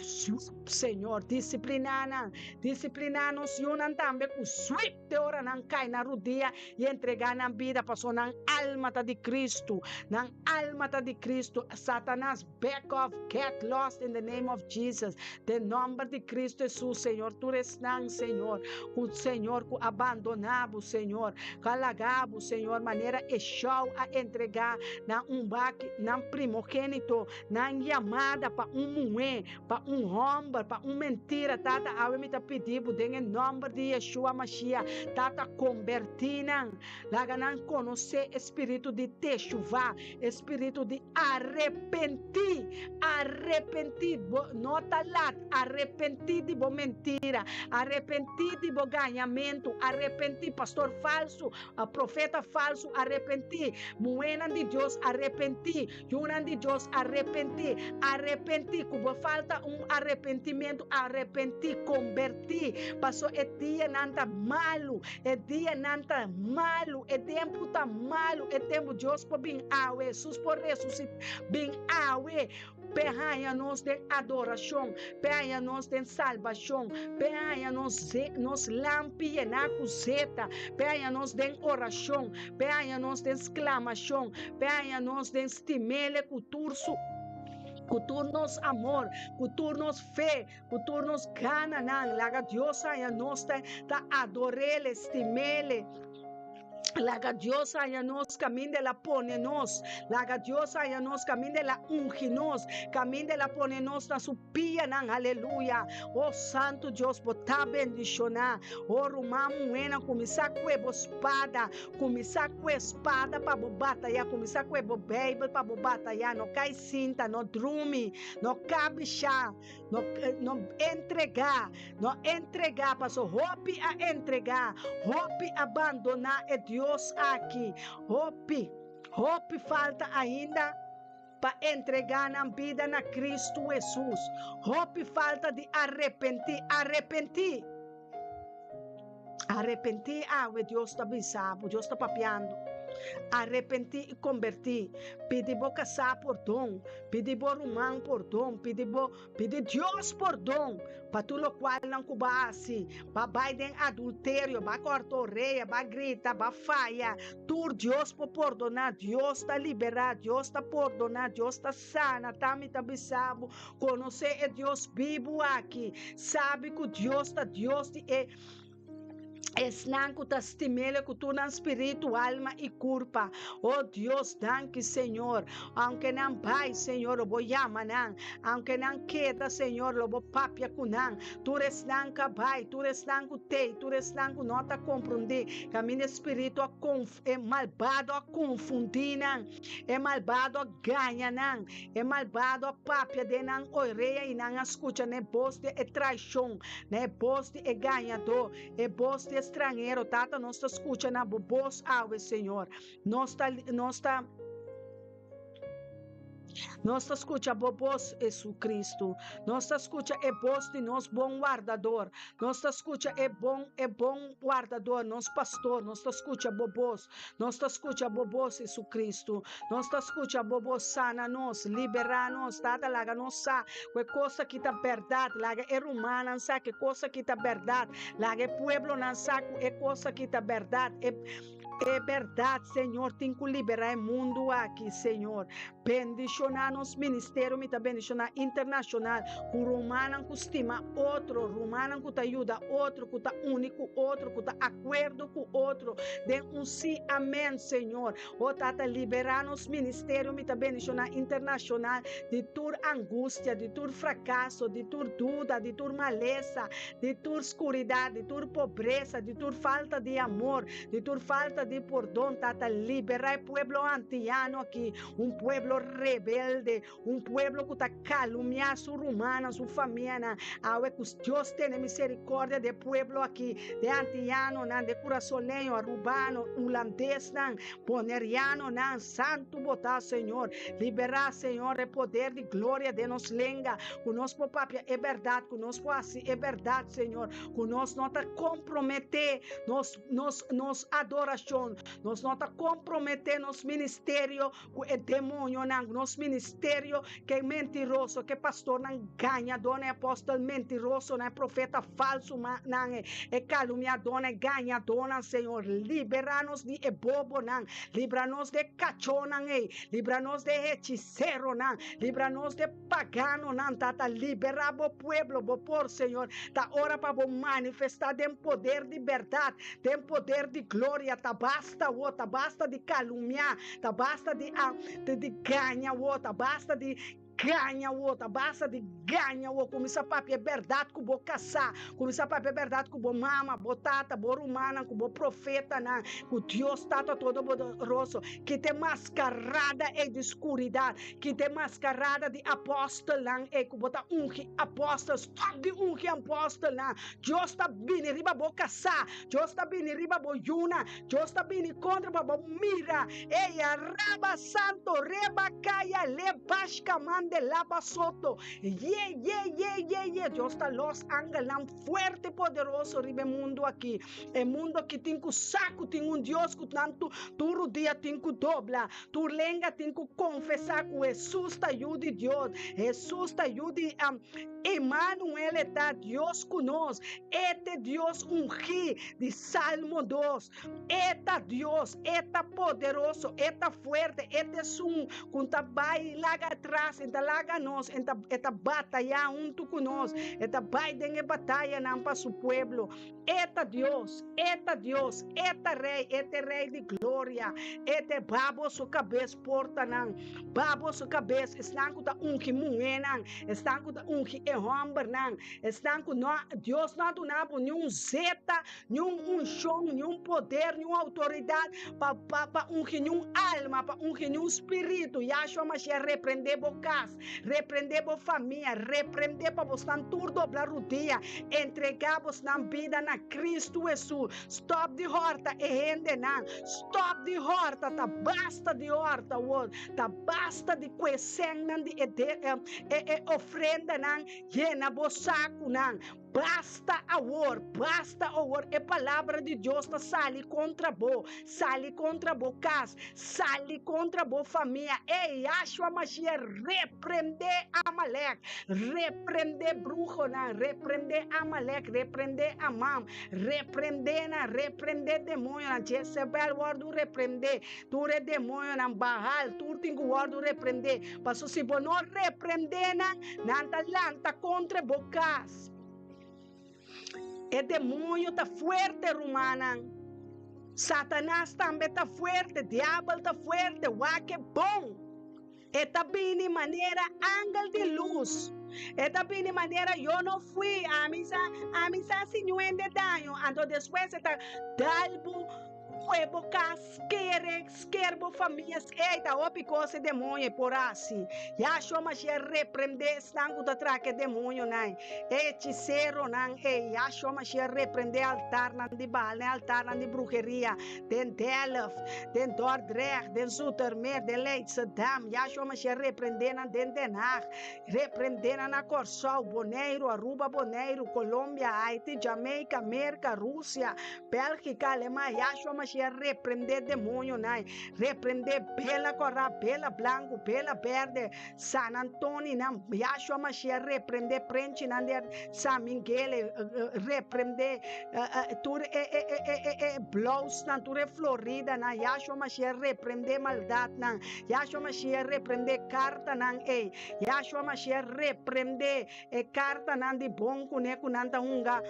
Señor. Disipliná nan. Disipliná nos yunan tambe ku swip te ora nan kai na rudia i entregá nan bida, pasobra nan alma ta di Kristu. Nan alma ta di Kristu. Satanas, back off, get lost in the name of Jesus. Den nòmber di Kristu Hesus, Señor, tur esnan, Señor, ku, Señor, ku a bandoná bo, Señor, ku a laga bo, Señor, manera Eshou a entregá nan un baki, nan primogénito, nan yamada pa un muhé, pa un hòmber, pa un mentira, Tata, awe mi ta pidi bo den e nòmber di Yeshua Mashiach, Tata, kombertí nan, laga nan konosé e spiritu di teshuvá, e spiritu di arepentí, arepentí, bo no ta lat, arepentí di bo mentira, arepentí di bo gañamentu, arepentí, pastor falsu, profeta falsu, arepentí, muhénan di Dios, arepentí. Yunan di Dios, arepentí, arepentí, ku bo falta un arepentimentu, arepentí, kombertí, paso e dianan ta malu, e dianan ta malu, e tempu ta malu, e tempu Dios por bin awe, Hesus por resusitá, bin awe, p'e haña nos den adorashon, p'e haña nos den salbashon, p'e haña nos nos lampi yená ku zeta, p'e haña nos den orashon, P'e haña nos den sklamashon, p'e haña nos den stimele ku tur su ku tur nos amor, ku tur nos fe, ku tur nos gananan. Laga Dios haña nos ta ta ador'El, stimele. Laga Dios haña nos kaminda El a pone nos. Laga Dios haña nos kaminda El a ungi nos, kaminda El a pone nos na su pianan. Aleluya! O Santu Dios, bo ta bendishoná. O ruman muhénan, kuminsá kue bo spada, kuminsá kue spada pa bo batayá, kuminsá kue bo Beibel pa bo batayá. No kai sinta, no drumi, no kabishá, no, no entregá, no entregá, paso hopi a entregá, hopi a bandoná e Dios aki, hopi, hopi falta ainda. Pa entregá nan bida na Kristu Hesus. Hopi falta di arepentí. Arepentí! Arepentí awe, Dios ta bisa bo, Dios ta papiando. Arepentí i kombertí. Pidi bo kasá pordon, pidi bo ruman pordon, pidi bo Pidi Dios pordon pa tur lokualnan ku bo a hasi. Bo a bai den adulterio, bo a kòrta orea, bo a grita, bo a faya. Tur Dios por pordoná. Dios ta liberá, Dios ta pordoná, Dios ta sana. Ta mi ta bisa bo, konosé e Dios bibu aki. Sabi ku Dios ta Dios di e. Esnan ku ta stim'El ku tur nan spiritu, alma i kurpa. O Dios, danki Señor. Aunke nan bai, Señor, lo bo yama nan. Aunke nan keda, Señor, lo bo papia ku nan. Tur esnan ku a bai, tur esnan ku t'ei, tur esnan ku no ta komprondé, kaminda e spiritu a konf, e malbado a konfundí nan, e malbado a gaña nan, e malbado a papia den nan orea i nan a skucha na e bos di e traishon. Na e bos di e gañadó, e bos di e stranhero, Tata, nos ta skucha na bo bos awe, Señor. Nos ta, nos ta, nos ta skucha bo bos, Jesucristo. Nos ta skucha e bos di nos bon wardador. Nos ta skucha e bon, e bon wardador, nos pastor. Nos ta skucha bo bos. Nos ta skucha bo bos, Jesucristo. Nos ta skucha bo bos. Sana nos, liberá nos, Tata. Laga nos sa ku e kos aki ta bèrdat. Laga e rumannan sa ku e kos aki ta bèrdat. Laga e pueblonan sa ku e kos aki ta bèrdat. E. E berdad, Señor, tin cu libera e mundo aki, Señor. Bendiciona nos ministerio, mi ta bendiciona internacional, cu rumannan cu stima otro, rumannan cu ta yuda otro, cu ta uni cu otro, cu ta acuerdo cu otro, den un si amen, Señor. O Tata, libera nos ministerio, mi ta bendiciona internacional, di tur angustia, di tur fracaso, di tur duda, di tur malesa, di tur scuridad, di tur pobresa, di tur falta di amor, di tur falta di pordon, Tata, libera e pueblo antiano aki, un pueblo rebelde, un pueblo cu ta calumnia su rumannan, su famianan. Awe cu Dios tene misericordia di e pueblo aki, di e antianonan, di e curasoleño, arubano, hulandesnan, bonerianonan, santu bo ta, Señor. Libera, Señor, e poder di gloria den nos lenga, cu nos por papia e berdad, cu nos por haci e berdad, Señor, cu nos no ta compromete nos, nos, nos adoracion, nos no ta compromete nos ministerio cu e demonionan, nos ministerio ke mentiroso, ke pastornan gañadornan, e apostel mentirosonan, e profeta falsonan, e, e calumniadornan, e gañadornan, Señor, libera nos di e bobonan, libra nos di e cachonan ey, libra nos di e hechiceronan, libra nos di e paganonan, Tata, libera bo pueblo, bo por, Señor, ta ora pa bo manifesta den poder di berdad, den poder di gloria, ta basta wo, ta basta di calumnia, ta basta di a, di, di gaña wo, ta basta di gaña wo, ta basta di gaña wo, cuminsa papia e berdad cu bo casá, cuminsa papia e berdad cu bo mama, bo tata, bo rumannan, cu bo profetanan, cu Dios Tata Todopoderoso, kita e mascarada ey di scuridad, Kita e mascarada di apostelnan ei ku bo ta ungi apostel. Stop di ungi apostelnan. Dios ta bini riba bo kasá. Dios ta bini riba bo yunan. Dios ta bini kontra pa bo mira. Ei araba santo reba kaya le bashka mande laba soto. Ye ye ye ye ye. Dios ta los angelnan fuerte poderoso riba e mundu aki. E mundu aki tin ku sa ku tin un Dios ku nan tur rudia tin ku dobla. Tur lenga tin ku konfesá ku Hesus ta Yu di Dios. Hesus ta Yu di Emanuel, e ta Dios ku nos. E ta e Dios ungí di Salmo dos. E ta Dios, e ta poderoso, e ta fuerte, e ta esun ku ta bai laga atras, e ta laga nos, e ta e ta batayá huntu ku nos, e ta bai den e batayanan pa su pueblo. E ta Dios, E ta Dios, E ta Rei, E ta e Rei di gloria, E ta e ba boso kabes portanan, ba boso kabes esnan ku ta ungi muhénan, esnan ku ta ungi e hòmbernan, esnan ku no, Dios no a duna bo niun zeta, niun unshon, niun poder, niun outoridat pa pa pa ungi niun alma, pa ungi niun spiritu. Yahshua Mashiach reprendé bo kas. Reprendé bo famia, reprendé pa bosnan tur dobla rudia, entregá bosnan bida na Kristu Hesus. Stòp di hòrta e hendenan, stòp di hòrta, ta basta di hòrta awor, ta basta di kue sènnan di e e ofrendanan yena bo sakunan. Basta awor, basta awor, e palabra di Dios ta sali kontra bo, sali kontra bo kas, sali kontra bo famia. Ey, Yahshua Mashiach, reprendé Amalek, reprendé bruhonan, reprendé Amalek, reprendé Amam, reprendé nan, reprendé demoñonan, Jezebel wòrdu reprendé, tur e demoñonan, Baal, tur tin ku wòrdu reprendé, pasobra si bo no reprendé nan, Nan ta lanta kontra bo kas. E demoño ta fuerte, rumannan. Satanas tambe ta fuerte, diabel ta fuerte, wak e bon. E ta bini manera angel di lus. E ta bini manera yo no fui, ami sa, ami sa si niun hende daño. Anto despues e ta dal bo. Kue bo kas, kere, sker bo famia, ey ta hopi kos e demoño e por hasi. Yahshua Mashiach reprende esnan ku ta traka e demoñonan, e hechiseronan ey. Yahshua Mashiach reprende altarnan di Baal, e altarnan di bruheria den Delft, den Dordrecht, den Zoetermeer, den Leidschendam. Yahshua Mashiach reprende nan den Den Haag, reprende nan na Kòrsou, Boneiru, Aruba, Boneiru, Colombia, Haiti, Jamaica, Merka, Rusia, Bélgica, Alemania, Yahshua Mashiach. Mashiach reprendé demonionan, reprendé bela kòrá, bela blanku, bela bèrdè, San Antoninan, Yahshua Mashiach reprendé prenchinan di San Miguel, reprendé tur e e e e e blousnan, tur e floridanan, Yahshua Mashiach reprendé maldatnan, Yahshua Mashiach reprendé kartanan ei, Yahshua Mashiach reprendé E kartanan di bon kuné ku nan ta hunga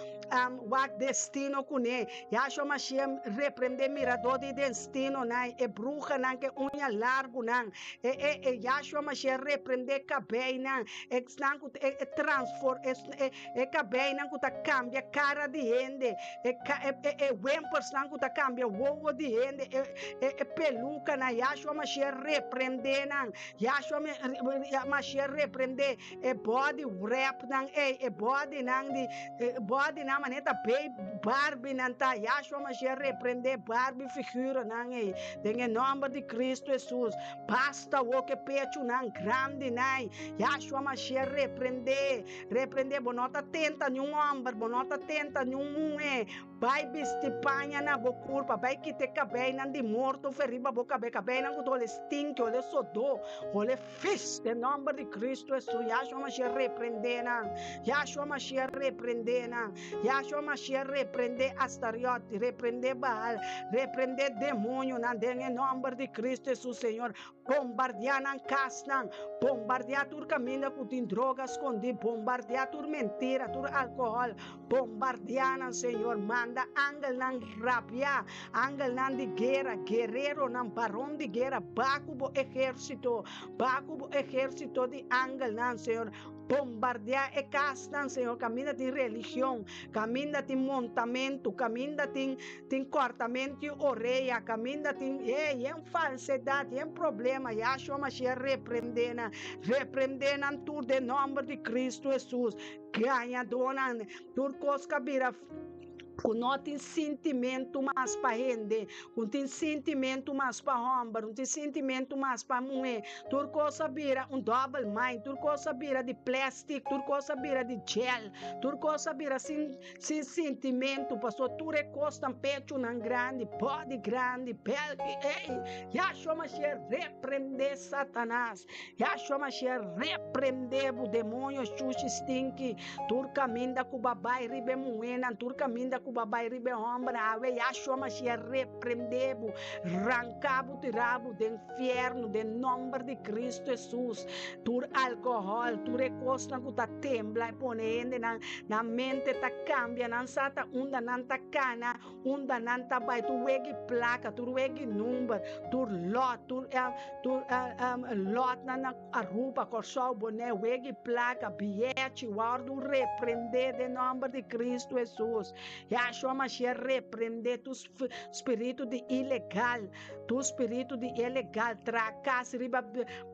wak destino kuné. Yahshua Mashiach reprendé miradó di destinonan, e bruhanan ku e uña largunan. E e e Yahshua Mashiach reprendé kabeinan, esnan ku e e transfor e e kabeinan ku ta kambia kara di hende, e e e wempersnan ku ta kambia wowo di hende, e e e pelukanan. Yahshua Mashiach reprendé nan. Yahshua Mashiach reprendé E body wrap nan ey, e body nan di, e body nan manera ta baby Barbie nan ta. Yahshua Mashiach reprende Barbie figura nan ey den e nomber di Cristo Jesus. Basta wo ke pechu nan grandi nan. Yahshua Mashiach reprende, reprende. Bo no ta tenta niun homber, bo no ta tenta niun muhe. Bai bisti paña na bo kurpa, bai kita e kabeinan di morto fe riba bo kabei, kabeinan ku ta hole stinki, hole sodó, hole fis, den nòmber di Kristu Hesus. Yahshua Mashiach reprendé nan, Yahshua Mashiach reprendé nan, Yahshua Mashiach reprendé Astariot, reprendé Baal, reprendé demonionan den e nòmber di Kristu Hesus, Señor. Bombardiá nan kasnan, bombardiá tur kaminda ku tin droga skondí, bombardiá tur mentira, tur alkohòl, bombardiá nan, Señor. Manda angelnan rabiá, angelnan di guera, guereronan, baron di guera, ba ku bo ehérsito, ba ku bo ehérsito di angelnan, Señor. Bombardiá e kasnan, Señor, kaminda tin religion, kaminda tin montamentu, kaminda tin tin kòrtamentu di orea, kaminda tin e yen falsedat, yen problema. Yahshua Mashiach reprendé nan, reprendé nan tur den nòmber di Kristu Hesus. Gañadónan, tur kos ka bira ku no tin sintimentu mas pa hende, ku no tin sintimentu mas pa hòmber, no tin sintimentu mas pa muhé. Tur kos a bira un dòbel mind, tur kos a bira di plèstik, tur kos a bira di gel, tur kos a bira sin sin sintimentu, pasobra tur e kosnan, pechunan grandi, bòdi grandi, bèlki, ey! Yahshua Mashiach reprendé Satanas! Yahshua Mashiach reprendé bo demonio shushi stinki tur kaminda ku bo a bai riba e muhénan, tur kaminda ku bo a bai riba e hòmbernan. Awe Yahshua Mashiach reprendé bo, ranka bo, tira bo den fièrnu den nòmber di Kristu Hesus. Tur alkohòl, tur e kosnan ku ta tembla i pone hendenan nan mente ta kambia, nan sa ta unda nan ta kana, Unda nan ta bai tur wegi plaka, tur wegi number, tur lot, tur tur lotnan na Aruba, Kòrsou, Bonaire, wegi plaka, biyechi, wòrdu reprendé den nòmber di Kristu Hesus. Yahshua Mashiach reprendé tur spiritu di ilegal, tur spiritu di ilegal, traha kas riba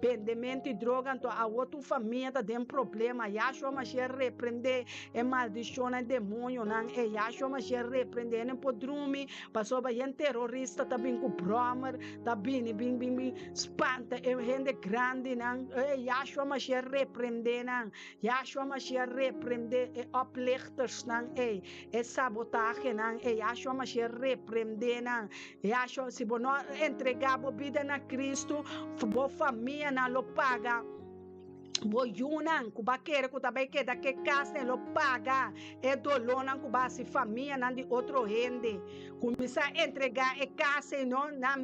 bendementu di droga, anto awor tur famia ta den problema. Yahshua Mashiach reprendé E maldishonnan, e demonionan, e Yahshua Mashiach reprende nan por drumi, pasobra yen terorista ta bin ku bròmer, ta bini bin bin bin spanta e hende grandinan. E Yahshua Mashiach reprende nan. Yahshua Mashiach reprende e oplichtersnan ei, e sabotahenan ei. Yahshua Mashiach reprende nan. Yahshua, si bo no entrega bo bida na Cristo, bo famianan lo paga. Bo yunan ku ba kere ku ta bai keda ke kas den lo paga e dolónan ku ba hasi famianan di otro hende. Kuminsá entregá e kas ei no na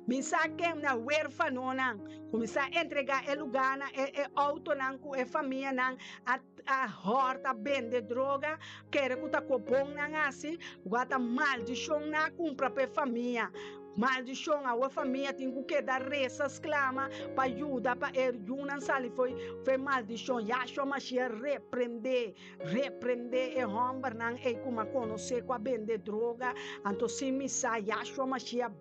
minsá ken na wérfanonan. Kuminsá entregá e lugánan, e e outonan ku e famianan a a hòrta, a bende droga, kere ku ta kobon nan hasi, ku a ta maldishon nan a kumpra pa e famia. Maldishon, awe famia tin ku keda resa sklama pa yuda pa e yunan sali fo'i e maldishon. Yahshua Mashiach reprendé, reprendé e hòmbernan ei ku m'a konosé ku a bende droga. Anto sin mi sa, Yahshua Mashiach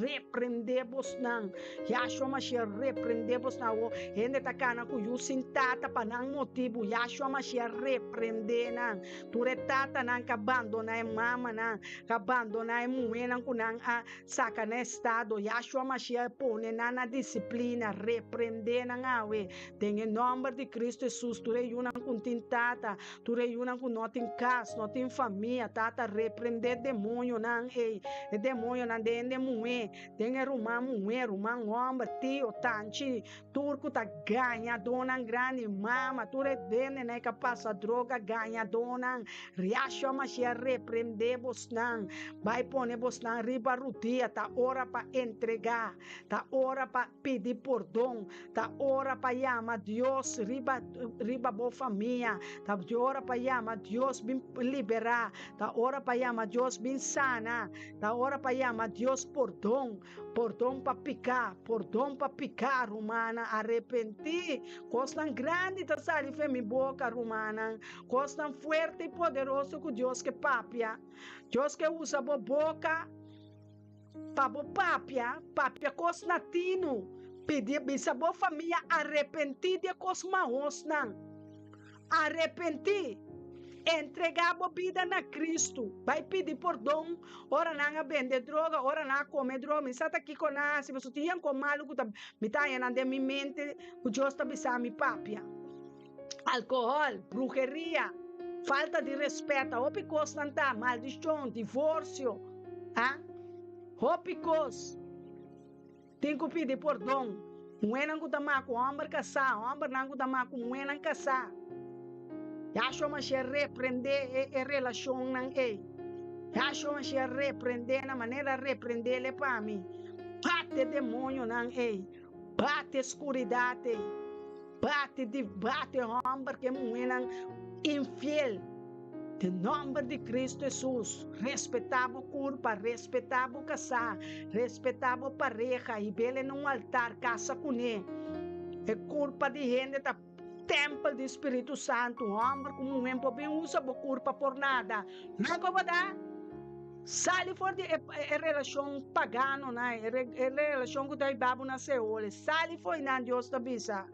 reprendé bosnan. Yahshua Mashiach reprendé bosnan. Awo hende ta kana ku yu sin tata pa nan motibu. Yahshua Mashiach reprendé nan. Tur e tatanan ku a bandoná e mamanan, ku a bandoná e muhénan ku nan a saka. saka na estado. Yahshua Mashiach pone nan na disiplina, reprendé nan awe den e nòmber di Kristu Hesus. Tur e yunan ku tin tata, tur e yunan ku no tin kas, no tin famia, Tata, reprendé demoñonan ei, e demoñonan den hende muhé, den e ruman muhé, ruman hòmber, tio, tanchi, Tur ku ta gañadónan grandi, mama, tur e dendenan e ka pasa droga, gañadónan, Yahshua Mashiach reprendé bosnan, bai pone bosnan riba rudia, ta ora pa entregá, ta ora pa pidi pordon, ta ora pa yama Dios riba riba bo famia, ta ora pa yama Dios bin liberá, ta ora pa yama Dios bin sana, ta ora pa yama Dios pordon. Pordon pa piká, pordon pa piká, rumannan, arepentí. Kosnan grandi ta sali fen mi boka, rumannan, kosnan fuerte i poderoso ku Dios ke papia. Dios ke usa bo boka pa bo papia, papia kos na tinu. Pidi, bisa bo famia arepentí di e kos mahosnan. Arepentí! Entregá bo bida na Kristu. Bai pidi pordon ora nan a bende droga, ora nan a kome droga. Mi sa ta kiko nan a hasi, pasobra tin hende malu ku ta mi ta haña nan den mi mente ku Dios ta bisa mi papia. Alkohòl, bruheria, falta di rèspèt, hopi kosnan ta, maldishon, divorsio, a hopi kos. Tin ku pidi pordon. Muhénan ku ta maku hòmber kasá, hòmbernan ku ta maku muhénan kasá. Yahshua Mashiach reprendé e e relashonnan ei. Yahshua Mashiach reprendé nan manera a reprendé el pa mi. Bate demoñonan ei, bate skuridat ei, bate di bate hòmber ku e muhénan infiel. Den nòmber di Kristu Hesus, respetá bo kurpa, respetá bo kasá, respetá bo pareha i bel na un altar, kasa kuné. E kurpa di hende ta tèmpel di Spiritu Santu. Hòmber ku muhé por bin usa bo kurpa por nada. Loko bo ta? Sali for di e relashon paganonan, e relashon ku ta hiba bo na Seol. Sali for di nan, Dios ta bisa.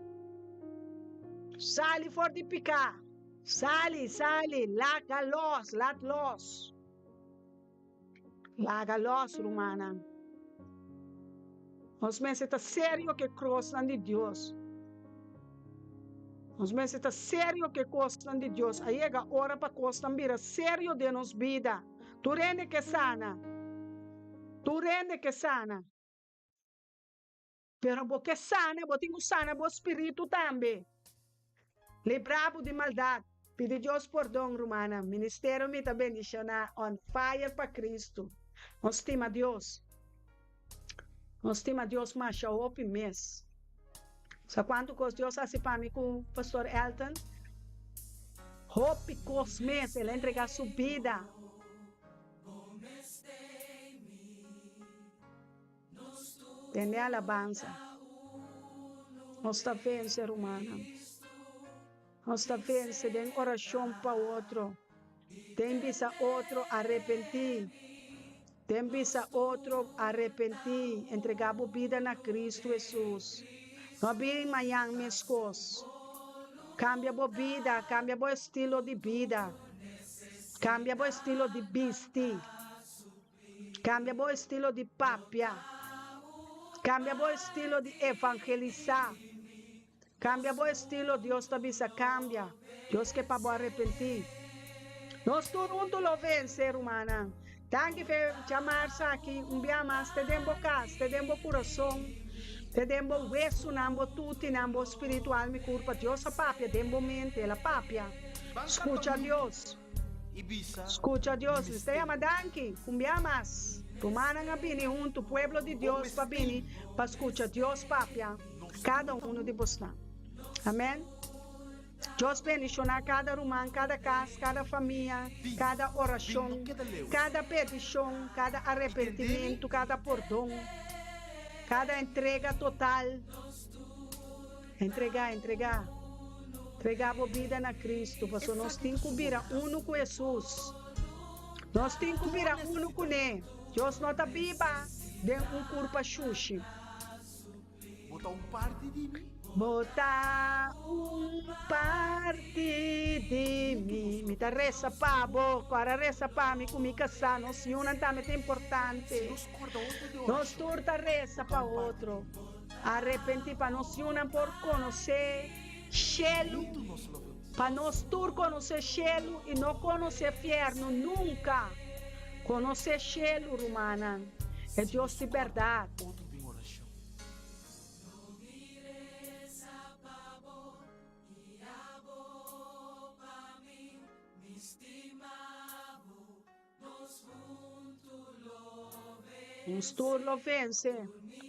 Sali for di piká. Sali, sali, laga los, laat los. Laga los, rumannan. Nos mester ta serio ku e krosnan di Dios. Nos mester ta serio ku e kosnan di Dios. A yega ora pa kosnan bira serio den nos bida. Tur hende ke sana. Tur hende ke sana. Pero bo ke sana, bo tin ku sana bo spiritu tambe. Libra bo di maldat. Pidi Dios pordon, rumannan. Ministerio mi ta bendishoná on fire pa Cristo. Nos stima Dios. Nos stima Dios masha hopi mes. Sa kuantu kos Dios hasi pa mi ku Pastor Elton? Hopi kos mes. El a entrega su bida. Tende alabansa. Nos ta vense, rumannan. Nos ta vense den orashon pa otro, den bisa otro arepentí, den bisa otro arepentí, entregá bo bida na Kristu Hesus. No bin mañan meskos. Kambia bo bida, kambia bo estilo di bida, kambia bo estilo di bisti. Kambia bo estilo di papia. Kambia bo estilo di evangelisá. Kambia bo estilo, Dios ta bisa kambia. Dios ke pa bo arepentí. Nos tur huntu lo vense, rumannan. Danki fe djamarsa aki un bia mas te den bo kas, te den bo kurason, te den bo wesunan, bo tutinan, bo spiritu, alma i kurpa. Dios a papia den bo mente, El a papia. Skucha Dios. Skucha Dios, mi sta yama danki, un bia mas. Rumannan a bini huntu, pueblo di Dios pa bini pa skucha Dios papia kada unu di bosnan. Amen. Dios bendishoná kada ruman, kada kas, kada famia, kada orashon, kada petishon, kada arepentimentu, kada pordon, kada entrega total. Entregá, entregá. Entregá bo bida na Kristu, pasobra nos tin ku bira unu ku Hesus. Nos tin ku bira unu kuné. Dios no ta biba den un kurpa shushi. Bo ta un parti di mi. Bo ta un parti. Pidi mi, mi ta resa pa bo, ku resa pa mi ku mi kasá, nos yunan tambe ta importante. Nos tur ta resa pa otro. Arepentí pa nos yunan por konosé shelu, pa nos tur konosé shelu i no konosé fièrnu nunka. Konosé shelu, rumannan, e Dios di bèrdat. Nos tur lo vense,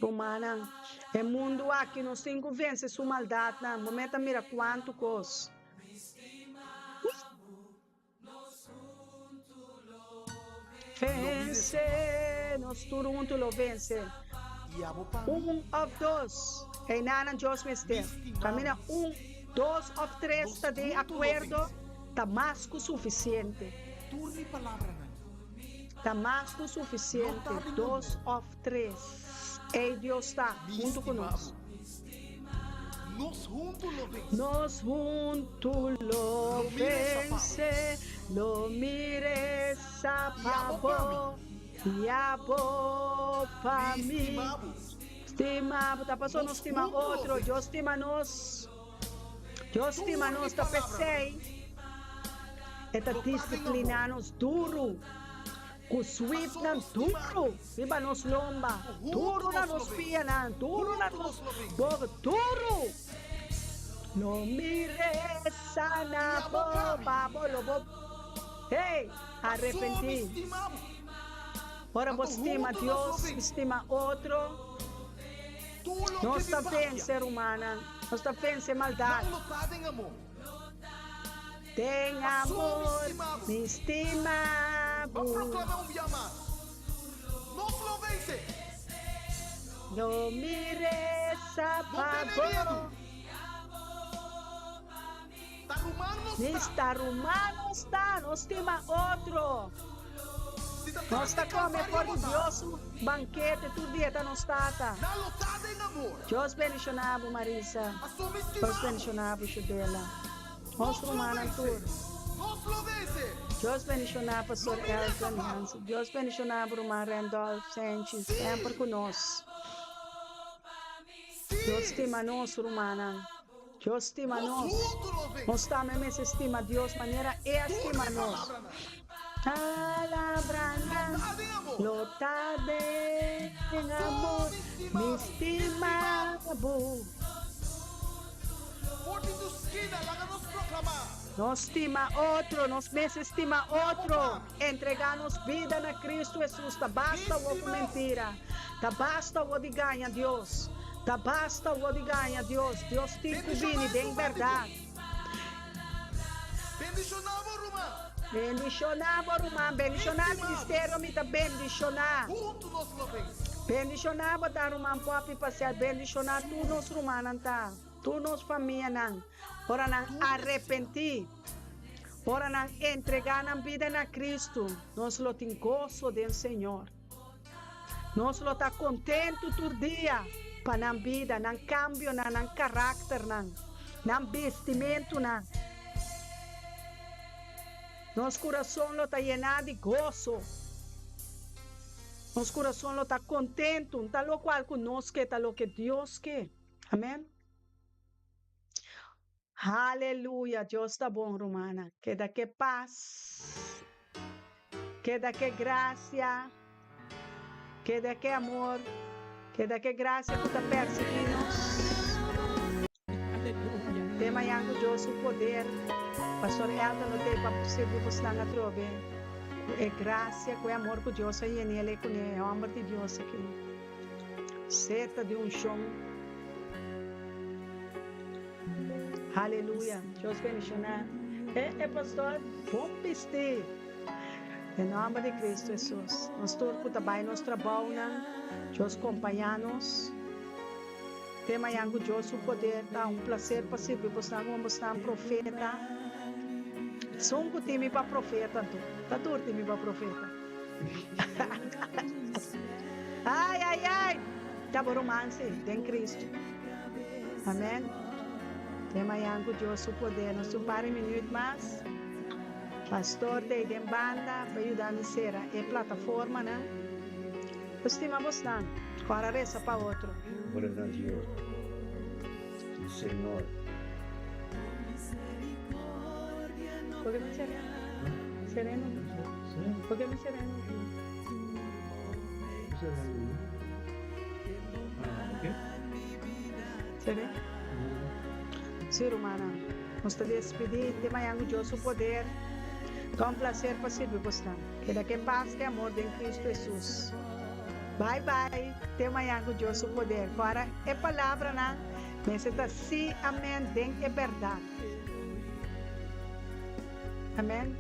rumannan. E mundu aki nos tin ku vense su maldatnan. Bo meta mira kuantu kos. Vense, nos tur huntu lo vense. Un òf dos, einanan Dios mester. Kaminda un, dos òf tres ta den akuerdo, ta mas ku sufisiente. Ta mas ku sufisiente, dos òf tres. Ei Dios ta huntu ku nos. Nos huntu lo vense. Lo mi resa pa bo i abo pa mi. Stima bo ta paso nos stima otro. Dios stima nos. Dios stima nos ta p'esei e ta disiplina nos duru. Ku swipnan duru riba nos lomba, duru na nos pianan, duru na nos boka, duru! Lo mi resa na bo pa bo lo bo, hey, arepentí. Ora bo stima Dios i stima otro, nos ta vense, rumannan, nos ta vense maldat. Den amor mi stima bo. Lo mi resa pa bo. Mi sta ruman nos ta, nos stima otro. Nos ta come for di Dios su bankete tur dia ta nos tata. Dios bendiciona bo Marisa. Dios bendiciona bo Shudela. Nos rumannan tur. Dios bendiciona Pastor Elton Hansen. Dios bendiciona bo ruman Randolph Sanchez semper cu nos. Dios stima nos rumannan. Dios stima nos. Nos tambe mester stima Dios manera E a stima nos. Palabranan lo ta den amor, mi stima bo. Nos stima otro, nos mester stima otro. Entregá nos bida na Cristo Hesus ta basta awor ku mentira. Ta basta awor di gaña Dios. Ta basta awor di gaña Dios. Dios tin ku bini den bèrdat. Bendishoná bo ruman. Bendishoná ministerio mi ta bendishoná. Bendishoná bo ta ruman Poppy Pasel. Bendishoná tur nos rumannan ta. Tur nos famianan. Ora nan arepentí. Ora nan entregá nan bida na Kristu, nos lo tin goso den Señor. Nos lo ta kontentu tur dia pa nan bida, nan kambionan, nan karakternan, nan bistimentunan. Nos kurason lo ta yená di goso. Nos kurason lo ta kontentu. N ta lokual ku nos ke, ta loke Dios ke. Amèn. Haleluya Dios ta bon rumannan keda ke pas keda ke gracia keda ke amor keda ke gracia ku ta persegui nos te mañan ku Dios su poder Pastor Elton lo tei pa sirbi bosnan atrobe ku e gracia ku e amor ku Dios a yenele kune e homber di Dios aki seta di unshon. Aleluya Dios bendiciona e e pastor bon bisti den nomber di Cristo Jesus nos tur cu ta bay nos trabounan Dios compaña nos te mañan cu Dios su poder ta un placer pa sirbi bosnan como bosnan profeta esun cu tin mi pa profeta anto ta tur tin mi pa profeta ay ay ay ta bo romance den Cristo. Amen. Te mañan ku Dios su poder. Nos tin un par di minuut mas. Pastor ta ei den banda pa yuda mi sera e plataformanan. Bo stima bosnan. Ora resa pa otro. Ora na Dios, Señor. Por ke mi sereno? Sereno? Por ke mi sereno? Sereno? Sí, rumannan. Nos ta despedí te mañan ku Dios su poder. Ta un placer pa sirbi bosnan. Keda ke pas ke amor den Cristo Jesus. Bye bye, te mañan ku Dios su poder. Ku ora e palabranan mester ta sí, amén den e bèrdat. Amén.